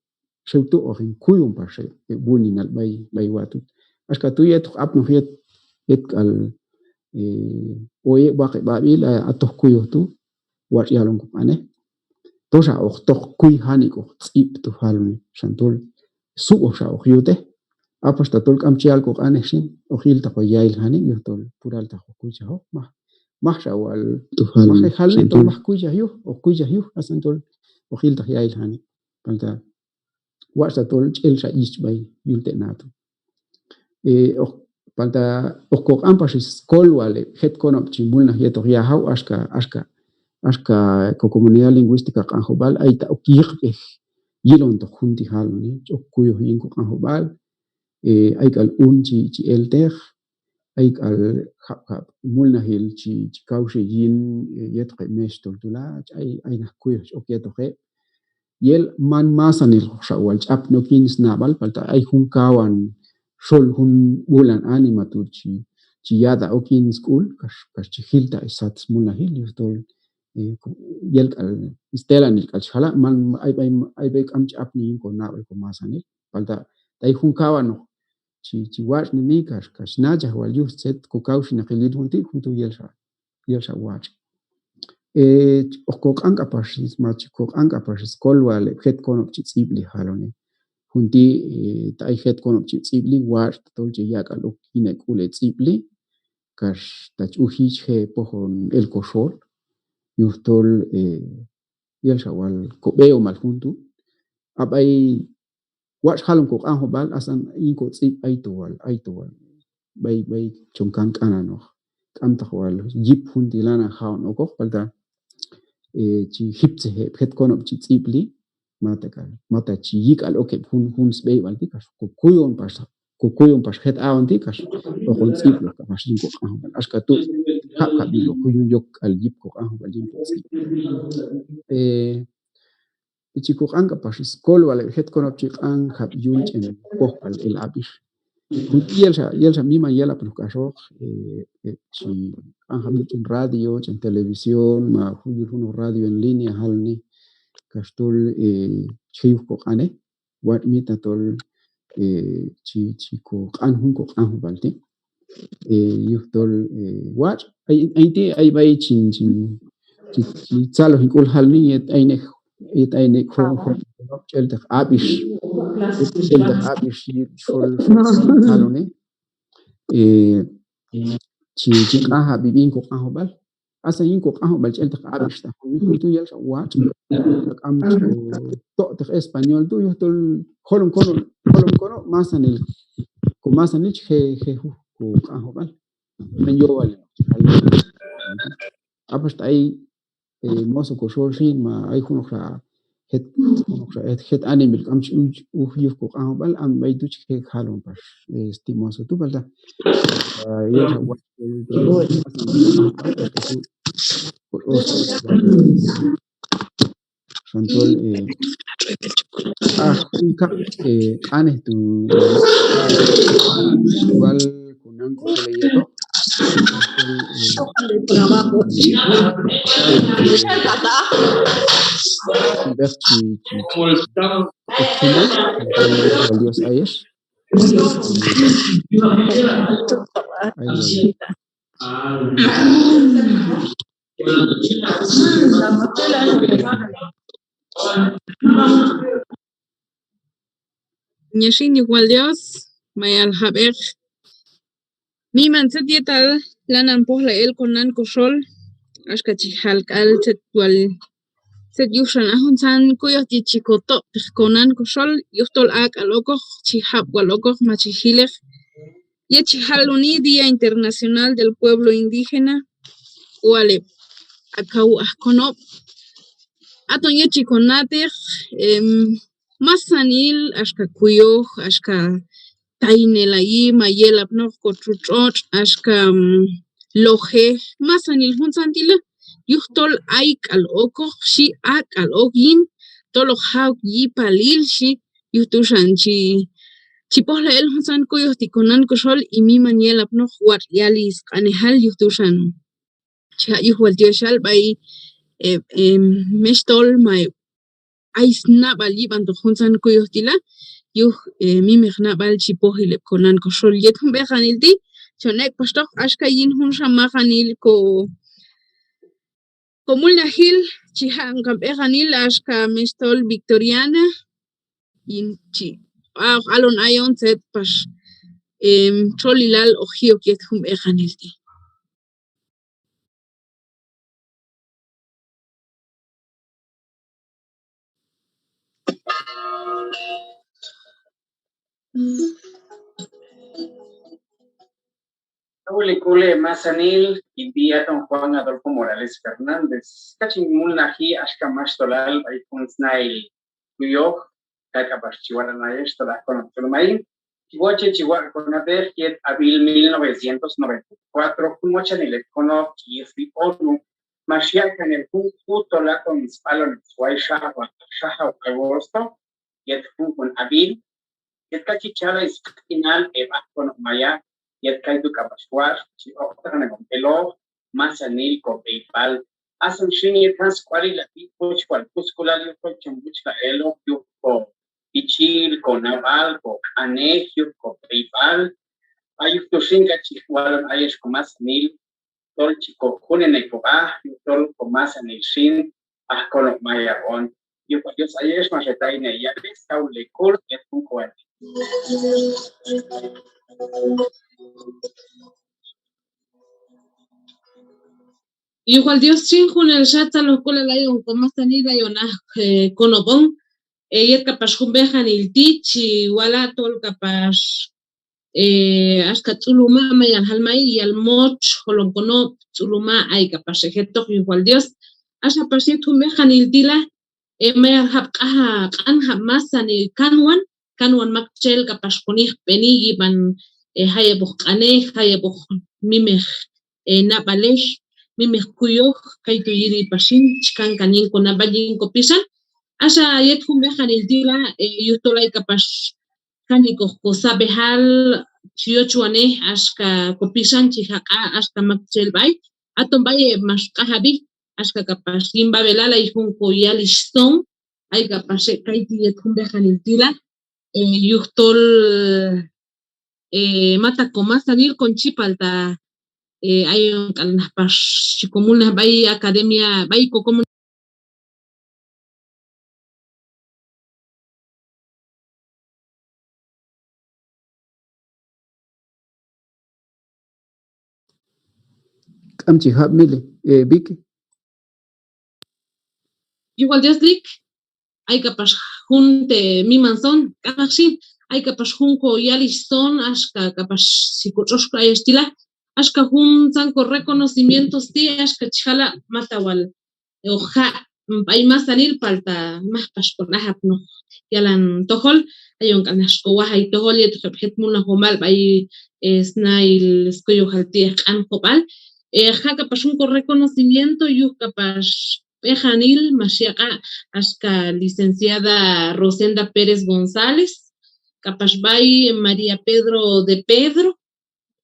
xew tu' hoq hin kuyon pax heb', heb' wuninal b'ay, b'ay watut. Axka tu' yet hoq apnoq yet, yet k'al, eh, oyeb' waqeb' ab'il, a, a toj kuyoj tu', watx' yalon koq'anej. Toxa hoq toq kuy janik'oq tz'ib' tu' jaloni, xan tol sub'oj xa hoq yutej. A pax ta tol k'am chi yal koq'anej xin, hoq iltaq hoq ya'il janik', yujtol puraltaq hoq kuychajoq, maj, maj xa wal, tu' jaloni, maj jay jaloni, xan tol tol maj kuychaj yuj, hoq kuychaj yuj, asan tol hoq iltaq ya'il janik'. Palta watx' ta tol ch'el xa yich b'ay yul te' na tu'. Eh, hoq, palta hoq koq'an pax skolwal heb' jet konob' chi mulnaj yetoq yajaw, axka, axka, axka ko comunidad lingüística Q'anjob'al, ay ta ok yiqb'ej yilontoq jun ti' jaloni, chi ok kuyoj yin koq'anjob'al, eh, ay k'al un chi, chi elteq, ay k'al jab', jab' mulnajil chi, chi kawxi yin, eh, yetoq heb' mextol tu' la, ay, ay naq kuyoj chi ok yetoq heb'. Yel man masanil hoq xa wal chi apni ok yin snab'al, palta ay jun kawan xol jun b'ulan anima tu' chi, chi ya'ta' ok yin sk'ul, kax, kax chi jilta sat smulnajil, yujtol, eh, ku-, yel k'al, stelanil k'al chi jala', man, ay, ay, ay b'ay k'am chi apni yin konab'al komasanil, palta ta ay jun kawanoq chi, chi watx'neni kax, kax nachaj wal yuj tzet kokawxinaqil yin jun ti', jun tu' yel xa, yel xa watx'. E, hoq koq'an k'apax, ma chi koq'an k'apax skolwal heb' jet konob' chi tz'ib'li jaloni. Jun ti', e, ta ay jet konob' chi tz'ib'li, watx' ta tol che yaq'k'al ok yin hek'ul hetz'ib'li, kax ta chi uji chi je' pojon el koxol, yujtol, e, yel xa wal kob'eyomal jun tu'. A b'ay watx' jalon koq'anjob'al, asan yin kotz'ib' ayto wal, ayto wal b'ay, b'ay chon kan q'ananoq. K'amtaq wal yip jun ti' lanan ja'on okoq, palta, e, chi jiptzej heb' jet konob' chi tz'ib'li, mata k'al, mata chi yi' k'al ok heb' jun, jun sb'eyb'al ti' kax kokuyon pax, kokuyon pax jet aq'on ti' kax hoqon tz'ib'loq k'apax yin koq'anjob'al. Axka tu' jab' jab'il hoq kuyon yok k'al yip koq'anjob'al yin kotz'ib'. E, chi koq'an k'apax skolwal heb' jet konob' chi q'anjab' yul ch'en pojb'al el ab'ix. Jun ti' yel xa, yel xa miman yelapnoq k'axoq, e, e, chi q'anjab' yul ch'en radio, ch'en televisión, ma jun yul junoq radio en línea jalni, kax tol, e, chi je' yuj koq'anej, watx' mi tatol, e, chi, chi koq'an jun koq'anjob'al ti'. E, yujtol, e, watx', ay, ay ti', ay b'ay chin, chin, chi, chi tzaloj hin k'ul jalni yet aynek, yet aynek jo, jo, ch'elteq ab'ix. Ch'elteq ab'ix yul xol, xol jaloni. E, chi, chi q'anjab' yin koq'anjob'al. Asan yin koq'anjob'al ch'elteq ab'ix ta jun, jun tu' yel xa watx'. Ta k'am chi kotoq'teq español tu', yujtol jolom konob', jolom konob', masanil, komasanil chi je', je' juj koq'anjob'al. Man yowalil. A pax ta ay, e, moso koxol xin, ma ay junoqxa jet, junoqxa jet, jet animail k'am chi uj, uj yuj koq'anjob'al, a b'ay tu' chi je' jalon pax, e, sti' moso tu', palta, a, yel xa watx', e, xan tol, e, a, jun kab', e, q'anej tu', wal konan koxol yetoq. B'eq chi, chi, chi, Dios ayex. Ay, ay. Nyex xin yuj wal Dios, mayal jab'eq. Miman tzet yetal lanan pojlay el konan koxol, axka chi jal k'al tzet wal, tzet yuj xan a juntzan kuyoj ti' chi kotob'teq konan koxol, yujtol ak'al okoq, chi jab' wal okoq, ma chi jileq. Yet chi jaloni Día Internacional del Pueblo Indígena, k'ual heb' a kaw aj konob'. Aton yet chi kona'teq, em, masanil axka kuyoj, axka taynelayi, ma yelapnoq kotxutx tx'otx', axka, mm, lojej, masanil juntzan ti' la, yujtol ay k'al okoq, xhi, ak'al ok yin, tol hoq ja' ok yipalil, xhi, yuj tu' xan chi, chi pojlay el juntzan kuyoj ti' konan koxol, y miman yelapnoq watx' yali sq'anejal, yuj tu' xan chi ja' yuj wal tioxal b'ay, e, e, mextol ma heb' ay snab'al yib'antoq juntzan kuyoj ti' la, yuj, e, mimeq nab'al chi poj el heb' konan koxol yet jun b'eqanil ti', chon ek' paxtoq axka yin junxa maqanil ko, komulnajil chi ja'on kan b'eqanil axka mextol Victoriana, yin chi, a, hoq alon ayon tzet pax, em, txolilal hoq ji' ok yet jun b'eqanil ti'. K'ulel k'ulel masanil, in b'i aton Juan Adolfo Morales Fernández. Kax chin mulnaji axka maxhtolal b'ay jun snahil kuyoj, kay k'apax chi wal ayex tol aj konob' Ch'ulumay. Chi woche chi wal konab'ej yet ab'il mil novecientos noventa y cuatro, jun mochanil heb' konob' chi yiq sb'i ONU, max yaq' kan el jun k'u tol aton sb'alonil sway xajaw, xajaw agosto, yet junjun ab'il, yet kax chi chalay sq'inal heb' aj konob' maya, yet kaytu' k'apax watx' chi oqtaqnej on eloq, masanil kob'eyb'al. Asan xin yet jan sk'ualil a ti' koch wal kusk'ulal yujtol chon b'uchkaj eloq yuj ko, pichil, konab'al, koq'anej, yuj kob'eyb'al. A yujtol xin k'al chi jwalon ayex komasanil tol chi kojunenej kob'a, yujtol komasanil xin, aj konob' mayal on. Yuj wal Dios ayex max hetaynay yab'e, Saúl Lecor, yet jun kowal. Yuj wal Dios xin junelxa tzalojk'ulal ayon komasanil ayon aj, eh, konob' on, eh, yet k'apax jun b'eqanil ti' chi wala' tol k'apax eh, axka Tz'uluma', mayal jal may, Yalmoch, Jolom Konob', Tz'uluma', ay k'apax e jetoq yuj wal Dios. Axa pax yet jun b'eqanil ti' la, eh, mayal jab' q'aja q'anjab' masanil kanwan, kanwan maktxel k'apax kon ijb'eni yib'an, eh, jayeb'oq q'anej, jayeb'oq mimeq, eh, nab'alej, mimeq kuyoj, kaytu' yili pax xin, chi kankan yin konab'al yin kopixan. Axa yet jun b'eqanil ti' la, eh, yujtol ay k'apax janik'oq kosab'ejal chi yochwanej axka kopixan chi jaq'a' axka maktxel b'ay, aton b'ay heb' max q'ajab'i, axka k'apax yin b'ab'elal ay jun koyalixh son, ay k'apax heb' kayti' yet jun b'eqanil ti' la, eh, yujtol, eh, mata komasanil kon chi palta, eh, ayon k'al naj pax chi komulnaj b'ay academia, b'ay kokomun- K'am chi jab' Mili, eh, Vicky. Yuj wal Dios lik, ay k'apax jun te' miman son, k'amaq xin, ay k'apax jun koyalixh son, axka k'apax chi kotx'ox ayex ti' la, axka juntzan ko reconocimientos ti', axka chi jala' mata wal hoq ja' b'ay masanil palta maj pax kon ajapnoq yalan tojol, ayon k'al naj xkowajay tojol yetoq heb' jet mulnajomal b'ay, eh, snahil skuyojal ti'ej Q'anjob'al. Eh, ja' k'apax jun ko reconocimiento yuj k'apax b'eqanil max yaq'a' axka licenciada Rosenda Pérez González, k'apax b'ay María Pedro de Pedro,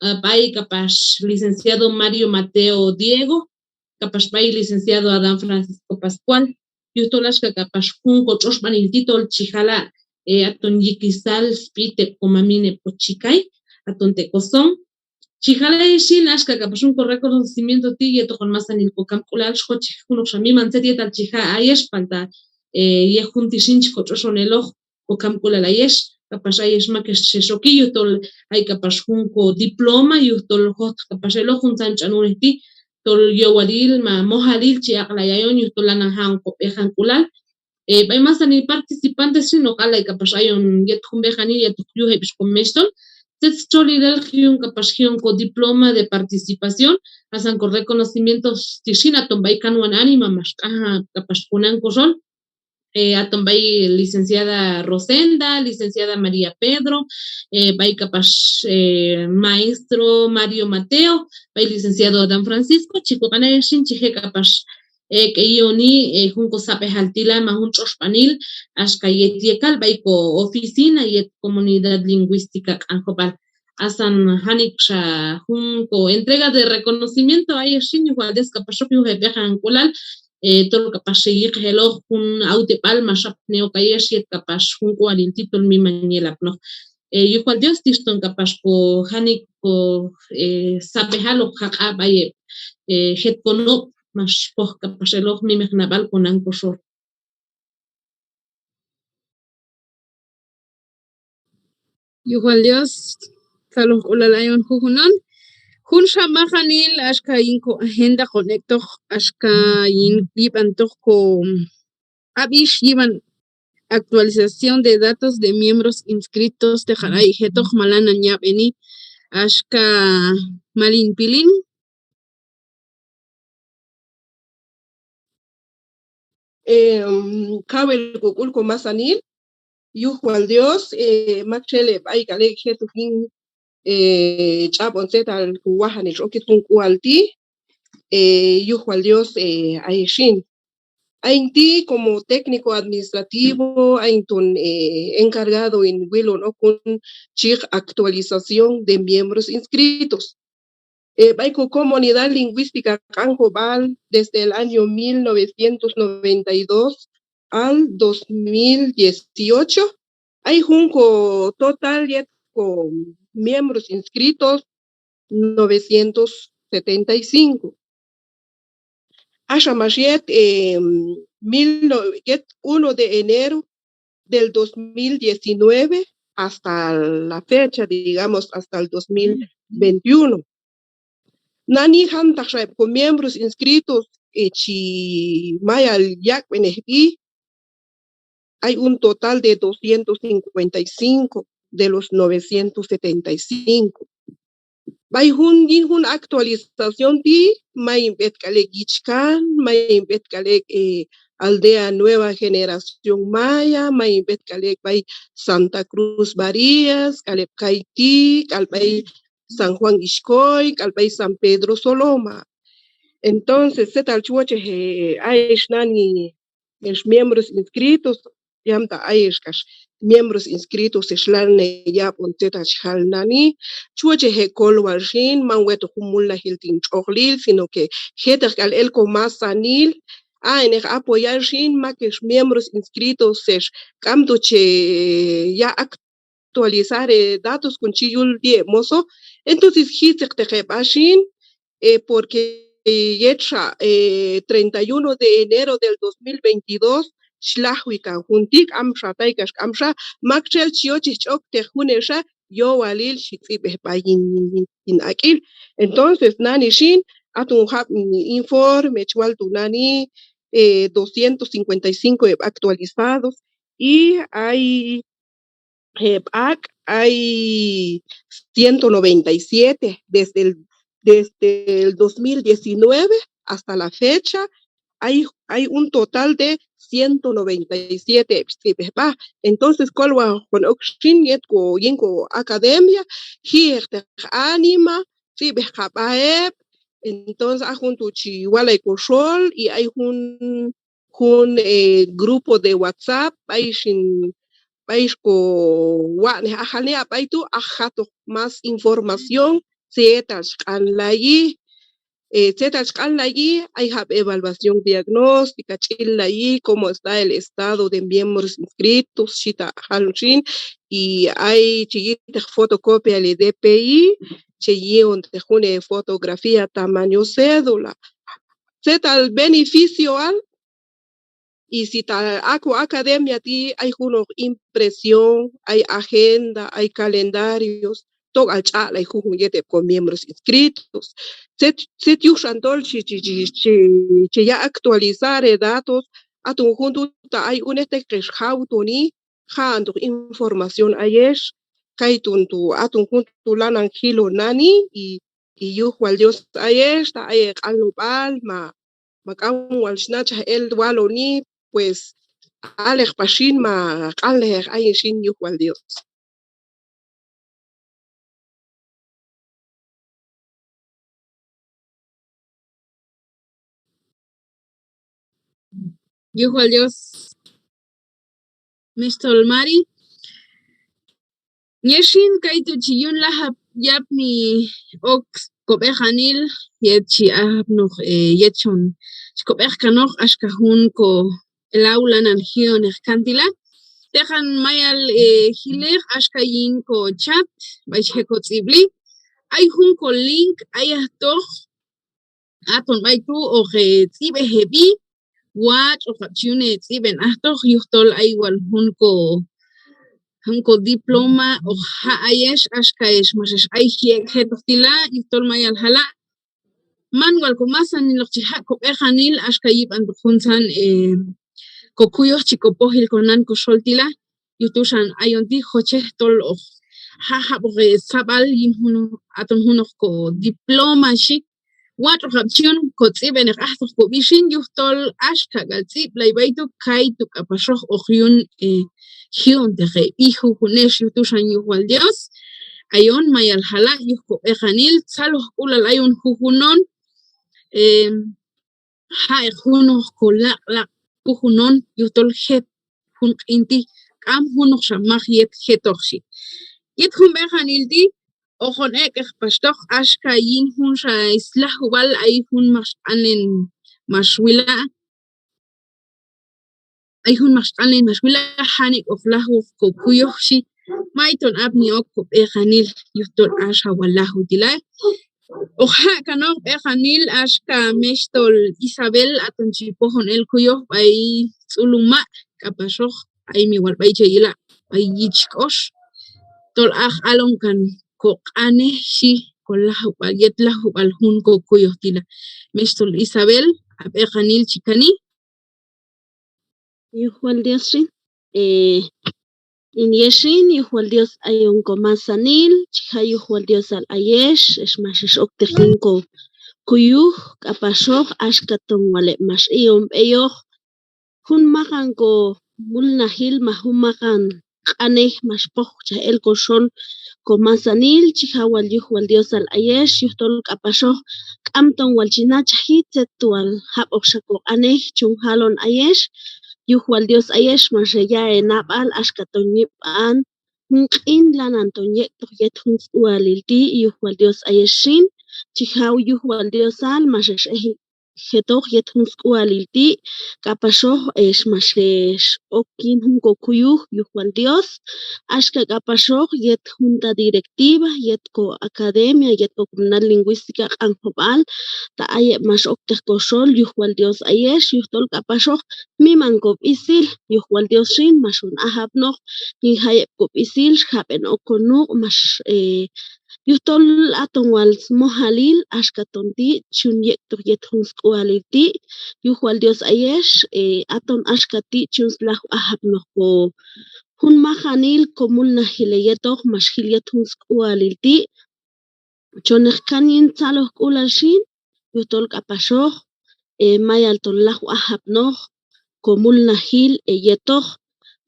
ah, b'ay k'apax licenciado Mario Mateo Diego, k'apax b'ay licenciado Adán Francisco Pascual, yujtol axka k'apax jun kotx'oxb'anil ti' tol chi jala', eh, aton yikisal sb'i te' komamin heb' kochikay, aton te' koson. Chi jala' ayex xin axka k'apax jun ko reconocimiento ti' yet hoqon masanil kokamk'ulal, xjochej junoqxa miman tzet yetal chi ja' ayex palta, eh, yet jun ti' xin chi kotx'oxon eloq kokamk'ulal ayex, k'apax ayex mak ex xex oki, yujtol ay k'apax jun ko diploma, yujtol jojtaq k'apax eloq juntzan tx'an unej ti', tol yowalil ma mojalil chi aq'lay ayon, yujtol lanan ja'on kob'eqank'ulal. Eh, b'ay masanil participantes xin hoq allay k'apax ayon yet jun b'eqanil yetoq yuj heb' ix komexhtol, tzet stxolilal ji'on k'apax ji'on ko diploma de participación, asan ko reconocimiento ti' xin aton b'ay kanwan anima max q'anjab' k'apax konan koxol, eh, aton b'ay licenciada Rosenda, licenciada María Pedro, eh, b'ay k'apax, eh, maestro Mario Mateo, b'ay licenciado Adán Francisco, chi koq'an ayex xin chi je' k'apax, eh, ek' heyoni, eh, jun kosab'ejal ti' la ma jun tx'oxb'anil axka yet yekal b'ay ko oficina yet Comunidad Lingüística Q'anjob'al. Asan janik'xa jun ko entrega de reconocimiento ayex xin, yuj wal Dios k'apax hoq yuj heb'eqank'ulal, eh, tol k'apax heyiqej eloq jun awteb'al max apni ok ayex yet k'apax jun k'ualil ti' tol miman yelapnoq. Eh, yuj wal Dios tixton k'apax ko janik' ko, eh, sab'ejal hoq jaq'a' b'ay heb', eh, jet konob' max poj k'apax eloq mimeq nab'al konan koxol. Yuj wal Dios, tzalojk'ulal ayon jujunon. Junxa majanil axka yin ko agenda hoqon ek'toq, axka yin yib'antoq ko ab'ix yib'an actualización de datos de miembros inscritos, teqan ay jetoq ma lanan yab'eni, axka Malin Pilin. Em, kawil kok'ul komasanil, yuj wal Dios, eh, maktxel heb' ay k'al ek' jetoq yin, eh, ch'ab'on tzetal kowajanil x'okil jun k'ual ti', eh, yuj wal Dios, eh, ayex xin. Ayin ti' como técnico administrativo, ayin ton, eh, encargado hin wilon ok jun chi yiq actualización de miembros inscritos. Eh, b'ay ko Comunidad Lingüística Q'anjob'al, desde el año mil novecientos noventa y dos al dos mil dieciocho, Ay jun ko total yet ko miembros inscritos, novecientos setenta y cinco. Axa max yet, eh, mil no-, yet uno de enero del dos mil diecinueve hasta la fecha, digamos, hasta el dos mil veintiuno. Nani jantaq xa heb' ko miembros inscritos, eh, chi mayal yaq'b'enej b'i, hay un total de doscientos cincuenta y cinco de los novecientos setenta y cinco. B'ay jun, yin jun actualización ti', mayin b'et k'al ek' Yichk'an, mayin b'et k'al ek', eh, aldea Nueva Generación Maya, mayin b'et k'al ek' b'ay Santa Cruz Barillas, k'al heb' Caití, k'al b'ay San Juan Ixcoy, k'al b'ay San Pedro Soloma. Entonces, tzetal chi wochej, eh, ayex nani, ex miembros inscritos, yamta ayex k'ax miembros inscritos ex lanan heyab'on tzetal chi jal nani, chi wochej hekolwal xin, man wetoq jun mulnajil ti' hin tx'oqlil, sino que jetaq k'al el ko masanil, a'enej apoyar xin, mak ex miembros inscritos ex k'amto che yaq' actualizar, eh, datos kon chi yul ti' heb' moso. Entonces, jitzeqteq heb'a xin, eh, porque, eh, yet xa, eh, treinta y uno de enero del dos mil veintidós, xlajwi kan jun ti', k'amxa tay kax k'amxa, maktxel chi yochej ch'okteq junexa, yowalil xhi tz'ib'ej b'a yin, yin, yin, yin ak'il. Entonces, nani xin, aton jab' informe chi wal tu' nani, eh, doscientos cincuenta y cinco heb' actualizados, y ay heb' ak', ay ciento noventa y siete desde el, desde el dos mil diecinueve hasta la fecha, ay, ay un total de ciento noventa y siete heb' tz'ib'ej b'a. Entonces, kolwajoq kon ok xin yet ko, yin ko academia, ji'eqteq anima, tz'ib'ej ka b'a heb'. Entonces, a jun tu' chi walay ko xol, y ay jun jun, eh, grupo de WhatsApp, b'ay xin, b'ay xko wa'nej ajalnej, a b'ay tu' aj jatoq más información, tzetal chi q'anlayi, eh, tzetal chi q'anlayi, ay jab' evaluación diagnóstica, ch'illayi, cómo está el estado de miembros inscritos, xhi ta jalon xin, y ay chi yi'teq fotocopia le D P I, che yi'onteq jun, eh, fotografía tamaño cédula. Tzetal beneficioal, y si ta a ko academia ti' ay junoq impresión, ay agenda, ay calendarios, tok'al ch'aq'lay jujun yet heb' ko miembros inscritos. Tzet, tzet yuj xan tol chi, chi, chi, chi, chi yaq' actualizar e datos, aton jun tu' ta ay unej teqex jawtoni, ja'antoq información ayex, kayton tu', aton jun tu' lanan jilon nani, y, y yuj wal Dios ayex, ta ay e q'anleb'al, ma, ma k'am wal xnachaj el waloni, pues, aleq pax xin ma q'anlejeq ayin xin yuj wal Dios. Yuj wal Dios. Mixhtol Mari. Yet xin kaytu' chi yun lajab' yapni ok kob'eqanil yet chi apnoq, eh, yet chon chi kob'eq kanoq axka jun ko el aula lanan ji'oneq kan ti' la. Teqan mayal, eh, jileq axka yin ko chat b'ay chi je' kotz'ib'li. Ay jun ko link ayajtoq, aton b'ay tu' hoq, eh, tz'ib'ej heb'i, watx' hoqab' chi yun, eh, tz'ib'en ajtoq yujtol ay wal jun ko, jun ko diploma hoq ja' ayex axka ex max ex ayji ek' jetoq ti' la, yujtol mayal jala'. Man wal ko masaniloq chi jaq' kob'eqanil axka yib'antoq juntzan, eh, kokuyoj chi kopoj il konan koxol ti' la, yuj tu' xan ayon ti' jochej tol hoq ja' jab'oq, eh, sab'al yin junoq, aton junoq ko diploma xhi. Watx' hoqab' chi yun kotz'ib'eneq ajtoq kob'i xin yujtol axka k'al tz'ib'lay b'ay tu' kaytu' k'apaxoq hoq yun, eh, ji'onteq, eh, b'i jujun ex yuj tu' xan yuj wal Dios. Ayon mayal jala' yuj kob'eqanil, tzalojk'ulal ayon jujun on, eh, ja'eq junoq kolaq'laq' jujun on yujtol jet jun q'in ti' k'am junoqxa mak yet jetoq xhi. Yet jun b'eqanil ti' hoqon ek'eq paxtoq axka yin junxa slajub'al, ay jun max q'anen max wila'. ay jun max q'anlen max wila', janik' hoq lajwoq kokuyoj xhi. May ton apni ok kob'eqanil yujtol axa wal lajwi ti' la. Hoq jaq' kanoq b'eqanil axka mextol Isabel, aton chi pojon el kuyoj b'ay Tz'uluma', k'apaxoq ay mi wal b'ay che yila' b'ay Yichk'ox. Tol aj alon kan koq'anej xhi, kolajwub'al, yet lajwub'al jun kokuyoj ti' la. Mextol Isabel, a b'eqanil chi kani. Yuj wal Dios xin, eh, in yet xin, yuj wal Dios ayon komasanil, chi ja' yuj wal Diosal ayex, ex max ex okteq yin kokuyuj, k'apaxoq, axka ton wal heb' max i'on b'eyoq jun maqan komulnajil ma jun maqan q'anej max pojchaj el koxol komasanil, chi ja' wal yuj wal Diosal ayex, yujtol k'apaxoq k'am ton wal chi nachaji tzet wal jab'oqxa koq'anej chun jalon ayex, yuj wal Dios ayex max heya' henab'al axka ton yib'an jun q'in lanan ton yek'toq yet jun sk'uhalil ti', yuj wal Dios ayex xin, chi ja' yuj wal Diosal max ex eji jetoq yet jun sk'uhalil ti', k'apaxoq ex max ex ok yin jun kokuyuj yuj wal Dios, axka k'apaxoq yet junta directiva, yet ko academia, yet ko comunidad lingüística Q'anjob'al, ta ay heb' max okteq koxol yuj wal Dios ayex, yujtol k'apaxoq miman kob'isil, yuj wal Dios xin max on aj apnoq yin jayeb' kob'isil, xjab'en ok konuq', max, eh, yujtol aton wal smojalil axka ton ti' chun yek'toq yet jun sk'uhalil ti', yuj wal Dios ayex, eh, aton axka ti' chun slajw aj apnoq ko jun maqanil komulnajil heyetoq max jil yet jun sk'uhalil ti', chon ex kan yin tzalojk'ulal xin, yujtol k'apaxoq, eh, mayal ton lajw aj apnoq komulnajil heyetoq.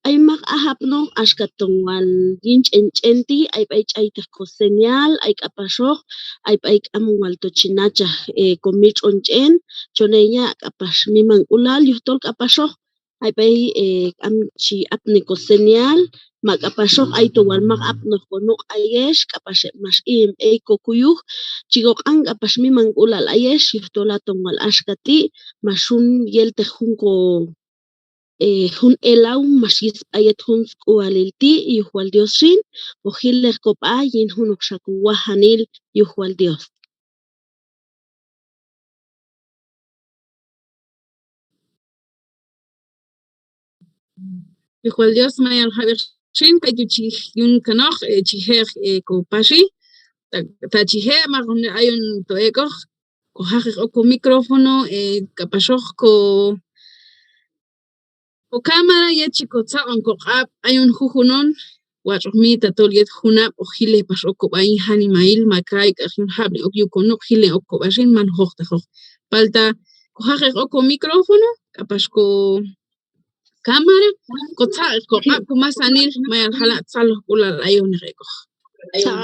Ay maq aj apnoq axka ton wal yin ch'en ch'en ti', ay b'ay ch'ayteq koseñal, ay k'apaxoq, ay b'ay k'am wal to chi nachaj, eh, komitx'on ch'en, chon heya' k'apax mimank'ulal, yujtol k'apaxoq, ay b'ay, eh, k'am chi apni koseñal, ma k'apaxoq ay to wal maq apnoq konuq' ayex, k'apax heb' max i'on b'ey kokuyuj, chi koq'an k'apax mimank'ulal ayex, yujtol aton wal axka ti', max yun yelteq jun ko, eh, jun elaw max yis sb'a yet jun sk'uhalil ti', yuj wal Dios xin, hoq jilej kob'a yin junoqxa kowajanil, yuj wal Dios. Yuj wal Dios mayal jab'eq xin, kaytu' chi yun kanoq, eh, chi je', eh, kopaxi, ta, ta chi je' ma jun ayon to ek'oq, kojaqeq ok komicrófono, eh, k'apaxoq ko kocámara yet chi kotzaq'on koq'ab', ayon jujun on, watx' hoq mi tatol yet junab' hoq jilej pax ok kob'a yin janimail, ma kay k'ax yun jab'li ok yuj konuq', jilej ok kob'a xin, man jojtaqoq. Palta kojaqeq ok komicrófono, k'apax kocámara, kotzaq'eq koq'ab' komasanil, mayal jala' tzalojk'ulal ayoneq ek'oq. Ayon.